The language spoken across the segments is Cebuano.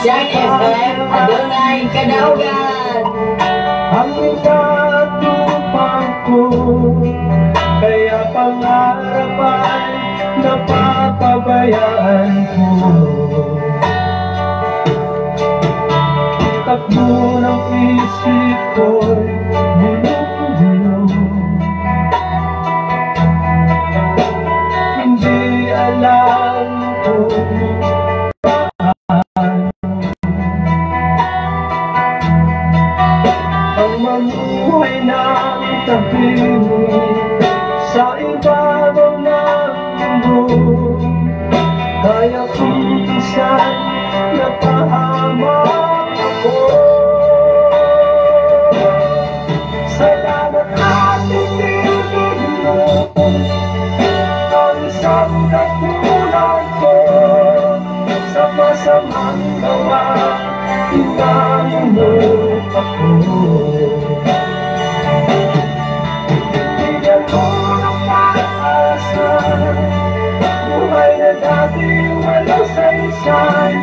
Shine FM, adunay kadaugan. Ang ikatupang ko, kaya pangarap ay napapabayaan ko. Takbo ng isip ko'y gulong-gulo, hindi alam kung paano ang mamuhay ng tahimik sa ibabaw ng mundo. Kaya kung minsan napahamak ako, salamat at inibig mo ang isang katulad ko. Sa masamang gawa, tinanong mo ako. Bigyan mo ng pag-asa, buhay na dati walang saysay.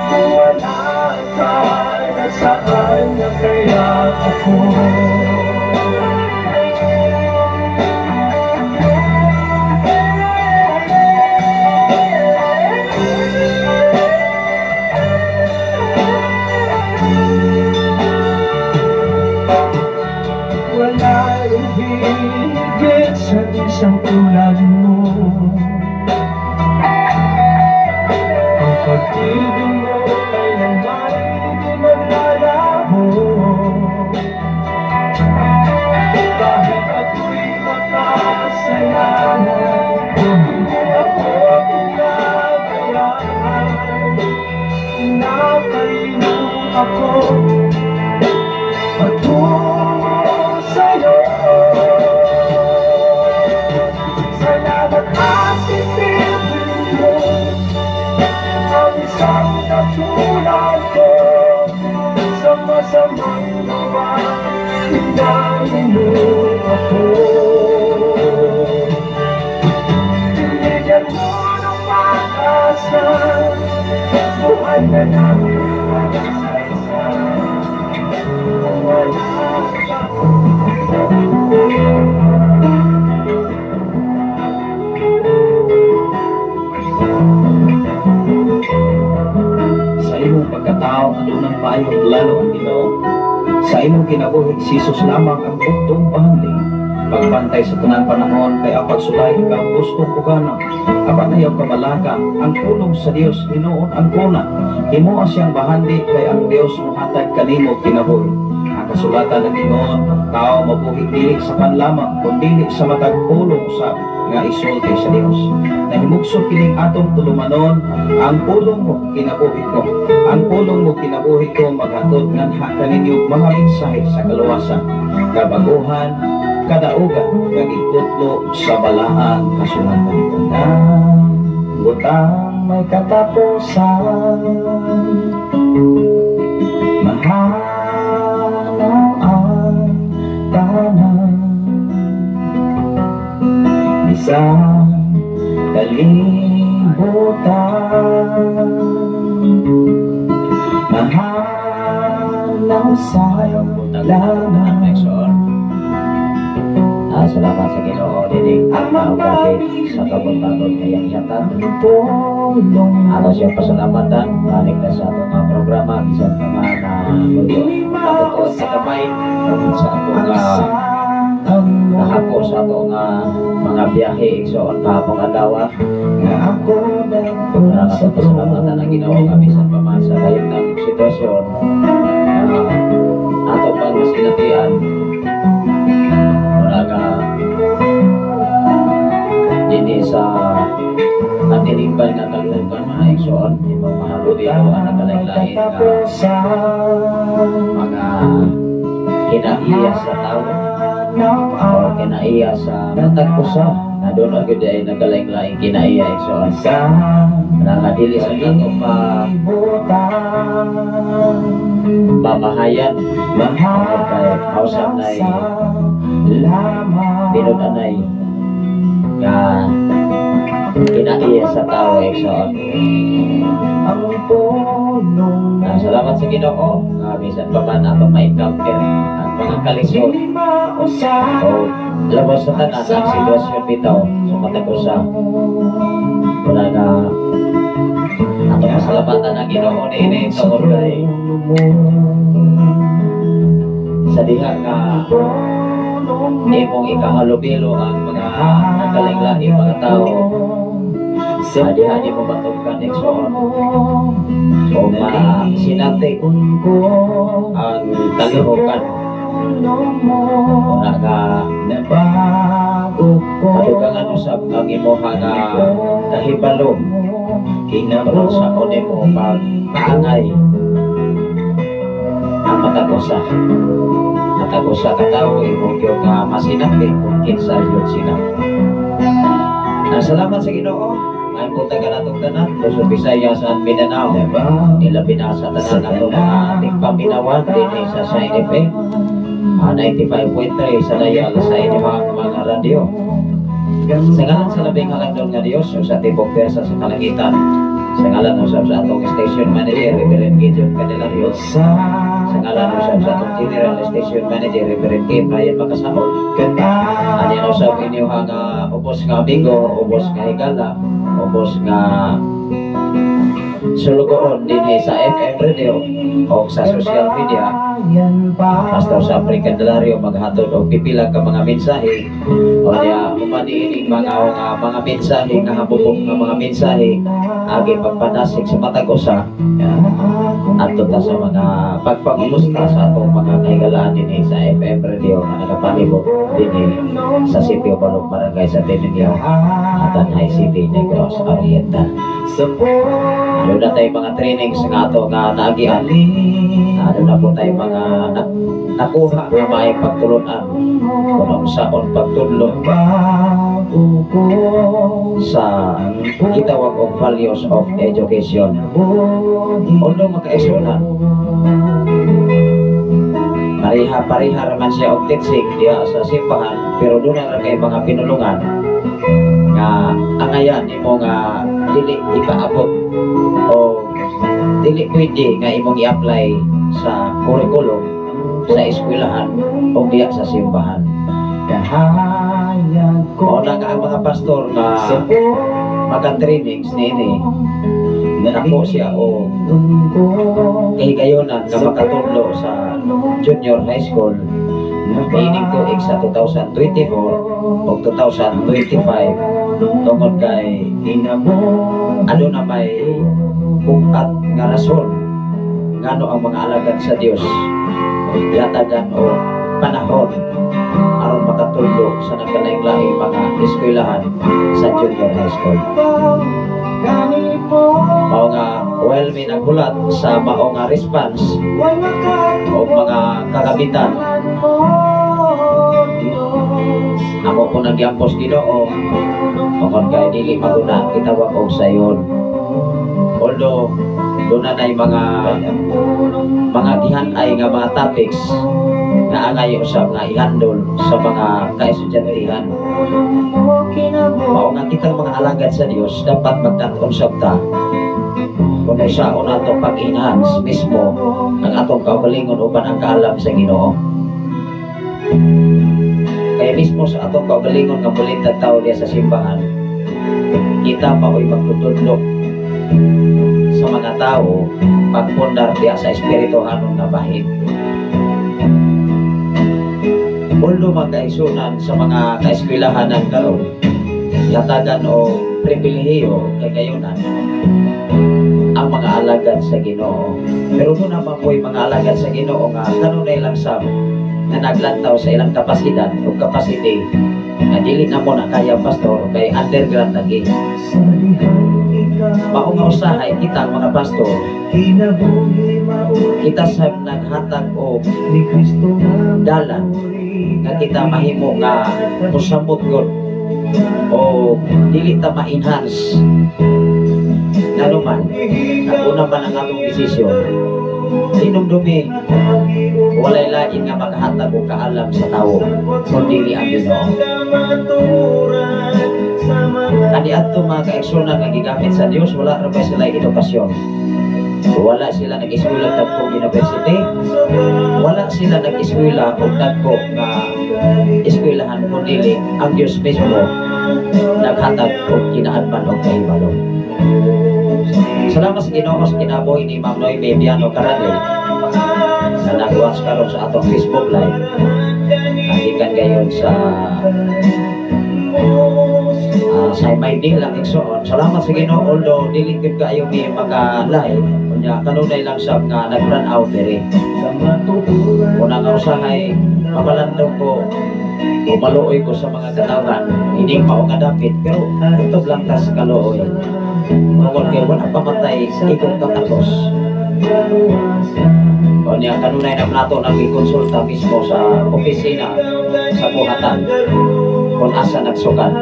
Kung wala ka, nasaan na kaya ako? Wala higit sa isang tulad mo. Ang pag-ibig mo kailanman di maglalaho. Kahit ako'y makasalanan, hindi mo ako pinabayaan. Pinapay mo ako patungo sa'yo. Salamat at inibig mo ang isang katulad ko. Sa masamang gawa, tinanong mo ako. Binigyan mo ng pag-asa, buhay na namin walang saysay. Kung wala ka. Sa imong pagkatao adunang maayong plano ang Ginoo. Sa imong kinabuhi, si Jesus lamang ang buktong bahandi. Pagbantay sa tanan panahon kay ang pagsulay ikaw gustong ugana. Apan ayaw kabalaka ang pulong sa Dios hinuon ang kuna. Himoa siyang bahandi kay ang Dios mohatag kanimo kinabuhi. Ang kasulatan ng Ginoo, ang tao mabuhi dili sa panlamang kun dili sa matag pulong usab nga isulti sa Dios. Nahimugso kining atong tulumanon, ang pulong mo kinabuhi ko. Ang pulong mo kinabuhi ko maghatod nganha kaninyo mga mensahe sa kaluwasan, kabaguhan, kadaugan, kag ikutlo sa balaang kasulatan. Butang may katapusan, mahal ang tanan, isang kalibutan, mahal sa laman. Salamat sa Ginoo dining gabi sa kabuntagon ngayang yatan. Ato siyang pasalamatan balik na sa atong mga programa bisan pa man na nabutuon sa kamay sa atong kahapon sa atong mga biyahe igsoon kahapon adlaw. Para sa pasalamatan ang Ginoo nga bisan pa man sa kahimtang sitwasyon ato pang mas kinatian ini sa katilingban nga kalihukan mga igsoon imong mahalubi ang nagkalain-lain nga mga kinaiya sa tao o kinaiya sa matag usa na doon agad ay nagkalain-lain kinaiya igsoon na dili sa nato pa mamahayan kay hausap na tinud-anay nga kinaiya sa tao igsoon. Ang pulong Salamat sa Ginoo. Bisan pa man atong ma-encounter ang mga kalisod Dili mausap o labas sa tanan ang sitwasyon bitaw sa matag usa. Wala nga atong pasalamatan ang Ginoo niini tungod kay sa diha nga imong ikahalubilo ang mga nagkalain-laing mga tao sa diha nimo matugkan, igsoon, o masinati ang kalihukan. Wala nga Nabago ko madugangan usab ang imuha nga kahibalo kung sa nimo pagpaangay ang matag usa ka tawo, imo gyud nga masinati kung kinsa gyud sila. Salamat sa Ginoo. Maayong buntag kanatong tanan, Luzon, Visayas and Mindanao. Ilabi na sa tanan atong mga tigpaminawan dinhi sa Shine FM 95.3 sa dial sa inyong mga radyo. Sa ngalan sa labing halangdon nga Dios o sa tibok pwersa sa kalangitan, sa ngalan usab sa atong station manager, Reverend Gideon Candelario, sa ngalan usab sa atong general station manager, Reverend Kim Ryan Makasaol, ani usab inyong nga ubos nga amigo, ubos nga higala, ubos nga sulugoon dinhi sa FM radio o sa social media, Pastor Sapri Candelario, maghatod og pipila ka mga mensahe o diya human niining mga mensahe nga habubog nga mga mensahe agi pagpanasig sa matag usa adto ta sa mga pagpangumusta sa atong mga kahigalaan dinhi sa FM radio nga nagapalibot dinhi sa Sitio Balog, Barangay sa Tinigyaw, Tanjay City, Negros Oriental. Ano na tayo mga trainings nga ato nga naagian. Ano na po tayo mga nakuha nga maayong pagtulunan kung unsaon pagtudlo sa gitawag og values of education. Although, makaigsuonan, pareha pareha raman siya og teaching diha sa simbahan, pero doon na kay mga pinulungan nga angayan nimo nga dili ipaabot o dili pwede nga imong i-apply sa curriculum sa eskwelahan o diha sa simbahan. Kahayag ko Mao na nga ang mga pastor nga maka-trainings niini, dako siya o kahigayonan nga makatudlo sa junior high school niining tuig sa 2024 o 2025 tungod kay ano na may bukat nga rason ngano ang mga alagad sa Dios gatagan o panahon aron makatudlo sa nagkalaing-laing mga eskwelahan sa junior high school. Mao nga while may naghulat sa mao nga response o mga kagabitan, ako po nagyampos Ginoo tungod kay dili maguna gitawag og sayon. Although doon na nay mga gihan-ay nga mga topics nga angay usab nga i-handle sa mga kaestudyantehan. Mao nga kitang mga alagad sa Dios dapat magtan-on sab ta kung unsaon nato pag-enhance mismo ang atong kaugalingon uban ang kaalam sa Ginoo. Kaya mismo sa atong kaugalingon nga mulintag tao diya sa simbahan, kita pa o'y magtutudlo sa mga tao pagpundar diya sa espirituhanon nga bahin. Although, mga kaigsuonan, sa mga kaeskwilahanan karon gatagan o pribilehiyo kay kayunan ang mga alagad sa Ginoo. Pero doon naman po'y mga alagad sa Ginoo nga kanunay lang sab nga naglantaw sa ilang kapasidad o capacity nga dili na mo na kaya, pastor, kay underground lagi. Mao nga usahay kita ang mga pastor, kita sa naghatag og dalan nga kita mahimo nga musamot gud o dili ta ma-enhance, ngano man ang una man ang atong desisyon. Hinumdumi, walay lain nga makahatag og kaalam sa tawo kun dili ang Ginoo. Kani adto mga kaigsuonan nga gigamit sa Dios, wala ra ba sila edukasyon. Wala sila nag-eskwela dagkong university. Wala sila nag-eskwela og dagko nga eskwelahan kundi ang Dios mismo naghatag og kinaadman og kahibalo. Salamat sa Ginoo sa kinabuhi ni Ma'am Noemi Biano Caradel na nag-watch karon sa atong Facebook Live. Gikan gayon sa Maynila, igsoon. Salamat sa Ginoo, although dili gyud kaayo mi maka live unya kanunay lang sab nga nag-run out diri. Una nga usahay mabalandong ko o maluoy ko sa mga katawhan, hindi pa nga dapit, pero kutob lang tas kaluoy. Tungod kay wala pa matay ikong katakos. O niya, kanunay na nato nag-konsulta mismo sa opisina sa buhatan kung asa nagsukat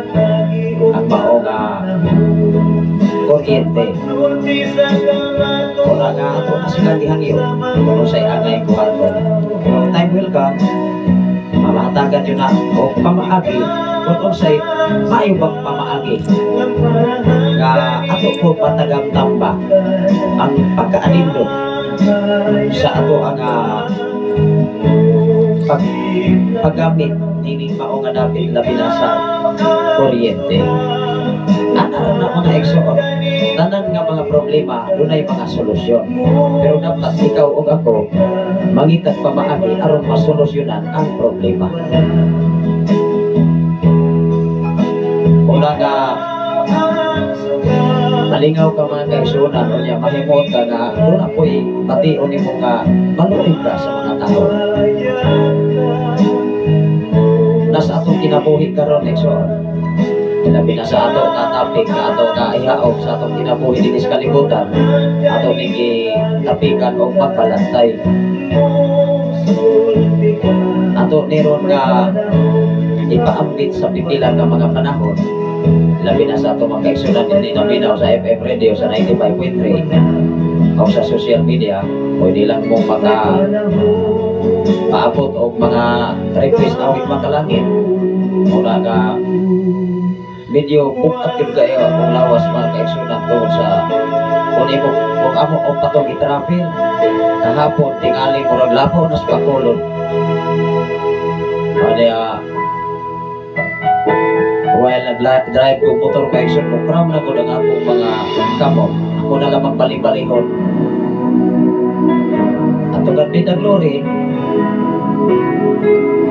ang mao nga kuryente. Wala nga ato na sila gihangyo kung unsay angay kuhaton. Pero time will come, mamahatagan yun na o pamaagi kung unsay maayo bang pamaagi nga ato po patagam tamba ang pagkaanindot sa ato ang paggamit nining mao nga dapit, labi na sa kuryente. Ana ra na, mga igsoon. Tanan nga mga problema dunay mga solusyon. Pero dapat ikaw ug ako mangitag pamaagi aron masolusyonan ang problema. Una nga malingaw ka, mga kaigsuonan, unya mahimot ka nga doon apoy pati nimo nga maluoy ka sa mga tao. Nasa atong kinabuhi karon, igsoon, labi na sa ato nga topic nga ato nga ihaog sa atong kinabuhi dinhi sa kalibutan, ato ning tapikan og pagbalantay. Ato niron nga ipaambit sa pipila nga mga panahon, labi na sa ato mga kaigsunan hindi naminaw sa FM radio sa 95.3 o sa social media. Pwede lang mong maka paabot og mga request awit makalangit. Muna nga medyo bukat yun kayo akong lawas, mga kaigsunan, tungod sa kung imo kung amo og patong i-travel kahapon, tingali murag lapaw nas Bacolod. Kaya while nag-drive ko motor kay mo cram na gud ang akong mga kamot. Ako na lang magbali-balihon. At to God be the glory.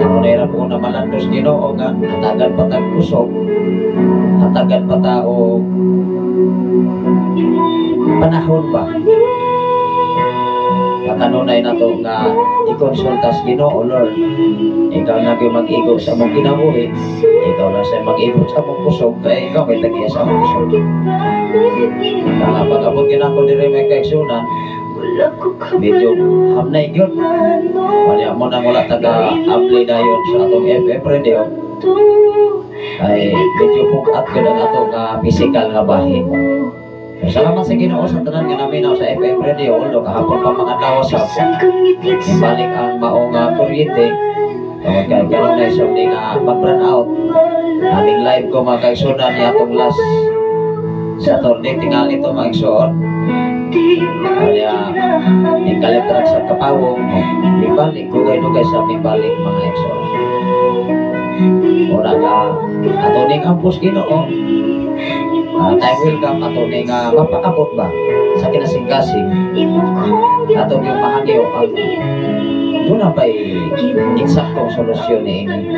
Ako na po na malandos Ginoo nga hatagan pa tag kusog, hatagan pa ta og panahon ba. Kakanunay na to nga ikonsulta sa Ginoo. Lord, ikaw na gyud mag-igo sa among kinabuhi. Ikaw lang sa mag-igo sa among kusog kay ikaw may tagiya sa among kusog. Kaya pag-abot ginako diri, may kaigsunan, medyo hamnay gyud. Wala mo nang wala taga apply dayon sa atong FM radio ay medyo bukat gyud ang ato nga physical nga bahin. So, salamat sa Ginoo sa tanan nga naminaw sa FM radio, although kahapon pa mga adlaw sa balik ang maong kuryente tungod kay kanunay sa ni nga mag-run out. Aming live ko, mga kaigsunan, ni atong last Saturday tingali ito, mga igsoon. Kaya ikalitrak sa kapawong mibalik dugay-dugay sa mibalik, mga igsoon. Ora nga ato ning ampos Ginoo, time will come, ato ning mapaabot ba sa kinasing-kasing ato yung mahangyo ang doon na ba'y eksaktong solusyon ni ini.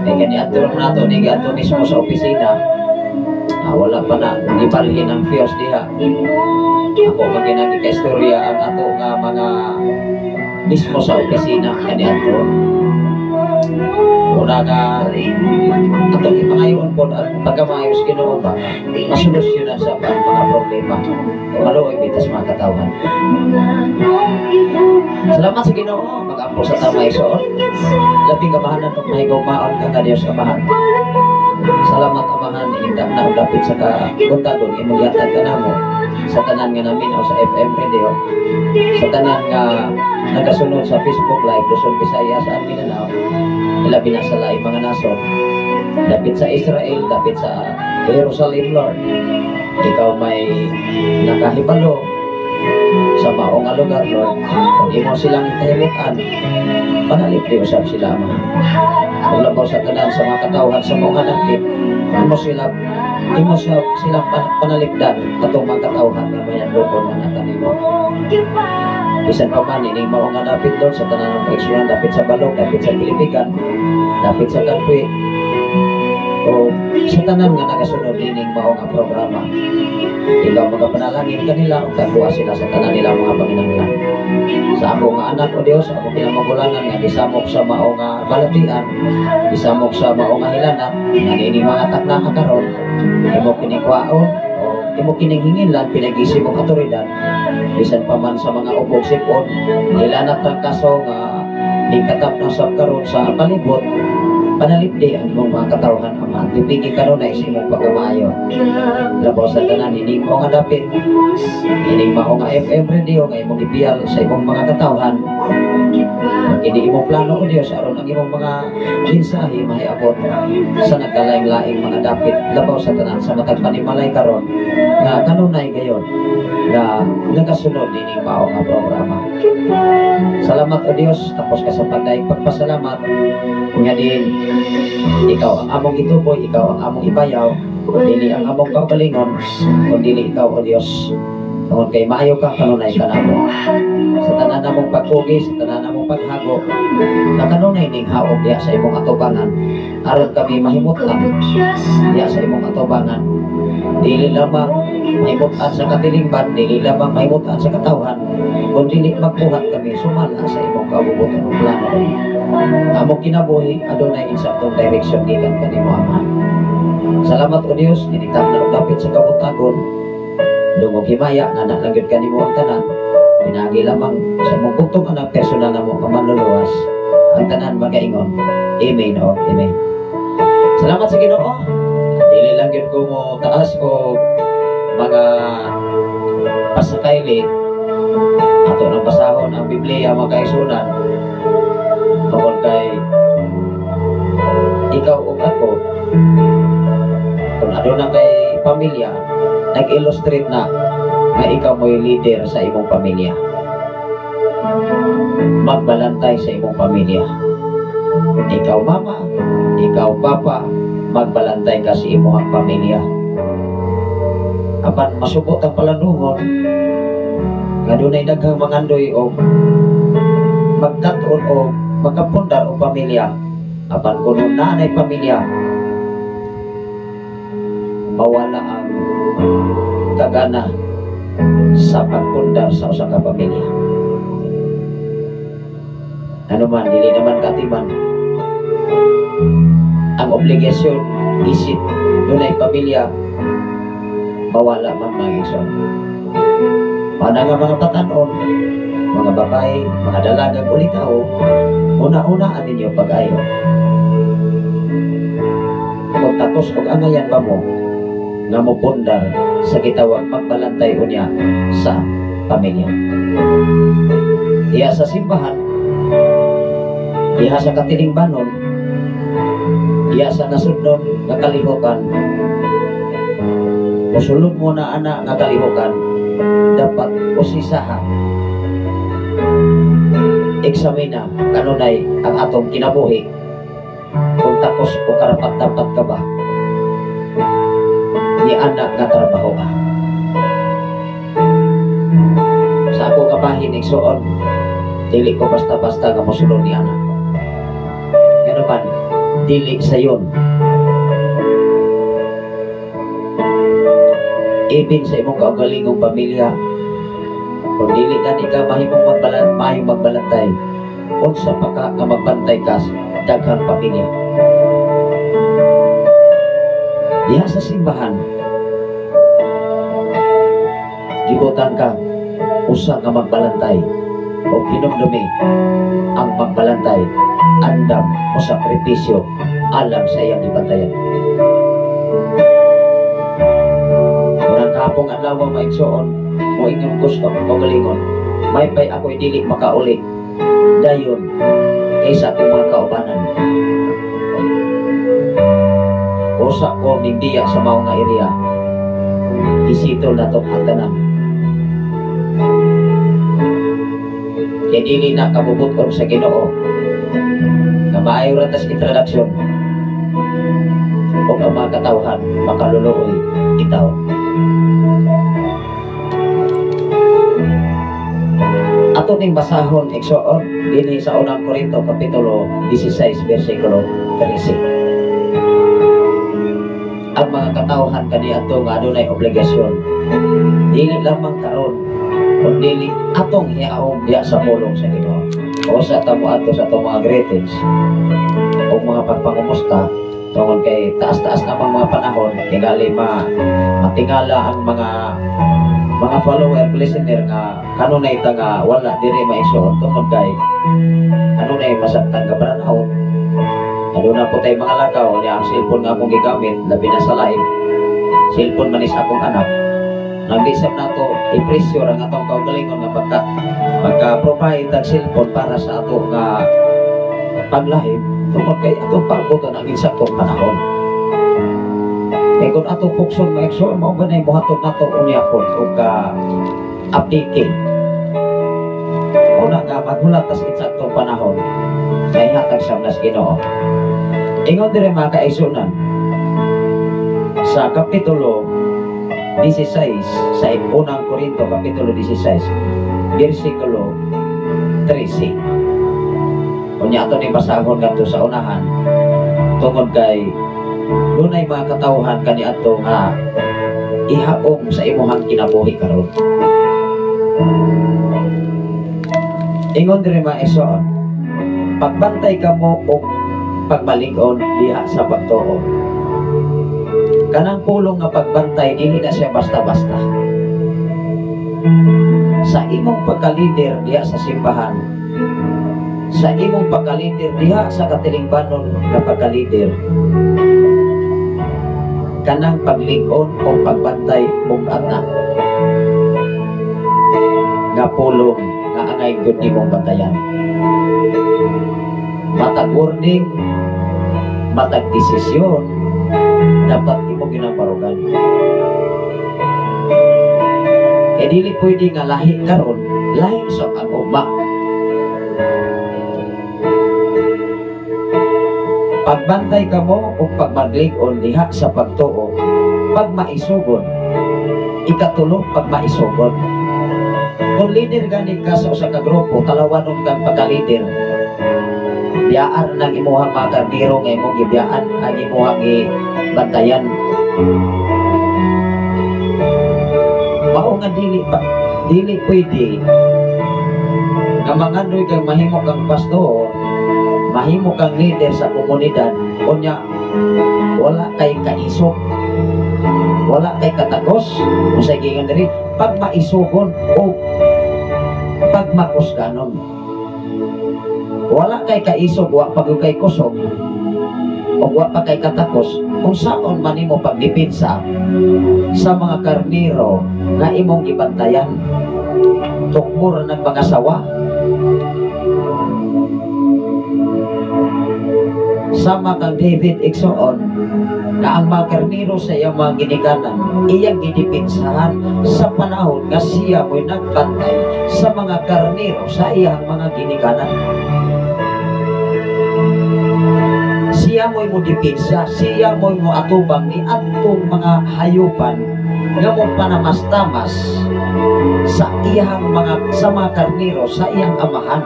Eh kani ato nato ni ato mismo sa opisina, wala pa na gibalhin ang fuse diha. Ako maginagi ka istorya ang ato nga mga mismo sa opisina kani ato. Una nga atong ipangayon po at pagkamayos Ginoo ba masolusyonan sa ang mga problema. Maluoy bitas mga katawhan. Salamat sa Ginoo. Mag-ampo sa tama, igsoon. Labing amahanan ug mahigugmaon ka nga Dios Amahan. Salamat, Amahan, indak na og dapit sa kabuntagon imong gihatag kanamo sa tanan nga naminaw sa FM radio, sa tanan nga nagasunod sa Facebook Live, Luzon, Visayas at Mindanao, ilabi na sa laing mga nasod, dapit sa Israel, dapit sa Jerusalem. Lord, ikaw may nakahibalo. mao nga lugar, Lord, kung imo silang ikahimutan, panalipdi usab sila, Ama. Kung labaw sa tanan sa mga katawhan sa mga dapit, imo sila panalipdan atong mga katawhan nga mayandokon man ata nimo. Bisan pa man ining mao nga dapit, Lord, sa tanan ng kaigsuonan dapit sa Balog, dapit sa Pilipigan, dapit sa Kanpuy, o sa tanan nga nagasunod ining mao nga programa. Ikaw magapanalangin kanila ug tagbuha sila sa tanan nila mga panginahanglan. Sa ako nga anak, o Dios, ako kinamagulangan nga gisamok sa mao nga balatian, gisamok sa mao nga hilanat, nga niini mga takna karon, imo kining kwaon, o imo kining hinginlan pinaagi sa imong awtoridad, bisan pa man sa mga ubog sipon, hilanat ang kaso nga nikatap na sab karon sa palibot, panalipdi ang imong mga katawhan, Ama. Tipigi kanunay sa imong pagkamaayo. Labaw sa tanan ini mao nga dapit, ining mao nga FM radio nga imong gibiyal sa imong mga katawhan. Kini imong plano, O Dios, aron ang imong mga mensahe mahiabot sa nagkalaing-laing mga dapit, labaw sa tanan sa matag panimalay karon nga kanunay gayon nga nagasunod ining mao nga programa. Salamat, O Dios, tapos ka sa pagdaig pagpasalamat nga din ikaw ang among gituboy, ikaw ang among ibayaw, dili ang among kaugalingon, kun dili ikaw, O Dios. Tungod kay maayo ka kanunay kanamo. Sa tanan namong pagkugi, sa tanan namong paghago, na kanunay ning haog diha sa imong atubangan, aron kami mahimutan diha sa imong atubangan. Dili lamang mahimutan sa katilingban, dili lamang mahimutan sa katawhan, kun dili magbuhat kami sumala sa imong kaubuton ug plano. Among kinabuhi adunay insaktong direction gikan kanimo, Ama. Salamat, O Dios, dinitap na og dapit sa kabuntagon. Dungog himaya nga na lang gyud kanimo ang tanan. Pinaagi lamang sa imong bugtong anak, personal namo nga manluluwas. Ang tanan magaingon, "Amen o Amen." Salamat sa Ginoo. Dili lang gyud ko mo taas o mga pasakayli, ato nang basahon ang Biblia, mga kaigsuonan, tungod kay ikaw ug ako, kung aduna kay pamilya, nag-illustrate na nga ikaw mo'y leader sa imong pamilya, magbalantay sa imong pamilya. Ikaw mama, ikaw papa, magbalantay ka sa imong pamilya. Apan masubot ang palandungon nga dunay daghang mangandoy o magkat-on o magkapundar og pamilya, apan kung naanay pamilya, mawala ang kagana sa pagpundar sa usa ka pamilya. Ano man, dili naman katiman ang obligasyon isip dunay pamilya, mawala man, mga igsoon. Para nga mga batanon, mga babae, mga dalagang ulitaw, una-unaan ninyo pag-ayo. Kung takos og angayan ba mo nga mopundar sa gitawag magbalantay unya sa pamilya. Diha sa simbahan, diha sa katilingbanon, diha sa nasudnon nga kalihukan, musulod mo na ana nga kalihukan, dapat usisaha, eksamina kanunay ang atong kinabuhi kung takos o karapat dapat ka ba ni anak nga trabaho ka. Sa ako nga bahin, igsuon, dili ko basta-basta nga mosulod ni anak. Ngano man, dili sayon. Ibin sa imong kaugalingong pamilya, kung dili gani ka mahimong maayong magbalantay, unsa pa ka nga magbantay ka sa daghang pamilya? Diha sa simbahan, gibutan ka usa nga magbalantay o hinumdumi ang magbalantay andam o sakripisyo alang sa iyang gibantayan. Unang kahapong adlaw, mga igsoon, moingon ko sa akong kaugalingon, may pay ako'y dili makauli dayon kaysa akong mga kaubanan. Usa ko nigdiya sa mao nga area, isitol na tong ang tanan. Kay dili na kabubuton sa Ginoo nga maayo ra tas introduction ug ang mga katawhan makaluluoy itaw. Ato ning basahon, igsoon, dinhi sa unang Korinto kapitulo 16 bersikulo 13. Ang mga katawhan kaniadto nga adunay obligasyon dili lamang karon kun dili atong hiaom diha sa pulong sa Ginoo. O sa tamo ato sa atong mga greetings o mga pagpangumusta tungod kay taas-taas namang mga panahon tingali matingala ang mga follower listener nga kanunay ta nga wala diri maigsoon tungod kay kanunay masaktan ka brownout. Aduna po tay mga lakaw niya ang cellphone nga akong gigamit labi na sa live cellphone man is akong anak. Naglisab nato i-pressure ang atong kaugalingon nga pagka-provide ang cellphone para sa ato nga pag-live tungod kay atong paaboton ang insaktong panahon. Kay kung atong pukson maigsoon mao ba nay buhaton nato unya pod og ka update. Una nga maghulat tas insaktong panahon kay hatag sa nas Ginoo. Ingon diri mga kaigsuonan sa kapitulo 16 sa unang Korinto kapitulo 16 bersikulo 13. Unya ato ning basahon ngadto sa unahan tungod kay dunay mga katawhan kaniadto nga ihaom sa imuhang kinabuhi karon. Ingon diri mga igsoon, pagbantay kamo og pagmalig-on diha sa pagtuo. Kanang pulong nga pagbantay dili na siya basta-basta. Sa imong pagka-leader diha sa simbahan, sa imong pagka-leader diha sa katilingbanon nga pagka-leader, kanang paglig-on o pagbantay og anak nga pulong nga angay gyud nimong bantayan. Matag warning, matag desisyon, dapat imo ginabarugan. Kay dili pwede nga lahi karon, lahi sa ang ugma. Pagbantay kamo o pagmaglig-on diha sa pagtuo, pagmaisugon. Ikatulo, pagmaisugon. Kung leader gani ka sa usa ka grupo, talawanon kang pagka-leader. Biyaan ng imuhang mga karniro nga imong gibiyaan ang imuhang gibantayan. Mao nga dili pwede nga mangandoy kang mahimo kang pastor, mahimo kang leader sa komunidad, unya wala kay kaisog, wala kay katagos, unsay giingon diri, pagmaisugon o pagmakusganon. Wala kay kaisog, wa pa kay kusog, o wa pa kay katakos, kung saon man nimo pagdepensa sa mga karniro nga imong gibantayan, tukmor ng mga sawa. Sama kang David igsoon na ang mga karniro sa iyang mga ginikanan iyang gidepensahan sa panahon nga siya mo'y nagbantay sa mga karniro sa iyang mga ginikanan. Siya mo'y modepensa, siya mo'y moatubang ni atong mga hayupan nga mo panamastamas sa iyang mga sa mga karniro sa iyang amahan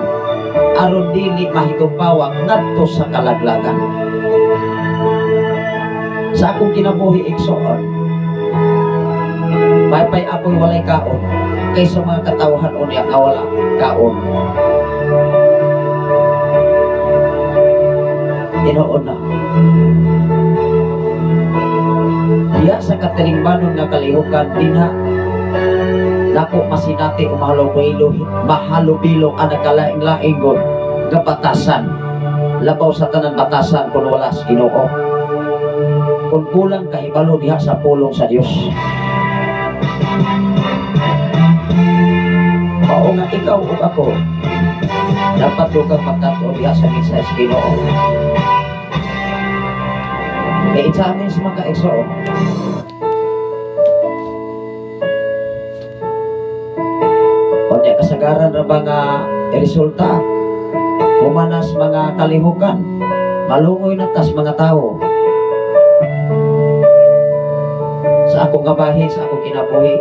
aron dili mahitumpawak ngadto sa kalaglagan. Sa akong kinabuhi igsoon, maypay ako'y walay kaon kaysa mga katawhan unya nga wala kaon. Tinuod na. Diya sa katilingbanon nga kalihukan dinha nako masinati o mahalubilo ang nagkalaing-laing god nga batasan. Labaw sa tanan batasan kung wala sa Ginoo. Kung kulang kahibalo diha sa pulong sa Dios. Mao nga ikaw ug ako dapat kang magkat-on diha sa mensahe sa Ginoo. Kay itsamin sa mga kaigsoon, unya Nya kasagaran ra ba nga resulta humanas mga kalihukan, malungoy na tas mga tao. Sa akong gabahin, sa akong kinabuhi,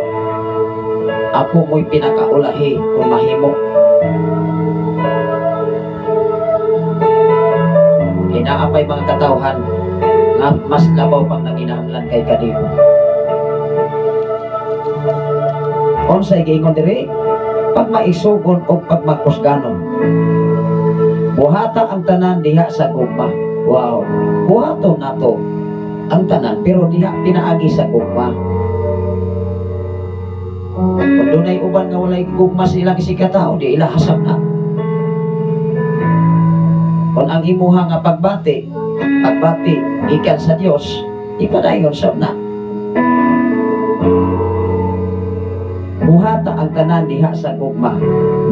ako mo'y pinakaulahi kung mahimo. Kinaapay mga katawhan nga mas labaw pang nanginahanglan kay kanimo. Unsay giingon diri? Pagmaisugon o pagmakusganon. Buhata ang tanan diha sa gugma. Wow, buhaton nato ang tanan pero diha pinaagi sa gugma. Kung dunay uban nga walay gugma sa ilang isikatao, di ila hasab na. Kung ang imuha nga pagbati, pagbati gikan sa Dios, ipadayon sab na. Buhata ang tanan diha sa gugma.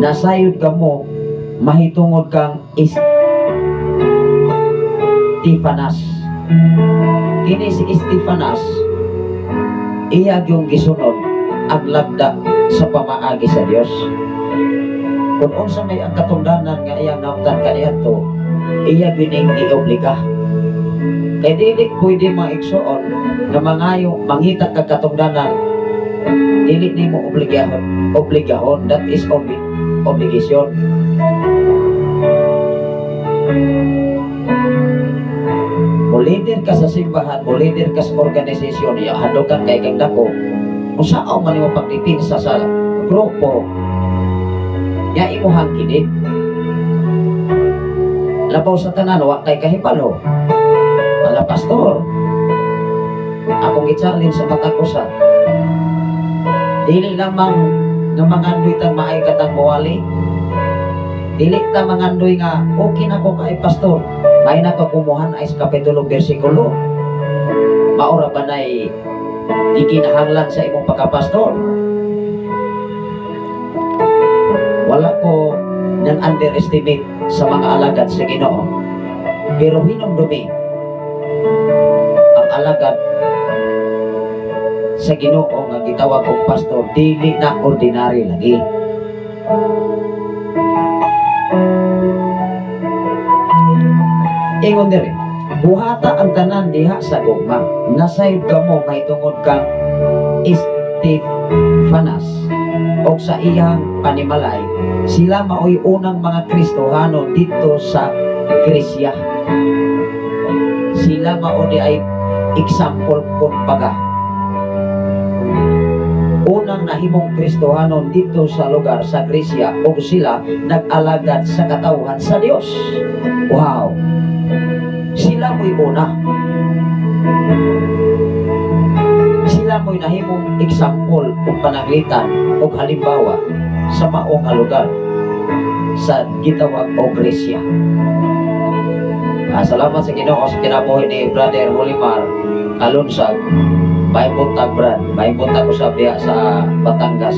Nasayod kamo mahitungod kang Estefanas. Kini si Estefanas, iya yung gisunod ang lagda sa pamaagi sa Dios. Kung unsa may ang katungdanan nga iyang nauptan kaniadto, iya gining giobliga. Kay dili pwede maigsuon nga mangayo mangita kag katungdanan, dili nimo obligahon, obligahon, that is obligation. Mo leader ka sa simbahan, mo leader ka sa organisasyon, ya hadokan kay kang dako. Unsaon man nimo pagdepensa sa grupo, ya imuhang kinig. Labaw sa tanan, wa kay kahibalo. Ala pastor, akong i-challenge sa matag usa. Dili lamang nga mangandoy tang maay katang mowali. Dili ta mangandoy nga okay na ko kay pastor. May na ko kumuhan ay sa kapitulo bersikulo. Maura ba na'y gikinahanglan sa imong pagkapastor? Wala ko nang underestimate sa mga alagad sa Ginoo. Pero hinumdumi ang alagad sa Ginoo nga gitawag og pastor, dili na ordinary lagi. Ingon diri, buhata ang tanan diha sa gugma. Nasayod kamo mahitungod kang Estefanas og sa iyang panimalay. Sila maoy unang mga Kristohano dito sa Gresya. Sila mao di ay example kumbaga. Unang nahimong Kristohano dito sa lugar sa Gresya og sila nag-alagad sa katawhan sa Dios. Wow. Sila mo'y una. Sila mo'y nahimong example o pananglitan o halimbawa sa maong nga lugar sa gitawag o Gresya. Salamat sa Ginoo sa kinabuhi ni Brother Holimar Kalunsag. May buntag, Brad. May buntag usab diha sa Batangas.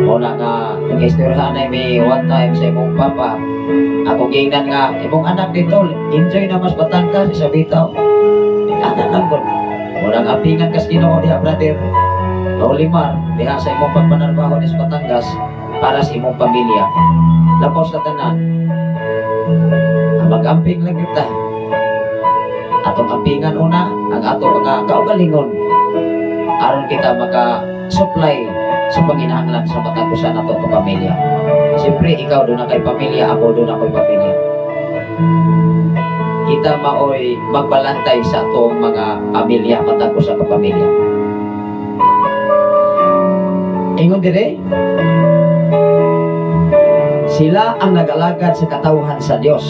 Muna nga nag-istoryahan ay may one time sa imong papa. Ako giingnan nga imong anak dito, enjoy na mas Batangas sa bitaw. Anak lang gud. Muna nga apingan kas Ginoo diha, Brother Holimar, diha sa imong pagpanarbaho ni sa Batangas para sa imong pamilya. Lapaw sa tanan. Mag-amping lang kita. Atong ampingan una ang ato nga kaugalingon aron kita maka-supply sa panginahanglan sa matag usa nato ka pamilya. Siyempre ikaw doon na kay pamilya, ako doon ako'y pamilya. Kita maoy magbalantay sa atong mga pamilya, matag usa ka pamilya. Ingon dire, sila ang nag-alagad sa katawhan sa Dios.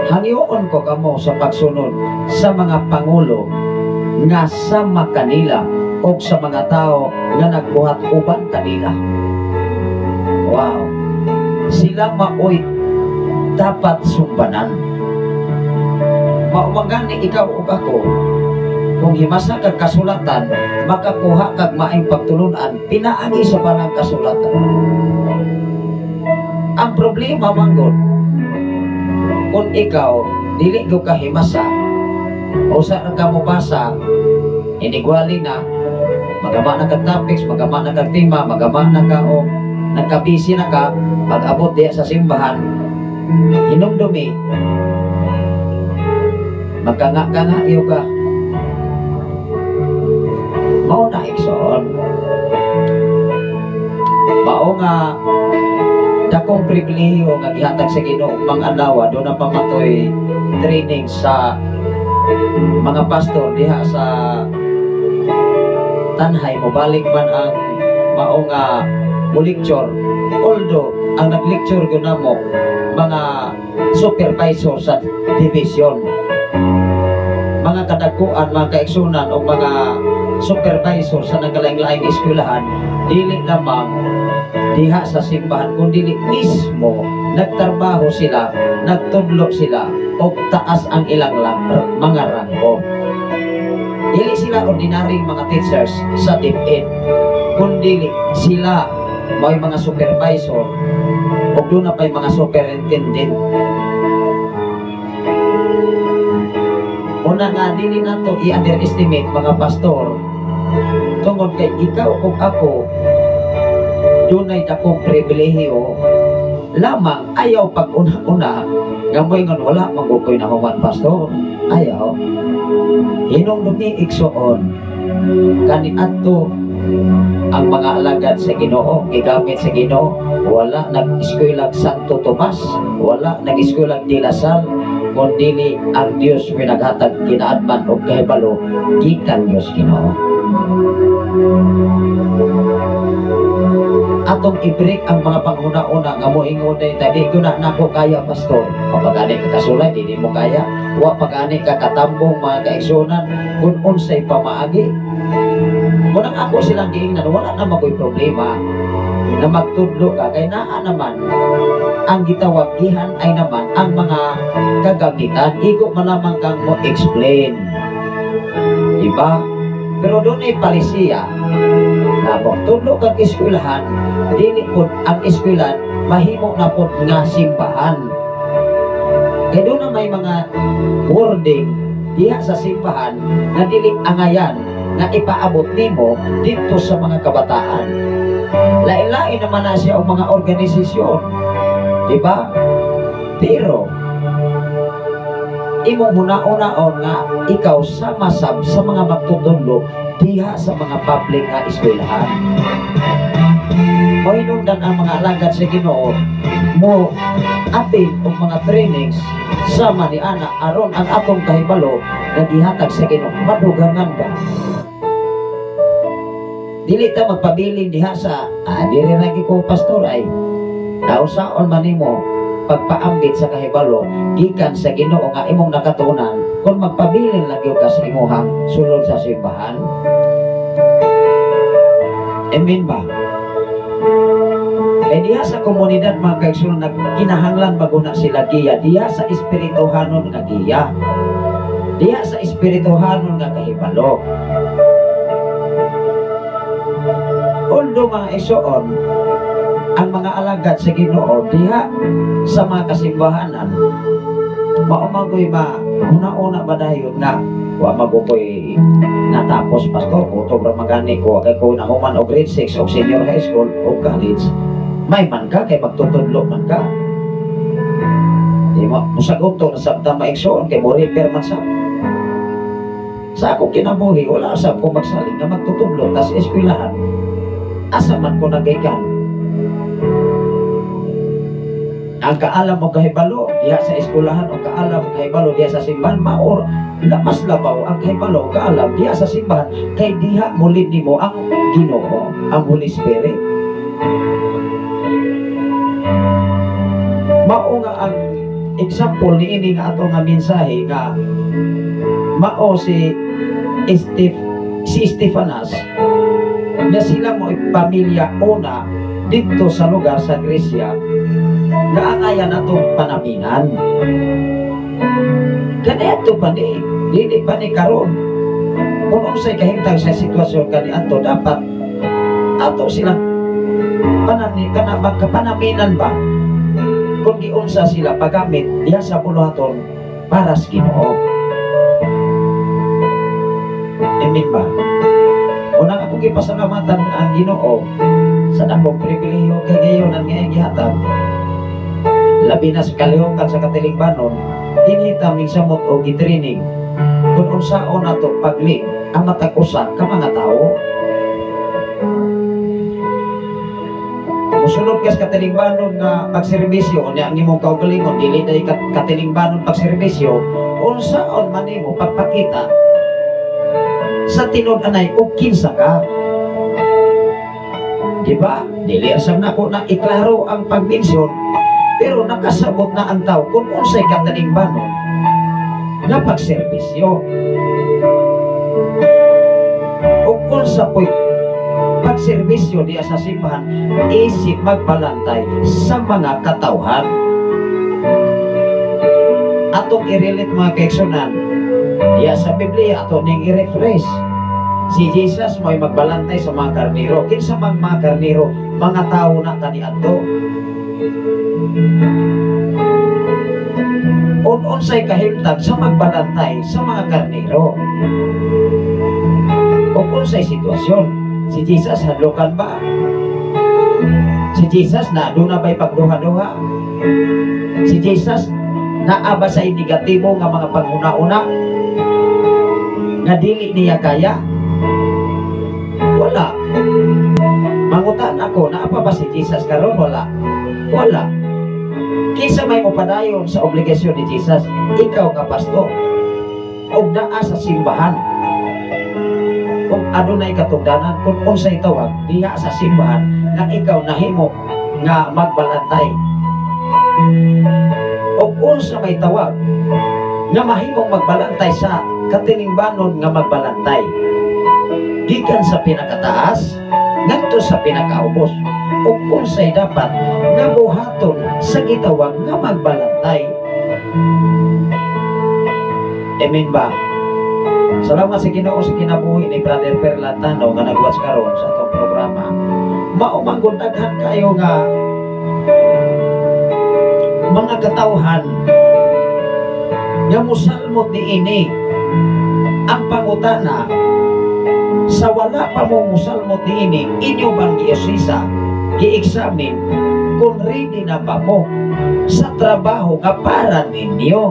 Hangyoon ko kamo sa pagsunod sa mga pangulo nga sama kanila o sa mga tao nga nagbuhat uban kanila. Wow. Sila maoy dapat sumbanan. Maumangani ikaw ug ako, kung himasa kag kasulatan, makakuha kag maayong pagtulunan pinaagi sa banang kasulatan. Ang problema manggod, kung ikaw dili gyud ka himasa o sa ka mobasa, inigwali na, magama na kag topics, magama na kag tema, magama na ka og Nagkabisi na ka, pag abot diya sa simbahan, hinumdumi, magkanga-kanga iyo ka. Mao na, igsoon. Mao nga dakong pribilehiyo nga gihatag sa Ginoo mang-anawa, doon na pamatoy training sa mga pastor diha sa Tanhay, mobalik man ang mao nga mo lecture. Although ang nag-lecture gyud namo mga supervisor sa division, mga kadakuan, mga kaigsunan o mga supervisor sa nagkalaing-laing eskwelahan, dili lamang diha sa simbahan kundi mismo nagtrabaho sila, nagtudlo sila og taas ang ilang mga ranggo. Dili sila ordinary mga teachers sa DepEd, kundi sila may mga supervisor o doon na pa'y mga superintendent. Una nga, dili nato i-underestimate mga pastor tungod kay ikaw ug ako dunay dakong pribilehiyo lamang. Ayaw pag una-una nga moingon wala man gud ko'y nahuman, pastor. Ayaw. Hinumdumi, igsoon, kaniadto ang mga alagad sa Ginoo, gigamit sa Ginoo, wala nag-eskwela Santo Tomas, wala nag-eskwela De La Salle, kundi ang Dios may naghatag ginaadman og kahibalo gikan Dios Ginoo. Atong i-break ang mga panghuna-una nga moingon day ta, di ko na nako kaya, pastor. Kapag ka kasulay, di mo kaya. Wa pag-ani ka katambong, mga kaigsunan, kung unsay pamaagi. Munang ako silang giingnan, wala na makoy problema na magtudlo ka, kay naa naman ang gitawag gihan ay naman ang mga kagamitan, igo man lamang kang mo explain, diba? Pero doon ay palisiya na magtudlo kang eskwelahan, dili pod ang eskwelahan mahimo na pod nga simbahan. Kay doon na may mga wording diha sa simbahan nga dili angayan nga ipaabot nimo dito sa mga kabataan. Lain-lain naman na siya ang mga organisasyon, diba? Pero imo muna-unaon nga ikaw sama-sab sa mga magtutudlo diha sa mga public nga eskwelahan. Mohinungdan ang mga alagad sa Ginoo mo apil og mga trainings sama ni ana aron ang atong kahibalo nga gihatag sa Ginoo madugangan ba. Dili ta magpabilin diha sa diri ra gyud ko, pastor, ay nausaon man nimo pagpaambit sa kahibalo gikan sa Ginoo nga imong nakatunan kung magpabilin lang gyud ka sa imuhang sulod sa simbahan. Amen ba? Kay diha sa komunidad, mga kaigsunan, nagkinahanglan maguna sila giya diha sa espirituhanon nga giya, diha sa espirituhanon nga kahibalo. Although mga igsoon, ang mga alagad sa Ginoo diha sa mga kasimbahanan mao man ko'y una-una ba dayon nga wa magukoy natapos, pastor, kutob ra magani ko kay ko nahuman og grade 6 og senior high school og college. May man ka kay magtutudlo man ka. Di mo musagot to na sabta maigsoon kay mo repair man sab. Sa akong kinabuhi wala sab ko magsalig nga magtutudlo tas eskwelahan. Asa man ko nagaykan? Ang kaalam o kahibalo diha sa eskwelahan o kaalam o kahibalo diha sa simbahan, maor mas labaw ang kahibalo o kaalam diha sa simbahan kay diha mulid nimo ang Ginoo, ang Holy Spirit. Mao nga ang example niini nga ato nga mensahe nga mao si Estefanas nga sila mo pamilya una didto sa lugar sa Gresya nga angayan atong panaminan. Kaniadto pa ni, dili pa ni karon. Kung unsay kahimtang sa sitwasyon kaniadto, dapat ato silang magkapanaminan ba kung giunsa sila paggamit diha sa buluhaton para sa Ginoo. Amen ba? Unang akong gipasalamatan ang Ginoo Sa dakong pribilehiyo kagayonan nga iyang gihatag, labi na sa kalihokan sa katilingbanon, dinhi ta mingsamot og gitraining kung unsaon nato pag-lead ang matag usa ka mga tawo. Musulod kas katilingbanon nga pagserbisyo, unya ang imong kaugalingon dili day katilingbanon pagserbisyo, unsaon man nimo pagpakita sa tinud-anay og kinsa ka. Di ba? Dili asam nako na iklaro ang pagmensyon, pero nakasabot na ang tao kung unsay katilingbanon nga pagserbisyo ug unsa po'y pagserbisyo diya sa simbahan isip magbalantay sa mga katawhan. Atong i-relate mga kaigsunan diya sa Biblia, ato ning i-refresh. Si Jesus mo'y magbalantay sa mga karniro. Kinsa mang mga karniro? Mga tawo na kaniadto. Unsay kahimtang sa magbalantay sa mga karniro? O unsay sitwasyon? Si Jesus hadlokan ba? Si Jesus na doon na ba'y pagduha-duha? Si Jesus naa ba sa negatibo nga mga panghuna-una nga dili niya kaya? Wala. Mangutan ako, naa pa ba si Jesus karon? Wala. Wala. Kinsa may mopadayon sa obligasyon ni Jesus? Ikaw nga pastor og naa sa simbahan. Kung adunay katugdanan, kung unsay tawag diha sa simbahan nga ikaw nahimo nga magbalantay. Og unsa may tawag nga mahimong magbalantay sa katilingbanon nga magbalantay gikan sa pinakataas ngadto sa pinakaubos, ug unsay dapat nga buhaton sa gitawag nga magbalantay. Amen ba? Salamat sa Ginoo sa kinabuhi ni Brother Perlantano nga nag-watch karon sa atong programa. Mao man gud daghan kayo nga mga katawhan nga mosalmot niini. Ang pangutana, sa wala pa mo mosalmot niini, inyo bang giusisa, gi-examine kung ready na ba mo sa trabaho nga para ninyo?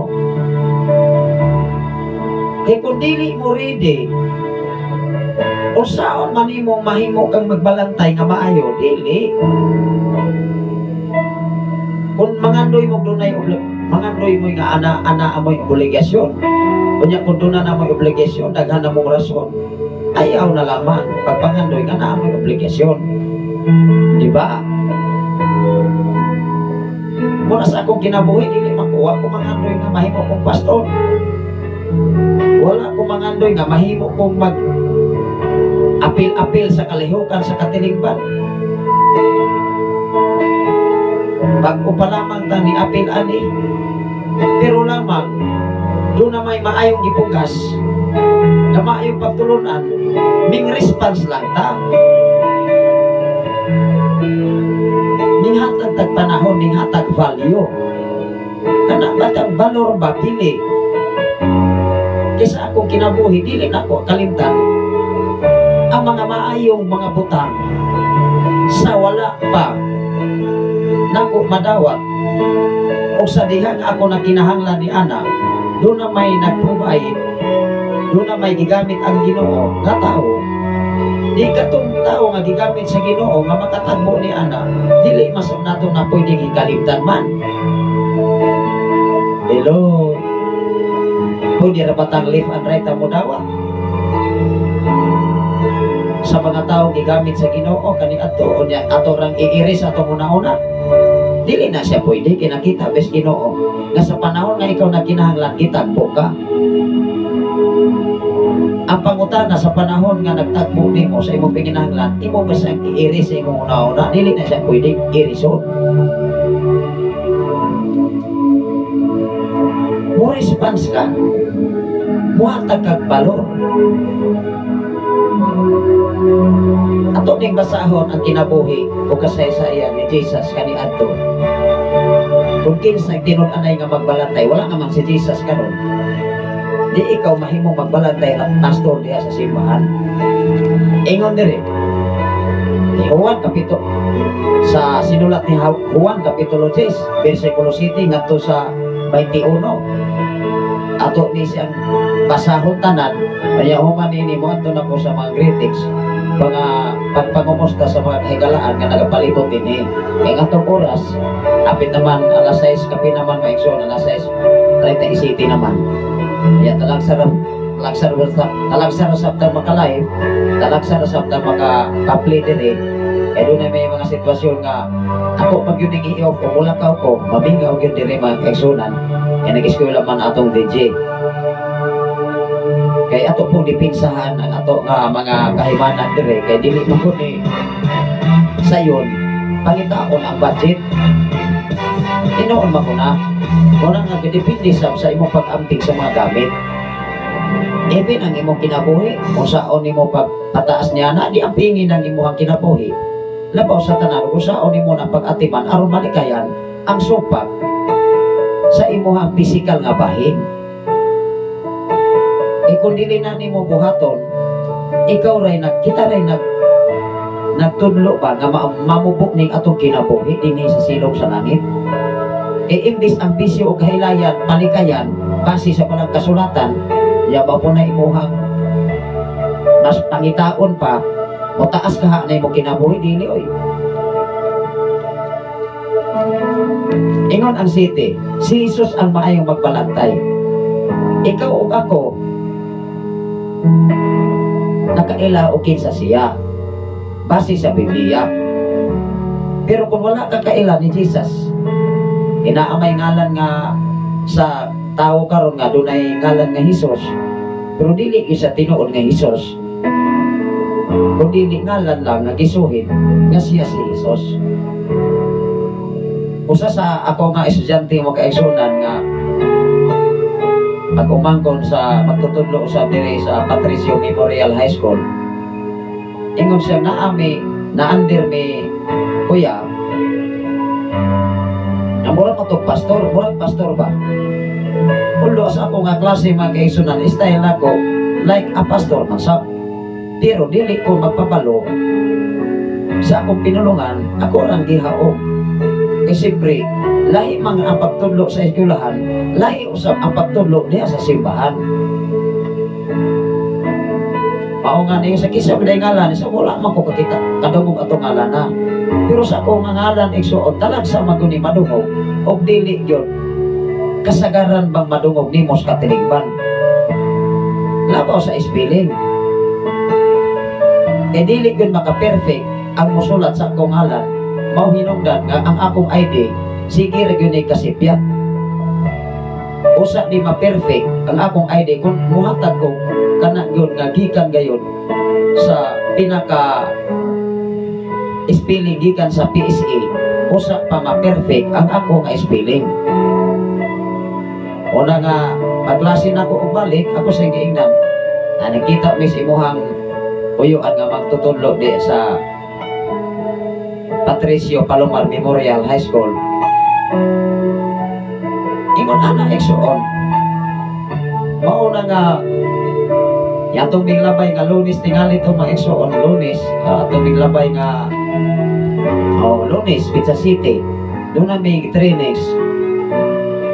Kay kung dili mo ready, unsaon man imong mahimo kang magbalantay nga maayo? Dili. Kung mangandoy mo dunay mangandoy mo nga ana amoy obligasyon. Unya kung duna na mo'y obligasyon, daghan na mong rason. Ayaw na lamang pagpangandoy nga naa mo'y obligasyon. Di ba? Muna sa akong kinabuhi, dili makuha ko mangandoy nga mahimo kong pastor. Wala ko mangandoy nga mahimo kong mag apil-apil sa kalihukan sa katilingban. Bago pa lamang ta ni apil ani, pero lamang doon na may maayong gipugas, na maayong pagtulunan, ming response lang ta. Ninghatag tag panahon, ninghatag value. Kana batang balor ba dili? Kaysa akong kinabuhi, dili na ako kalimtan ang mga maayong mga butang sa wala pa nako madawat o sa dihang ako na kinahanglan ni ana, doon na may nag-provide, doon na may gigamit ang Ginoo nga tao. Di katong tao nga gigamit sa Ginoo nga makatagbo ni ana, dili masab nato na pwede gikalimtan man. Hello. Pwede ra batang left and right ang modawa sa mga tao gigamit sa Ginoo kani adto unya ato rang iiris atong una-una. Dili na siya pwede kinakita bes Ginoo nga sa panahon nga ikaw nagkinahanglan gitagbo ka. Ang pangutana sa panahon nga nagtagbo nimo sa imong pinginahanglan, imo ba siyang iiris sa imong una-una? Dili na siya pwede irison. Mo response ka, muhatag kag balor. Ato ning basahon ang kinabuhi o kasaysayan ni Jesus kaniadto. Kung kinsay tinud-anay nga magbalantay, wala naman si Jesus karon. Di ikaw mahimong magbalantay at pastor diha sa simbahan. Ingon diri. Si Juan kapitulo, sa sinulat ni Juan kapitulo 10 versikulo 7 ngadto sa 21, ato ni siyang basahon tanan. Kaya human nini, mo na ko sa mga greetings, mga pagpangumusta sa mga kahigalaan nga nagapalibot dinhi. Kay ngatong oras apit naman alas 6 kapi naman, mga igsoon, alas 6:37 naman. Kaya talagsa ra sabta maka-live, talagsa ra sabta maka-play diri, kay doon may mga sitwasyon nga ako pag yun i-off ko, mulakaw ko, mamingaw gyud diri, mga kaigsunan, kay nag-eskwela man atong DJ. Kay ato pong dipinsahan ang ato nga mga kahimanan dire, kay dili man gud ni sayon pangitaon ang budget. Tinuod man ko na muna nga gidepende sab sa imong pag-amping sa mga gamit, even ang imong kinabuhi. Kung saon nimo pagpataas niya na di ampingin ang imong kinabuhi, labaw sa tanan kung saon nimo na pag-atiman aron malikayan ang supak sa imong pisikal nga bahin. Eh kung dili na nimo buhaton, ikaw ray nag kita ray nagtudlo ba nga mamubok ning atong kinabuhi dinhi sa silong sa langit. Eh imbis ang bisyo o kahilayan malikayan base sa palang kasulatan, yaba po na imuhang mas pangitaon pa, o taas ka na imong kinabuhi dili oy. Ingon ang city, si Jesus ang maayong magbalantay. Ikaw ug ako nakaila o kinsa siya base sa Biblia. Pero kung wala ka kaila ni Jesus, inaamay ngalan nga sa tao karon nga dunay ngalan nga Jesus, pero dili gyud sa tinuod nga Jesus, kung dili ngalan lang nga gisuhid nga siya si Jesus. Usa sa ako nga estudyante mo, kaigsunan, nga pag umangkon sa magtutudlo sa diri sa Patricio Memorial High School, ingon siya naami naandir mi kuya na murag matog pastor, murag pastor ba. Ulo sa ako nga klase, mga kaigsunan, style nako like a pastor man sa, pero dili ko magpabalo sa akong pinulungan, ako rang gihaog. Kay siyempre, lahi man ang pagtudlo sa eskwelahan, lahi usab ang pagtudlo diha sa simbahan. Mao nga niyo sa kisa biday ngalan, sa wala man ko kakita kadungog atong ngalan na. Pero sa ako nga ngalan, igsuon, talagsa man guni madungog og dili gyud kasagaran bang madungog nimo sa katilingban. Labaw sa spelling. Kay dili gyud maka-perfect ang musulat sa akong ngalan, mao hinungdan nga ang akong ID sige ra gyud ni kasipyat. Usa di ma-perfect ang akong ID kung muhatag ko kana gyud nga gikan gayon sa pinaka spelling gikan sa PSA, usa pa ma-perfect ang ako nga spelling. Una nga pagklase na ko og balik ako sa giingnan na nakita mi sa imuhang uyuan nga magtutudlo di sa Patricio Palomar Memorial High School. Ingon ana, igsuon, mao na nga yatong miglabay nga Lunes tingali to, mga igsuon, Lunes, atong miglabay nga oh, Lunes Pizza City, doon na may trainings.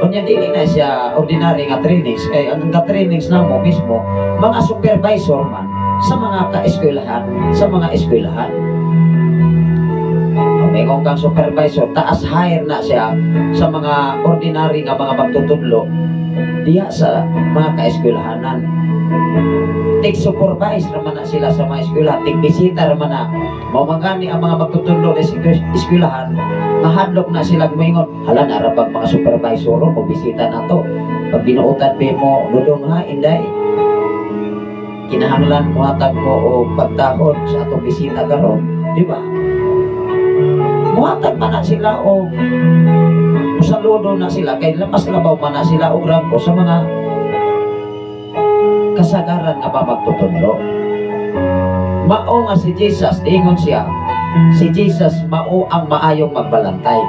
Unya dili na siya ordinary nga trainings, kay ang nga trainings namo mismo mga supervisor man sa mga kaeskwelahan, sa mga eskwelahan. Ang kang supervisor, taas higher na siya sa mga ordinary nga mga magtutudlo diha sa mga kaeskwelahanan. Tig supervise raman na sila sa mga eskwelahan, tig bisita raman na. Mao man gani ang mga magtutudlo sa eskwelahan, mahadlok na sila moingon, hala na ra pag mga supervisor mo bisita na to. Pag binuotan pa mo dudong ha, inday. Kinahanglan mohatag mo og pagtahod sa atong bisita karon, di ba? Muhatag man na sila og musaludo na sila kay mas labaw man na sila og rangko sa mga kasagaran nga magtutudlo. Mao nga si Jesus, ingon siya, si Jesus mao ang maayong magbalantay.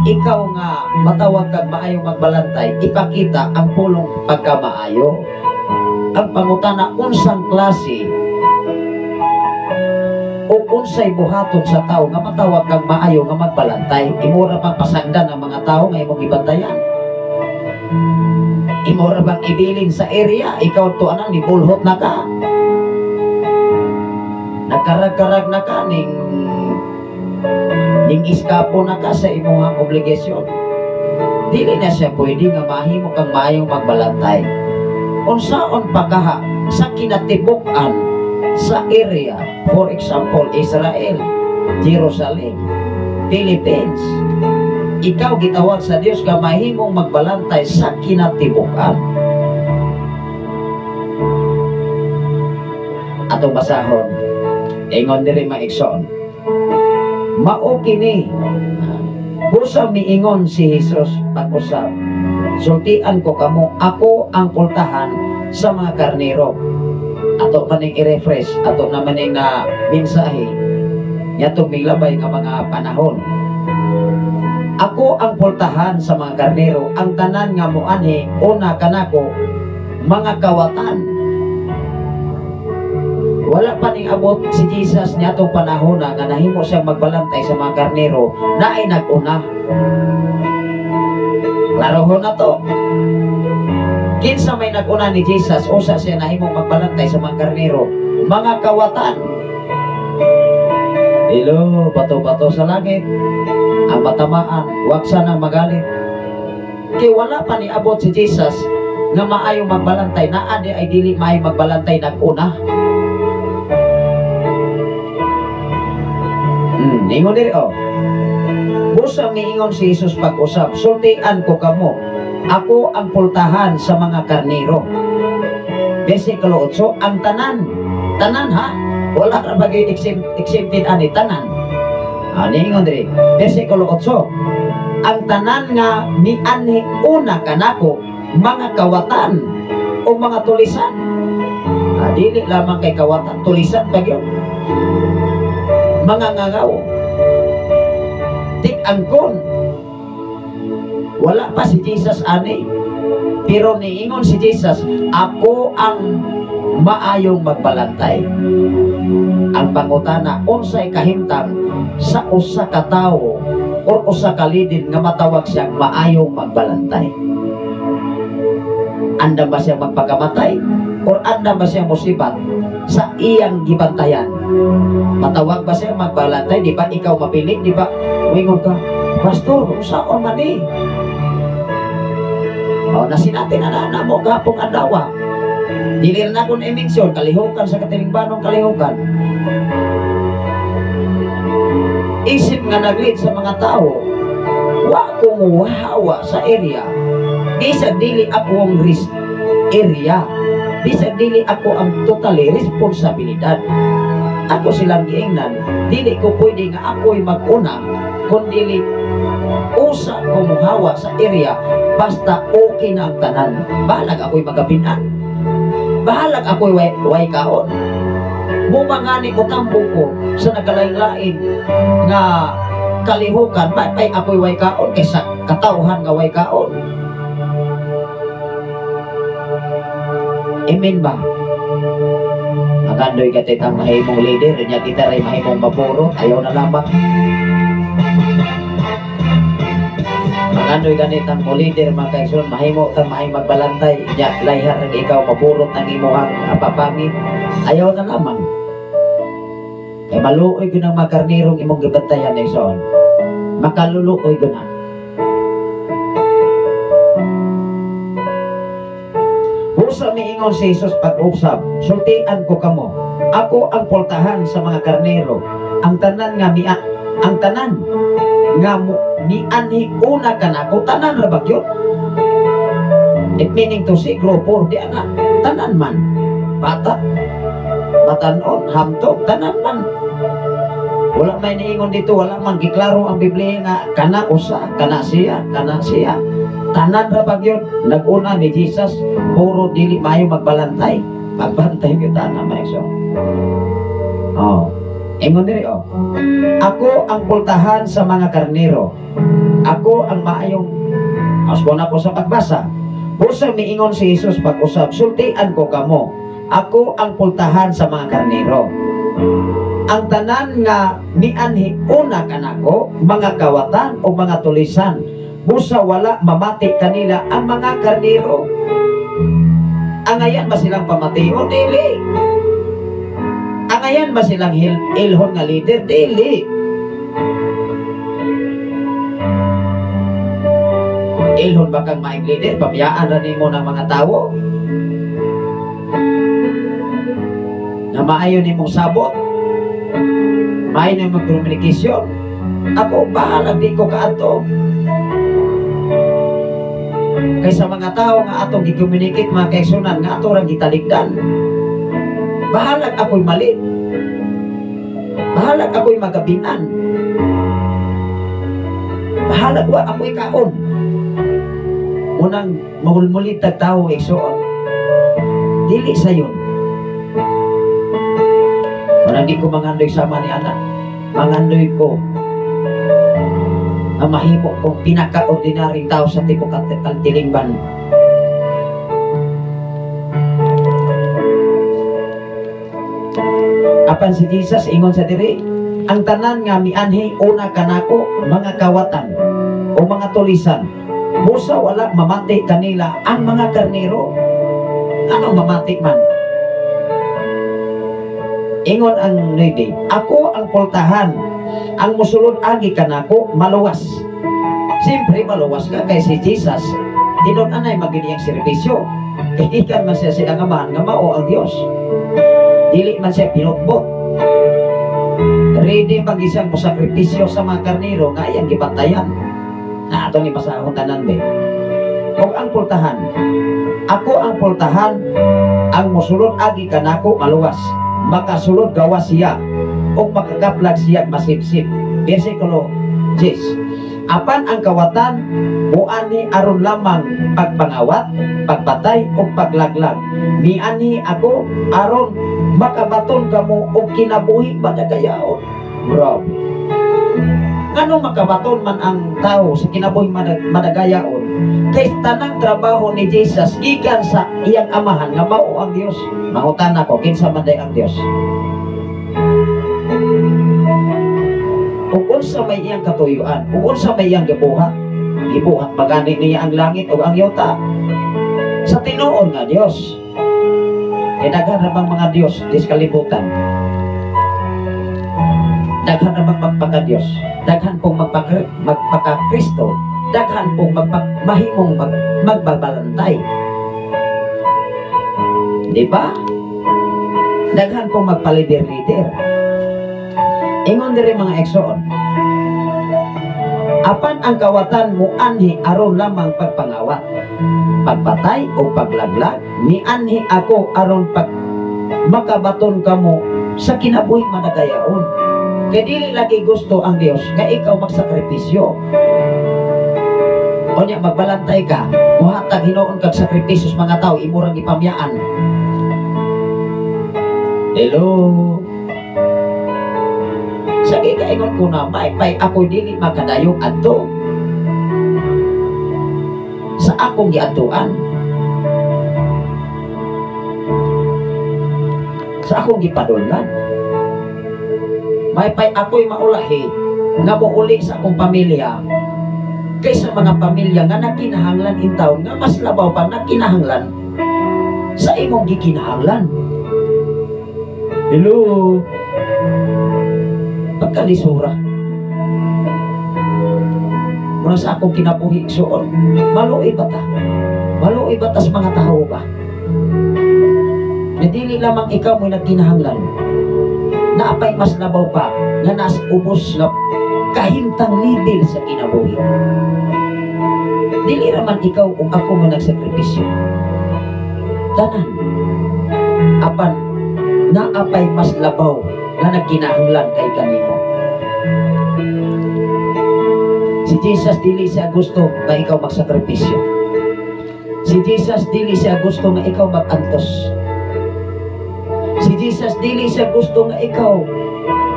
Ikaw nga matawag kag maayong magbalantay, ipakita ang pulong pagkamaayo. Ang pangutana, unsang klase O unsay buhaton sa tao nga matawag kang maayo nga magbalantay? Imo ra bang pasagdan ang mga tao nga imong gibantayan? Imo ra bang ibilin sa area? Ikaw to anang nibulhot na ka, nagkarag-karag na ka, ning ning iskapo na ka sa imong obligasyon. Dili na siya pwede nga mahimo kang maayong magbalantay. Unsaon pa kaha sa kinatibuk-an sa area, for example, Israel, Jerusalem, Philippines, ikaw gitawag sa Dios nga mahimong magbalantay sa kinatibuk-an. Atong basahon, ingon diri mga igsoon, mao kini busa miingon si Jesus pag-usab, sultian ko kamo, ako ang pultahan sa mga karnero. Ato maning i-refresh, ato naman ning na mensahe niadtong milabay nga mga panahon. Ako ang pultahan sa mga karnero, ang tanan nga moanhi una kanako mga kawatan. Wala pa ning abot si Jesus niadtong panahon na nga nahimo siyang magbalantay sa mga karnero, naay nag-una. Klarohon na to. Kinsa may nag-una ni Jesus, usa siya nahimong magbalantay sa mga karnero, mga kawatan. Hello, bato-bato sa langit, ang matamaan, wag sanang magalit. Kay wala pa ni abot si Jesus nga maayong magbalantay, naa di ay dili maayong magbalantay nag-una. Ingon diri oh. Busa miingon si Jesus pag-usab, sultian ko kamo, ako ang pultahan sa mga karnero. Versikulo 8, ang tanan, tanan ha, wala ra bagay exempted ani tanan. Ani ingon diri, versikulo 8, ang tanan nga mianhi una kanako mga kawatan o mga tulisan. Dili lamang kay kawatan, tulisan pa gyud. Mga ngagaw, tik-angkon. Wala pa si Jesus ani, pero niingon si Jesus, ako ang maayong magbalantay. Ang pangutana, unsay kahimtang sa usa ka tawo or usa ka leader nga matawag siyang maayong magbalantay? Andam ba siya magpakamatay or andam ba siya musibat sa iyang gibantayan? Matawag ba siya magbalantay? Di ba ikaw mapili? Di ba wingon ka, Pastor, unsaon man ni? O, nasinati na na mo gapong adlaw. Dili na akong i-mention, kalihukan sa katilingbanong kalihukan. Isip nga naglit sa mga tao, wa ko muhawa sa area. Bisag dili ako ang risk area. Bisag dili ako ang totally responsibilidad. Ako silang giingnan, dili ko pwede nga ako'y mag-una, kung dili usa ko muhawa sa area, basta okay na ang tanan. Bahalag ako'y magabinan. Bahalag ako'y way kaon. Mumangani ko tambong ko sa nagkalain-lain nga kalihukan, may ako'y way kaon kaysa katauhan nga way kaon. Amen ba? Magandoy ka titang mahimong leader, nya kita ray mahimong mapuro, ayaw na lamang. Magandoy ganitang mo leader, mga kaigsoon, mahimo kang mahimong magbalantay, nya layhan rin ikaw mapurot ng imuhang apapangit, ayaw na lamang. Kay maluoy ko ng mga karnirong imong gibantayan, igsoon. Makaluluoy ko na. Busa miingon si Jesus pag-usab, sultian ko kamo, ako ang pultahan sa mga karnero. Ang tanan nga mia, ang tanan nga mianhi una kanako, tanan ra ba gyud? It meaning to say, grupo, di ana, tanan man. Bata, batanon, hamtog, tanan man. Wala may niingon dito, wala man giklaro ang Biblia nga kana usa, kana siya, kana siya. Tanan ra ba gyud? Nag-una ni Jesus, puro dili maayo magbalantay. Magbantay gyud tanan maesyo. Oh, ingon diri oh. Ako ang pultahan sa mga karnero. Ako ang maayong asbon ako sa pagbasa. Busa miingon si Jesus pag-usab, sultian ko kamo. Ako ang pultahan sa mga karnero. Ang tanan nga mianhi una kanako, mga kawatan o mga tulisan, busa wala mamati kanila ang mga karnero. Angayan ba silang pamation? Dili. Angayan ba silang ilhon nga leader? Dili. Ilhon ba kang maing leader? Pamiyaan ra nimo ng mga tawo na maayo nimong sabot, maayo nimong communication. Ako bahalag di ko kaadto. Kaysa mga tao nga atong gi-communicate mga kaigsunan nga ato rang gitalikdan. Bahalag ako'y mali. Bahalag ako'y magabinan. Bahalag wa ako'y kaon. Unang magulmulit tag tao igsoon. Dili sayon. Manang di ko mangandoy sama ni anak. Mangandoy ko ang mahimo kong pinaka-ordinaryong tao sa tibok katilingban. Apan si Jesus ingon sa diri, ang tanan nga mianhi una kanako mga kawatan o mga tulisan, busa wala mamati kanila ang mga karnero. Anong mamati man? Ingon ang 9, ako ang pultahan, ang musulod agi kanako maluwas. Siyempre maluwas ka kay si Jesus tinud-anay magini ang serbisyo. Kay ikan man siya sa iyang amahan nga mao ang Dios. Dili man siya pinutbot. Ready mag-isang mosakripisyo sa mga karnero nga iyang gibantayan. Na atong ibasahon tanan be. Og ang pultahan, ako ang pultahan, ang musulod agi kanako maluwas. Makasulod gawas siya o makakaplag siya masipsip. Versikulo 10. Apan ang kawatan muani aron lamang pagpangawat, pagpatay o paglaglag. Mianhi ako aron makabaton kamo og kinabuhi madagayaon. Grabe. Ngano makabaton man ang tao sa kinabuhi madagayaon? Kay tanang trabaho ni Jesus gikan sa iyang amahan nga mao ang Dios. Mangutan ako kinsa man day ang Dios? Ug unsa may iyang katuyuan, ug unsa may iyang gibuhat? Gibuhat magani niya ang langit ug ang yuta. Sa tinuod nga Dios. Kay daghan ra bang mga Dios dis kalibutan? Daghan ra bang magpaka-Dios? Daghan pong magpaka-Kristo? Daghan pong mahimong magbabalantay? Di ba? Daghan pong magpalider-lider. Ingon diri mga eksoon, apan ang kawatan muanhi aron lamang pagpangawat, pagpatay o paglaglag, mianhi ako aron pag makabaton kamo sa kinabuhi madagayaon. Kay dili lagi gusto ang Dios nga ikaw magsakripisyo. Unya magbalantay ka, muhatag hinuon kag sakripisyo sa mga tao, imurang ipamyaan. Hello. Sa gikaingon ko na maipay ako dili makadayong adto sa akong giadtuan, sa akong gipadulngan. Maipay ako'y maulahi nga mouli sa akong pamilya kaysa mga pamilya nga nakinahanglan intaw nga mas labaw pa nakinahanglan sa imong gikinahanglan. Hello. Pagkalisura. Muna sa akong kinabuhi suon, maluoy ba ta? Maluoy ba tas mga tao ba? Nadili lamang ikaw mo'y nagkinahanglan. Naapay mas labaw pa nga nas ubos nga kahimtang level sa kinabuhi. Dili raman ikaw ug ako mo nagsakripisyo. Tanan. Apan naapay mas labaw nga nagkinahanglan kay kanimo. Si Jesus dili siya gusto nga ikaw magsakripisyo. Si Jesus dili siya gusto nga ikaw magantos. Si Jesus dili siya gusto nga ikaw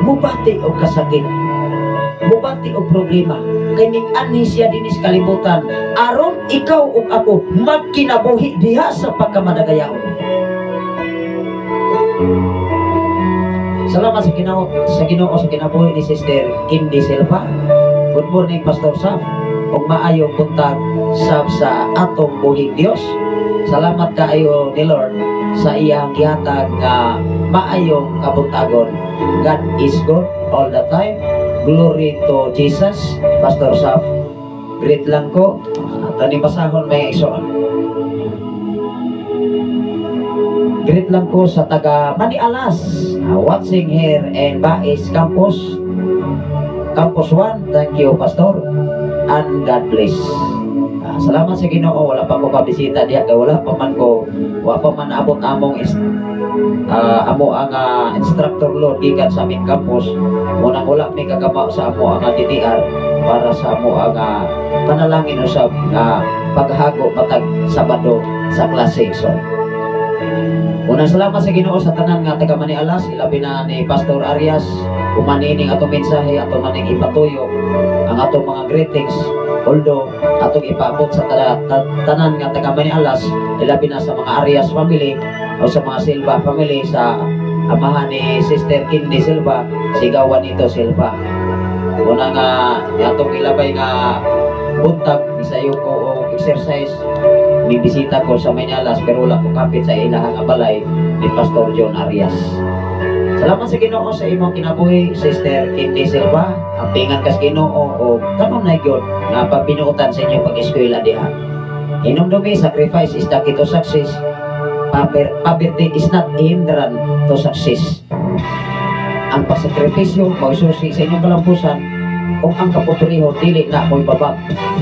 mubati og kasakit, mubati og problema. Kay ning-anhi siya dinhi sa kalibutan aron ikaw ug ako magkinabuhi diha sa pagkamadagayaon. Sa Salamat sa Ginoo sa kinabuhi ni Sister Kindy Silva. Good morning, Pastor Saf. Ug maayong buntag sab sa atong buhing Dios. Salamat kaayo ni Lord sa iyang gihatag nga maayong kabuntagon. God is good all the time. Glory to Jesus. Pastor Saf, greet lang ko. Ato ni basahon, mga igsoon. Greet lang ko sa taga Manialas, watching here in Bais Campus. Campus 1, thank you, Pastor. And God bless. Salamat sa Ginoo, wala pa ko kabisita diha kay wala pa man ko, wa pa man abot among is, amo ang instructor Lord gikan sa aming campus. Munang wala mi kakaba sa amo ang DTR para sa amo ang panalangin usab nga paghago patag Sabado sa klase. So, unang salamat sa Ginoo sa tanan nga taga Manialas, ilabi na ni Pastor Arias, kumanining atong mensahe, ato maning ipatuyo ang atong mga greetings, although atong ipaabot sa tanan nga taga Manialas, ilabi na sa mga Arias family o sa mga Silva family, sa amahan ni Sister Kindy Silva, si Gawanito Silva. Una nga atong ilabay nga buntag, isayo ko og exercise, mibisita ko sa Manialas pero wala ko kapit sa ilahang balay ni Pastor John Arias. Salamat sa Ginoo sa imong kinabuhi, Sister Kindy Silva. Ampingan kas Ginoo o kanunay gyud nga pagbinuotan sa inyong pag-eskwela diha. Hinumdumi, sacrifice is the key to success. Poverty is not a hindrance to success. Ang pagsakripisyo mao susi sa inyong kalampusan ug ang kapobrehon dili na mo'y babag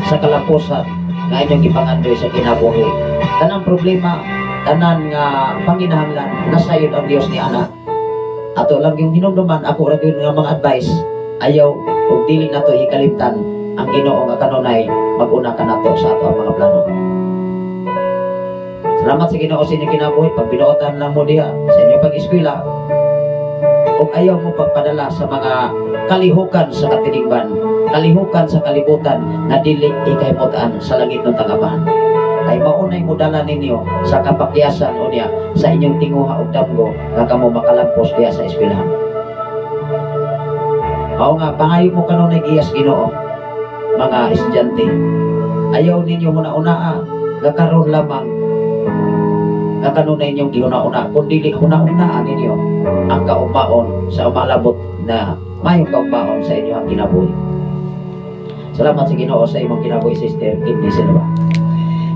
sa kalampusan nga inyong gipangandoy sa kinabuhi. Tanang problema, tanan nga panginahanglan, nasayod ang Dios ni ana. Ato lang yung hinumduman, ako ra gyud nga mga advice, ayaw ug dili nato ikalimtan ang Ginoo nga kanunay mag-una kanato sa ato ang mga plano. Salamat sa Ginoo sa inyong kinabuhi, pag binuotan lang mo diha sa inyong pag-eskwela, ug ayaw mo pagpadala sa mga kalihukan sa katilingban, kalihukan sa kalibutan na dili ikahimutan sa langit ng tagabahan. Kay maunay mo dala ninyo sa kapakyasan unya sa inyong tinguha og damgo nga kamo makalampos diha sa eskwelahan. Mao nga pangayo mo kanunay giyas Ginoo, mga estudyante. Ayaw ninyo huna-unaa nga karon lamang nga kanunay inyong gihuna-una, kun dili huna-unaa ninyo ang kaumaon sa umalabot na mayong kaumaon sa inyong kinabuhi. Salamat sa Ginoo sa imong kinabuhi, Sister Kindy Silva.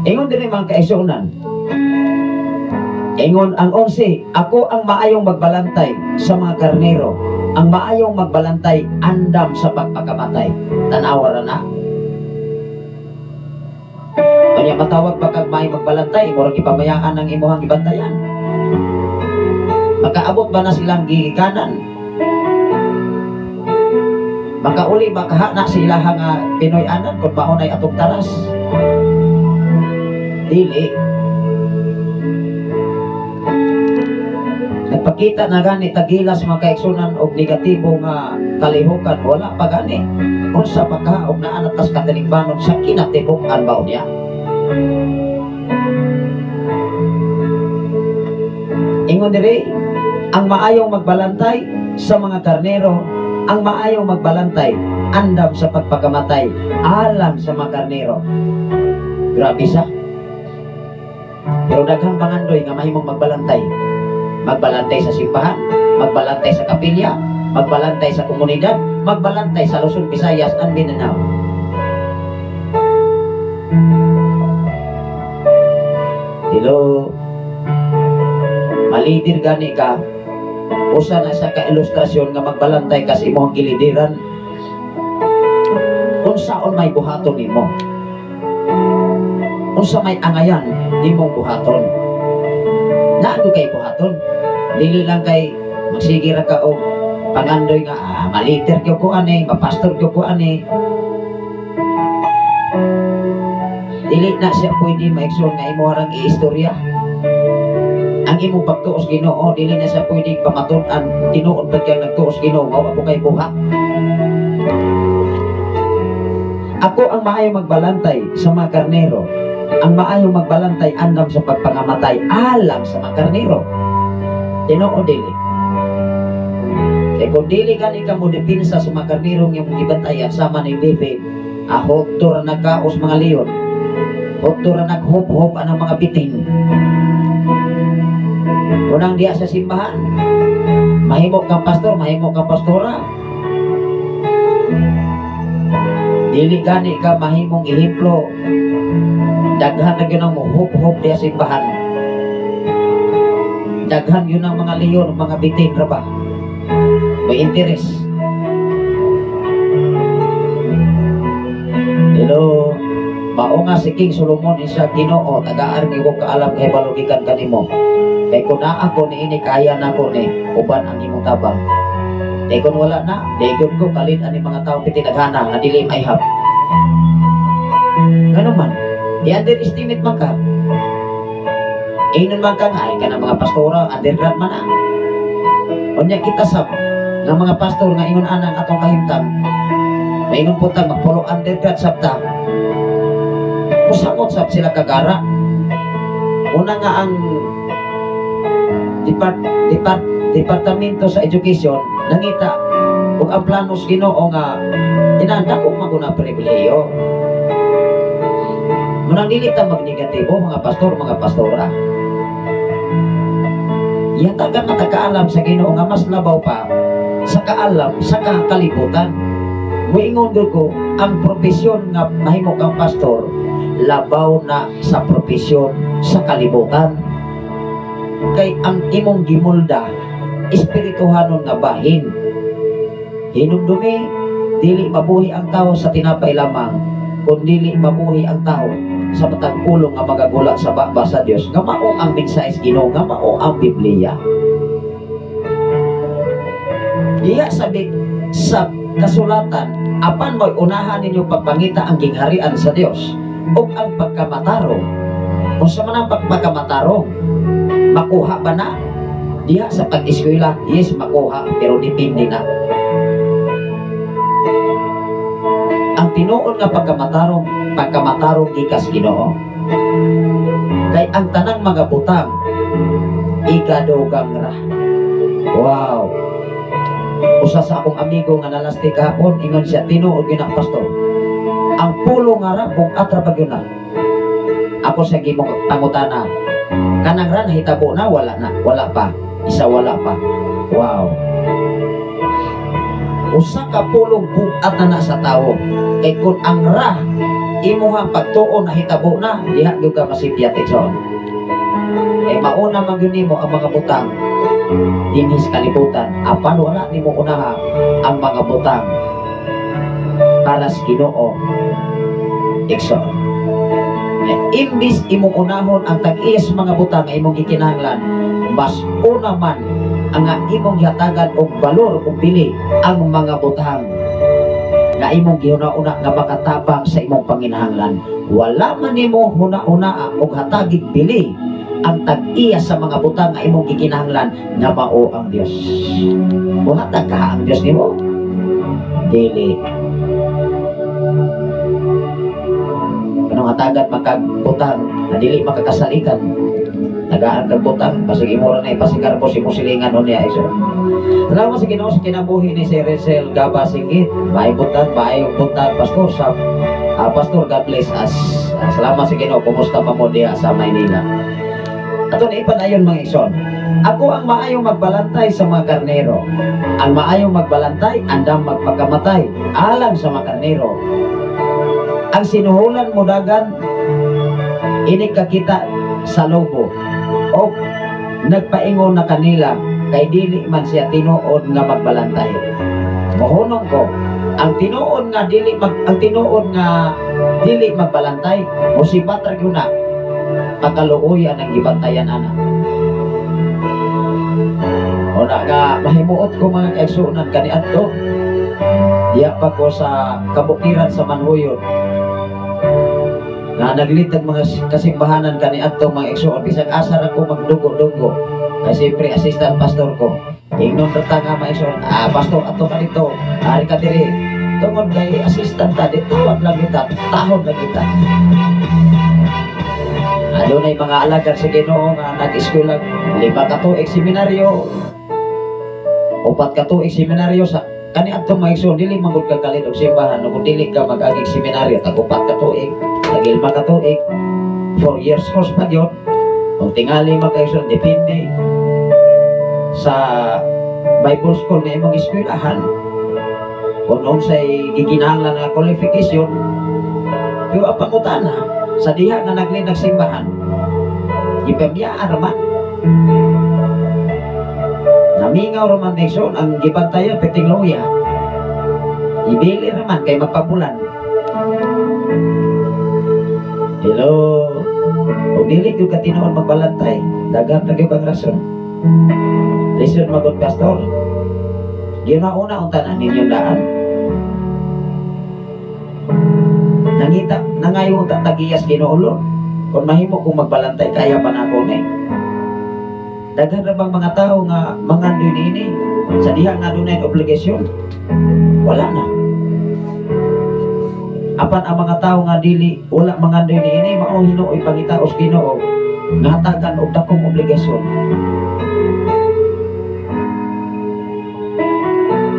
Ingon din mga kaigsuonan. Ingon ang 11, ako ang maayong magbalantay sa mga karnero. Ang maayong magbalantay andam sa pagpakamatay. Tanawa ra na. Kanya matawag ba kag maayong magbalantay, murag gipamayaan ang imuhang gibantayan. Makaabot ba na silang gigikanan? Makauli ba kahana sila nga Pinoy-anan kung maunay atong taras? Dili. Nagpakita na gani tagilas mga kaigsunan og negatibo nga kalihukan, wala pa gani. Unsa pa ka og naa na tas katilingbanon sa kinatibuk-an ba unya? Ingon diri, ang maayong magbalantay sa mga karnero, ang maayong magbalantay andam sa pagpakamatay alang sa mga karnero. Grabe sa. Pero daghang pangandoy nga mahimong magbalantay. Magbalantay sa simbahan, magbalantay sa kapilya, magbalantay sa komunidad, magbalantay sa Luzon, Visayas, and Mindanao. Hello. Malidir gani ka, usa na sa ka-ilustrasyon nga magbalantay ka sa imong gilidiran. Unsaon may buhaton nimo? Unsa may angayan nimong buhaton? Naa kay buhaton. Dili lang kay magsige ra ka og pangandoy nga maliter gyud ko ani, mapastor gyud ko ani. Dili na siya pwede maigsoon nga imo rang iistorya. Ang imong pagtuos Ginoo dili na siya pwede pamatud-an tinuod ba kang nagtuos Ginoo nga wa po kay buhat. Ako ang maayong magbalantay sa mga karnero. Ang maayong magbalantay andam sa pagpangamatay alang sa mga karnero. Tinuod dili. Kay kung dili gani ka mo depensa sa mga karnero nga imong gibantayan sama ni David, hotto ra nagkaos mga leon. Hotto ra naghop-hop ang mga bitin. Unang diya sa simbahan, mahimo kang pastor, mahimo kang pastora. Dili gani ka mahimong ehemplo. Daghan na gyud ang mohop-hop diya sa simbahan. Daghan yun ang mga leon, mga bitin ra ba? May interes. Hello. Mao nga si King Solomon isa Ginoo, tagaan ni ko kaalam kay balugikan kanimo. Kay kun naa ko niini kaya nako ni uban ang imong tabang. Kay kun wala na, daygon ko kalit ani mga tawo pitinaghana nga dili maihap. Ngano man, i-underestimate man ka. Ingnon man ka nga ay kanang mga pastora undergrad man na. Unya kita sab nga mga pastor nga ingon ana ang atong kahimtang. Maingon po ta magpulo undergrad sab ta. Musamot sab sila kagara. Una nga ang departamento sa education nangita ug ang plano sa Ginoo nga tinandako maguna pribilehiyo. Munang dili ta magnegatibo mga pastor, mga pastora. Yatagan na kaalam sa Ginoo nga mas labaw pa sa kaalam sa kalibutan. Muingon gud ko ang propesyon nga mahimo kang pastor labaw na sa propesyon sa kalibutan. Kay ang imong gimulda espirituhanon nga bahin. Hinumdumi dili mabuhi ang tao sa tinapay lamang, kun dili mabuhi ang tao sa matag pulong nga magagula sa baba sa Dios, nga mao ang mensahe sa Ginoo, nga mao ang Biblia. Diya sa kasulatan, apan mo'y unahan ninyo pagpangita ang gingharian sa Dios ug ang pagkamatarong. Unsa man ang pagkamatarong? Makuha ba na? Diha sa pag-eskwela, yes, makuha, pero depende na. Ang tinuod nga pagkamatarong, pagkamatarong gikas Ginoo. Kay ang tanang mga butang ikadugang ra. Wow. Usa sa akong amigo nga nalasti kahapon, ingon siya, tinuod gyud na pastor. Ang pulo nga ra bug-at ra pa gyud na. Ako sa gimong pangutana, kanang ra nahitabo na, wala na, wala pa, isa wala pa. Wow. Usa ka pulong bug-at na na sa tawo. Kay kun ang ra imuhang pagtuon nahitabo na, diha gyud ka masipyat igsoon. Kay mauna man gyud nimo ang mga butang dinhi sa kalibutan, apan wala nimo unaha ang mga butang para sa Ginoo igsoon. Imbis imong unahon ang tag-iyas mga butang nga imong gikinahanglan, mas una man ang nga imong gihatagan og balor ug bili ang mga butang nga imong gihuna-una nga makatabang sa imong panginahanglan. Wala man nimo huna-unaa og hatagig bili ang tag-iya sa mga butang nga imong gikinahanglan nga mao ang Dios. Muhatag ka ang Dios nimo? Dili. Kanang hatagan makagbutang na dili makakasalikan, tagaan kag butang basig imo ra na ipasigarbo si mo silingan unya iso. Salamat sa Ginoo sa kinabuhi ni si Rachel Gaba Singit. Maayong buntag pastor sa pastor, God bless us. Salamat sa Ginoo. Kumusta pa mo diha sa Maynila? Ato na ipanayon mga igsoon. Ako ang maayong magbalantay sa mga karnero. Ang maayong magbalantay andam magpakamatay alang sa mga karnero. Ang sinuhulan mo dagan ini kakita sa lobo o nagpaingon na kanila kay dili man siya tinuod nga magbalantay. Mohunong ko ang tinuod nga dili mag, ang tinuod nga dili magbalantay musibat ra gyud na pagkaluoy ang gibantayan ana. Una nga mahimuot ko mga kaigsuonan kaniadto diya pa ko sa kabukiran sa Manhuyon nga naglitag mga kasimbahanan kaniadto mga igsoon, bisag asa ra ko magdugo-dugo kay siyempre assistant pastor ko. Ingnon ra ta nga mga igsoon, pastor ato ka dito, ari ka diri. Tungod kay assistant ta dito, tawag lang kita, tahod lang kita. Adunay mga alagad sa Ginoo nga nag-eskwela 5 ka tuig seminaryo. 4 ka tuig seminaryo sa kani adto, mga igsoon, dili man gud ka kalit og simbahan kung dili ka mag-agig seminaryo tag 4 ka tuig, tag 5 ka tuig, 4 years course pa yun. Kung tingali, mga igsoon, depende sa Bible school na imong eskwelahan kung unsay gikinahanglan nga qualification. Pero ang pangutana sa diha nga naglinag simbahan, gipamiyaan raman, namingaw raman, igsoon, ang gibantayan perting luya, ibili raman kay magpabulan. Hello, kung dili gyud ka tinuod magbalantay, daghan ra gyud kang rason. Lisod magod, pastor. Ginauna unta na ninyong daan. Nangita, nangayo unta tagiyas Ginoo. Kung mahimo kong magbalantay, kaya pa na ako ni. Daghan ra bang mga tao nga mangandoy niini sa diha nga dunay obligasyon? Wala na. Apan ang mga tao nga dili wala mangandoy niini, mao hinuoy pangitaos Ginoo nga hatagan og dakong obligasyon.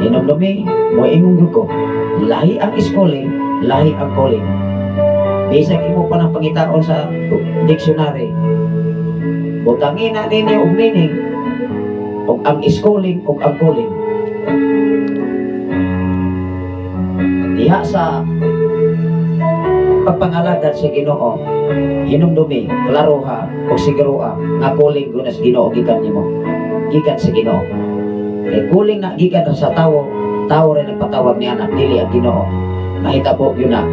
Hinumdumi, moingon gyud ko, lahi ang schooling, lahi ang calling. Bisag imo pa nang pangitaon sa dictionary, butangin na ninyo og meaning og ang schooling og ang calling. Diha sa pagpangalagad sa Ginoo, hinumdumi, klaroha og siguroha nga calling gud sa Ginoo gikan nimo, gikan sa Ginoo. Kay calling na gikan ra sa tawo, tawo rin nagpatawag niya na dili ang Ginoo. Mahitabo gyud na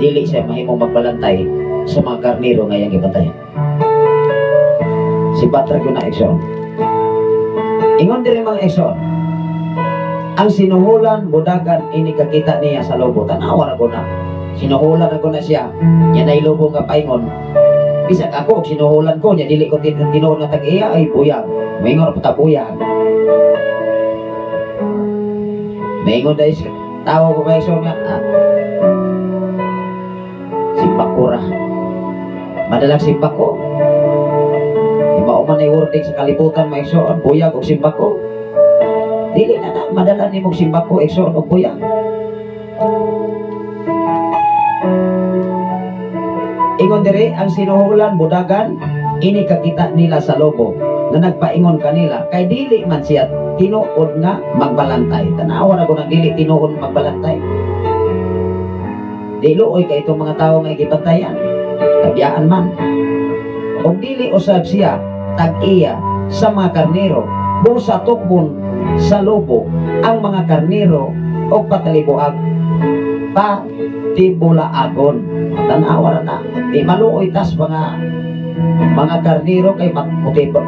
dili siya mahimong magbalantay sa mga karnero nga iyang gibantayan. Si Patra gyud na, igsoon. Ingon diri, mga igsoon, ang sinuhulan budagan ini kakita niya sa lobo. Tanawa ra ko na. Sinuhulan ra ko na siya. Nya nay lobo nga paingon. Bisag ako og sinuhulan ko nya dili ko tinuod nga tag-iya ay buyag. Moingon ra pa ta buyag. Moingon dai tawo ko ba igsoon nga simbako ra. Madalang simbako. Mao man ay wording sa kalibutan, mga igsoon, buyag og simbako. Dili na na madala nimong simbako, igsoon, og buyag. Ingon diri, ang sinuhulan budagan ini kakita nila sa lobo na nagpaingon kanila kay dili man siya tinuod nga magbalantay. Tanawa na ko nang dili tinuod magbalantay. Di luoy kay itong mga tao nga gibantayan, tabiyaan man. Og dili usab siya tag-iya sa mga karnero, busa tukbon sa lobo ang mga karnero og patalibuag patibulaagon. Tanawa ra na, di maluoy tas mga karnero kay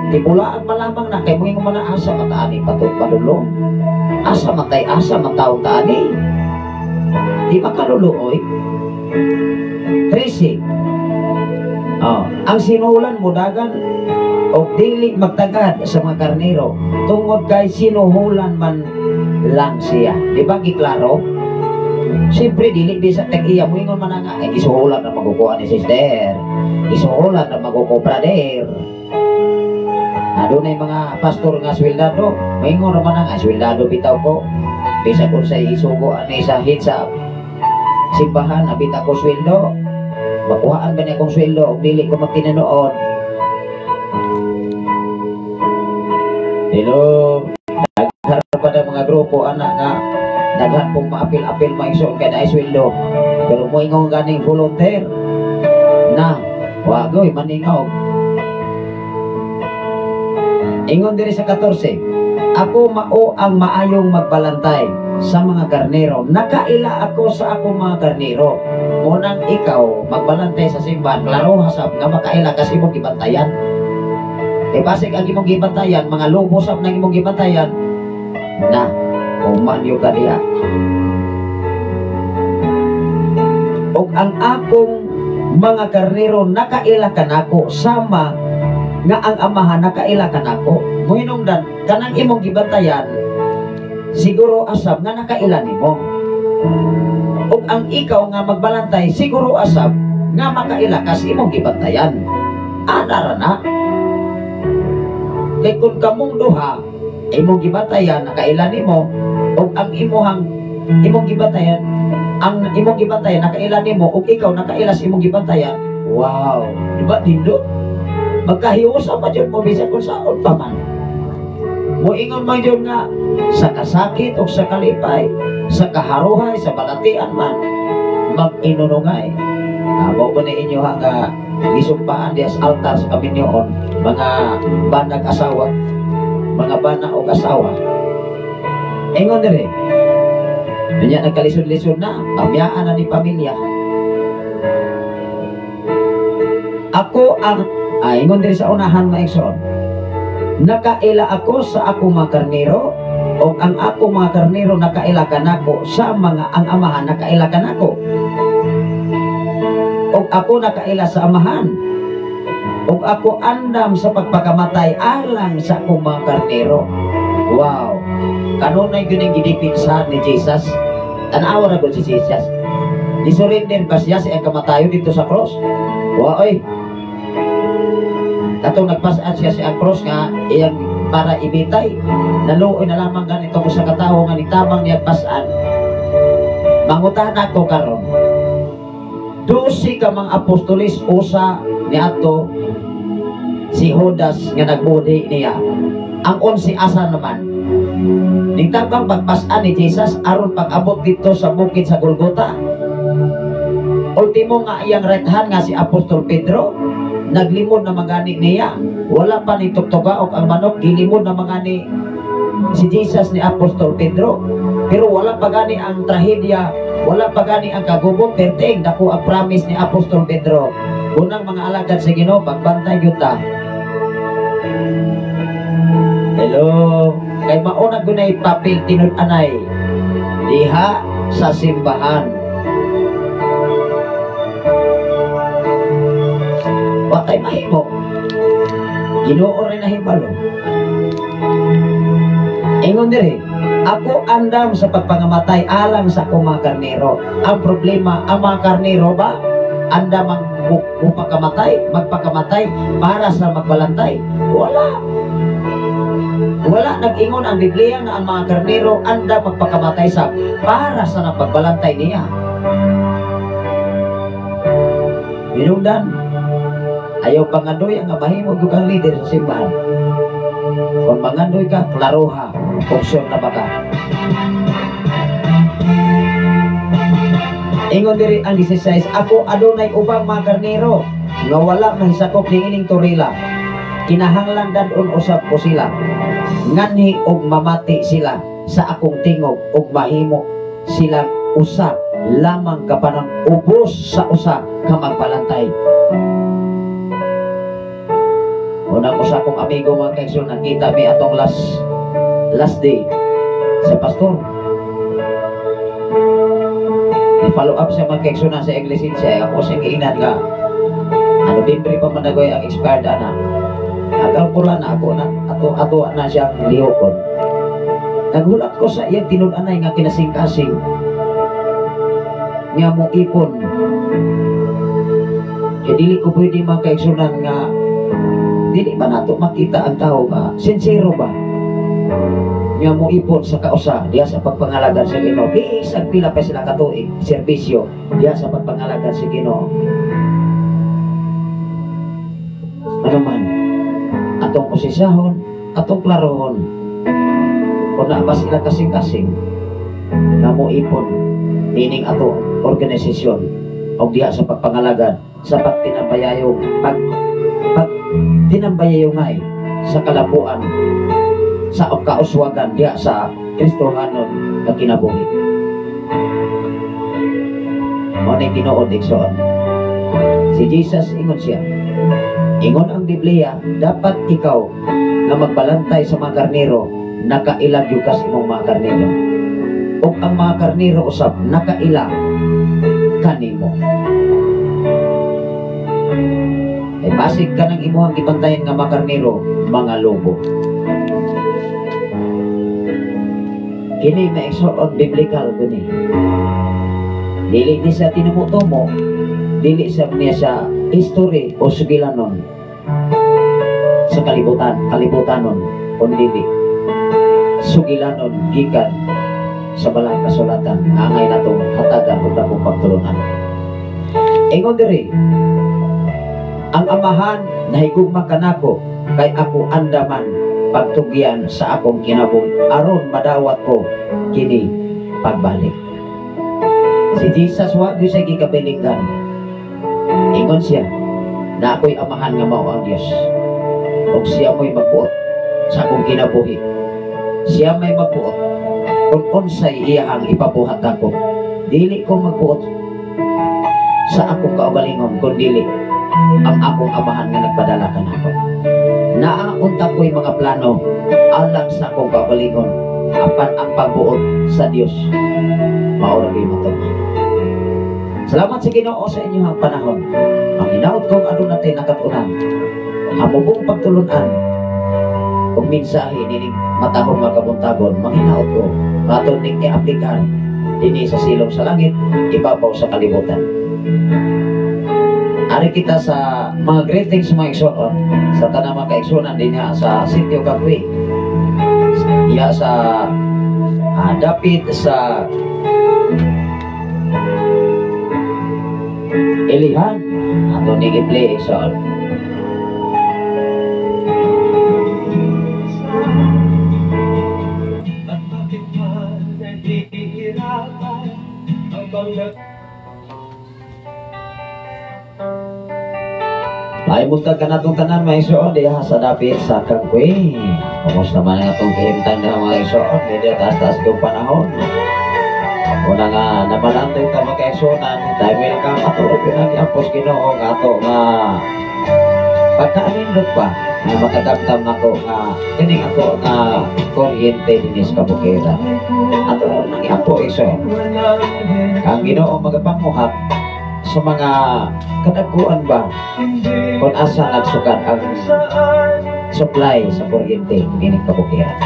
tibulaag malamang na kay moingon man na asa mataani patud padulong, asa matay asa mataw taani, di makaluluoy. 13. Oh, ang sinuhulan mudagan og dili magtagad sa mga karnero tungod kay sinuhulan man lang siya. Di ba giklaro? Siyempre dili bisa tag-iya moingon man nga ay gisuhulan na magukuha ni sister, gisuhulan na magukuha brother. Adunay mga pastor nga sweldado, moingon man nga sweldado bitaw ko. Bisa kun sa isugo ani sa hit sa simbahan abita ko sweldo. Makuhaan ba niya akong sweldo og dili ko magtinanood? Hello, daghan pa na mga grupo anak nga daghan pong maapil-apil mga igsoon kay naay sweldo. Pero moingon ganing volunteer na wagoy maningaw. Ingon diri sa 14, ako mao ang maayong magbalantay sa mga karnero. Nakaila ako sa akong mga karnero. Munang ikaw magbalantay sa simbahan, klaro hasab nga makaila kasi imong gibantayan. E basig ang imong gibantayan, mga lobo sab nang imong gibantayan, na umanyo ka diha. Og ang akong mga karnero nakaila kanako sama nga ang amahan nakaila kanako. Mohinungdan kanang imong gibantayan, siguro asab nga nakaila nimo. Ug ang ikaw nga magbalantay siguro asab nga makaila kas imong gibantayan. Ana ra na. Kay kun kamong duha Imong gibatayan nakaila nimo, ug ang imong gibatayan, ang imong gibatayan nakaila nimo, ug ikaw nakaila sa imong gibantayan. Wow, di ba nindot? Magkahiusa pa jud mo bisan kung saon pa man. Moingon man jud nga sa kasakit o sa kalipay, sa kaharuhay, sa balatian man, mag-inunungay. Mao ba na inyo nga gisumpaan diya sa altar sa kaminyoon, mga banag asawa, mga bana og asawa. Ingon diri. Unya nagkalisod-lisod na, pamyaan na ni pamilya. Ako ang ingon diri sa unahan maigsoon. Nakaila ako sa akong mga karnero, o ang akong mga karnero nakaila kanako sa mga ang amahan nakaila kanako. Og ako nakaila sa amahan. Og ako andam sa pagpakamatay alang sa akong mga karnero. Wow. Kanunay gyud ang gidipinsahan ni Jesus. Tan-awa ra gud si Jesus. Gisurrender ba siya sa iyang kamatayon dito sa cross? Wa oy. Katong nagpasaan siya sa cross nga iyang para ibitay, naluoy na lamang ganito ko sa katawo nga nitabang niya pasaan. Mangutan ako karon. 12 ka mga apostolis, usa niadto si Judas nga nagbudi niya. Ang 11 asa naman. Nitabang pagpasan ni Jesus aron pag-abot dito sa bukid sa Golgota. Ultimo nga iyang right hand nga si Apostol Pedro, naglimod na magani niya. Wala pa ni tugtugaok ang manok, gilimod na magani si Jesus ni Apostol Pedro. Pero wala pa gani ang trahedya, wala pa gani ang kagubot, perting dako ang promise ni Apostol Pedro. Unang mga alagad sa Ginoo, pagbantay gyud ta. Hello, kay mauna gunay papel tinud-anay diha sa simbahan. Watay mahimo. Ginoo rin nahibalo. Ingon diri, ako andam sa pagpangamatay alang sa akong mga karnero. Ang problema, ang mga karnero ba andam ang mupakamatay, magpakamatay para sa magbalantay? Wala. Wala nag-ingon ang Biblia nga ang mga karnero andam magpakamatay sa para sa napagbalantay niya. Hinungdan, ayaw pangandoy ang mahimo gyud kang leader sa simbahan. Kung mangandoy ka, klaroha, kung sure na ba ka. Ingon diri ang 16, ako adunay ubang mga karnero nga wala mahisakop niining torila. Kinahanglan dadon usab ko sila. Nganhi og mamati sila sa akong tingog og mahimo sila usa lamang kapanon ubos sa usa ka magbalantay. Una ko sa akong amigo mga kaigsoon, nakita mi atong last day sa pastor. I-follow up siya mga kaigsoon sa iglesia siya. Ako siyang giinan nga ano Nobyembre pa man nagoy ang expired ana. Agang pula na ako na ato na siyang lihokon. Naghulat ko sa iyang tinud-anay nga kinasing-kasing nga mo ipon. Kaya dili ko pwede mga kaigsunan nga dili ba nato makita ang tao nga sincero ba nga mo ipon sa kausa diha sa pagpangalagan sa Ginoo. Bisag pila pa sila katuig serbisyo diha sa pagpangalagan sa Ginoo. Ano man atong usisahon, atong klarohon kung naa ba sila kasing-kasing nga mo ipon nining ato organisasyon og diha sa pagpangalagan sa pagtinambayayong pagtinambayayongay sa kalabuan sa kauswagan diha sa Kristohanon nga kinabuhi. Mao ni tinuod igsoon. Si Jesus ingon siya. Ingon ang Biblia, dapat ikaw nga magbalantay sa mga karnero, nakaila gyud ka sa imong mga karnero. Ug ang mga karnero usab nakaila kanimo. Ay basig ka ng imuhang gibantayan nga mga karnero, mga lobo. Kini maigsoon biblical guni. Dili ni sa tinumutumo, dili sa niya sa history o sugilanon sa kalibutan, kalibutanon, kun dili. Sugilanon gikan sa Balang Kasulatan nga angay natong hatagan ug dakong pagtulunan. Ingon diri, ang Amahan nahigugma kanako kay ako andaman pagtugyan sa akong kinabuhi aron madawat ko kini pagbalik. Si Jesus wa gyud siya gikabilinggan. Ingon siya na ako'y Amahan nga mao ang Dios. Ug siya mo'y magbuot sa akong kinabuhi. Siya may magbuot kung unsay iyahang ipabuhat ako. Dili ko magbuot sa akong kaugalingon kun dili ang akong Amahan nga nagpadala kanako. Naa unta ko'y mga plano alang sa akong kaugalingon, apan ang pagbuot sa Dios mao ra gyud matuman. Salamat sa Ginoo sa inyong panahon. Ang hinaot kong aduna tay nakatunan, hamubong pagtulunan ug mensahe nining matahong nga kabuntagon, manghinaot ko ato ning i-aplikan dinhi sa silong sa langit, ibabaw sa kalibutan. Ari kita sa mga greetings, mga igsoon, sa tanang mga kaigsuonan dinha sa Sitio Cafe. Diha sa dapit sa Ilihan, ato ning i-play, igsoon. At bakit ba nahihirapan habang nag Ay, buntag ka natong tanan, mga igsoon, diha sa dapit sa Kangkwe. Kumusta man ang atong kahimtang diha, mga igsoon? Medyo taas-taas yung panahon. Una nga, nabalantay ta, mga kaigsuonan, tayo welcome ato rin pinag-iampos Ginoo nga ato nga pagkaanindot pa nga makadamdam nako nga kining ato nga kuryente dinhi sa kabukiran. Ato nang iampo, igsoon. Ang Ginoo magapanguhat sa mga kadaguan ba kung asa nagsukat ang supply sa kuryente dinhi kabukiran.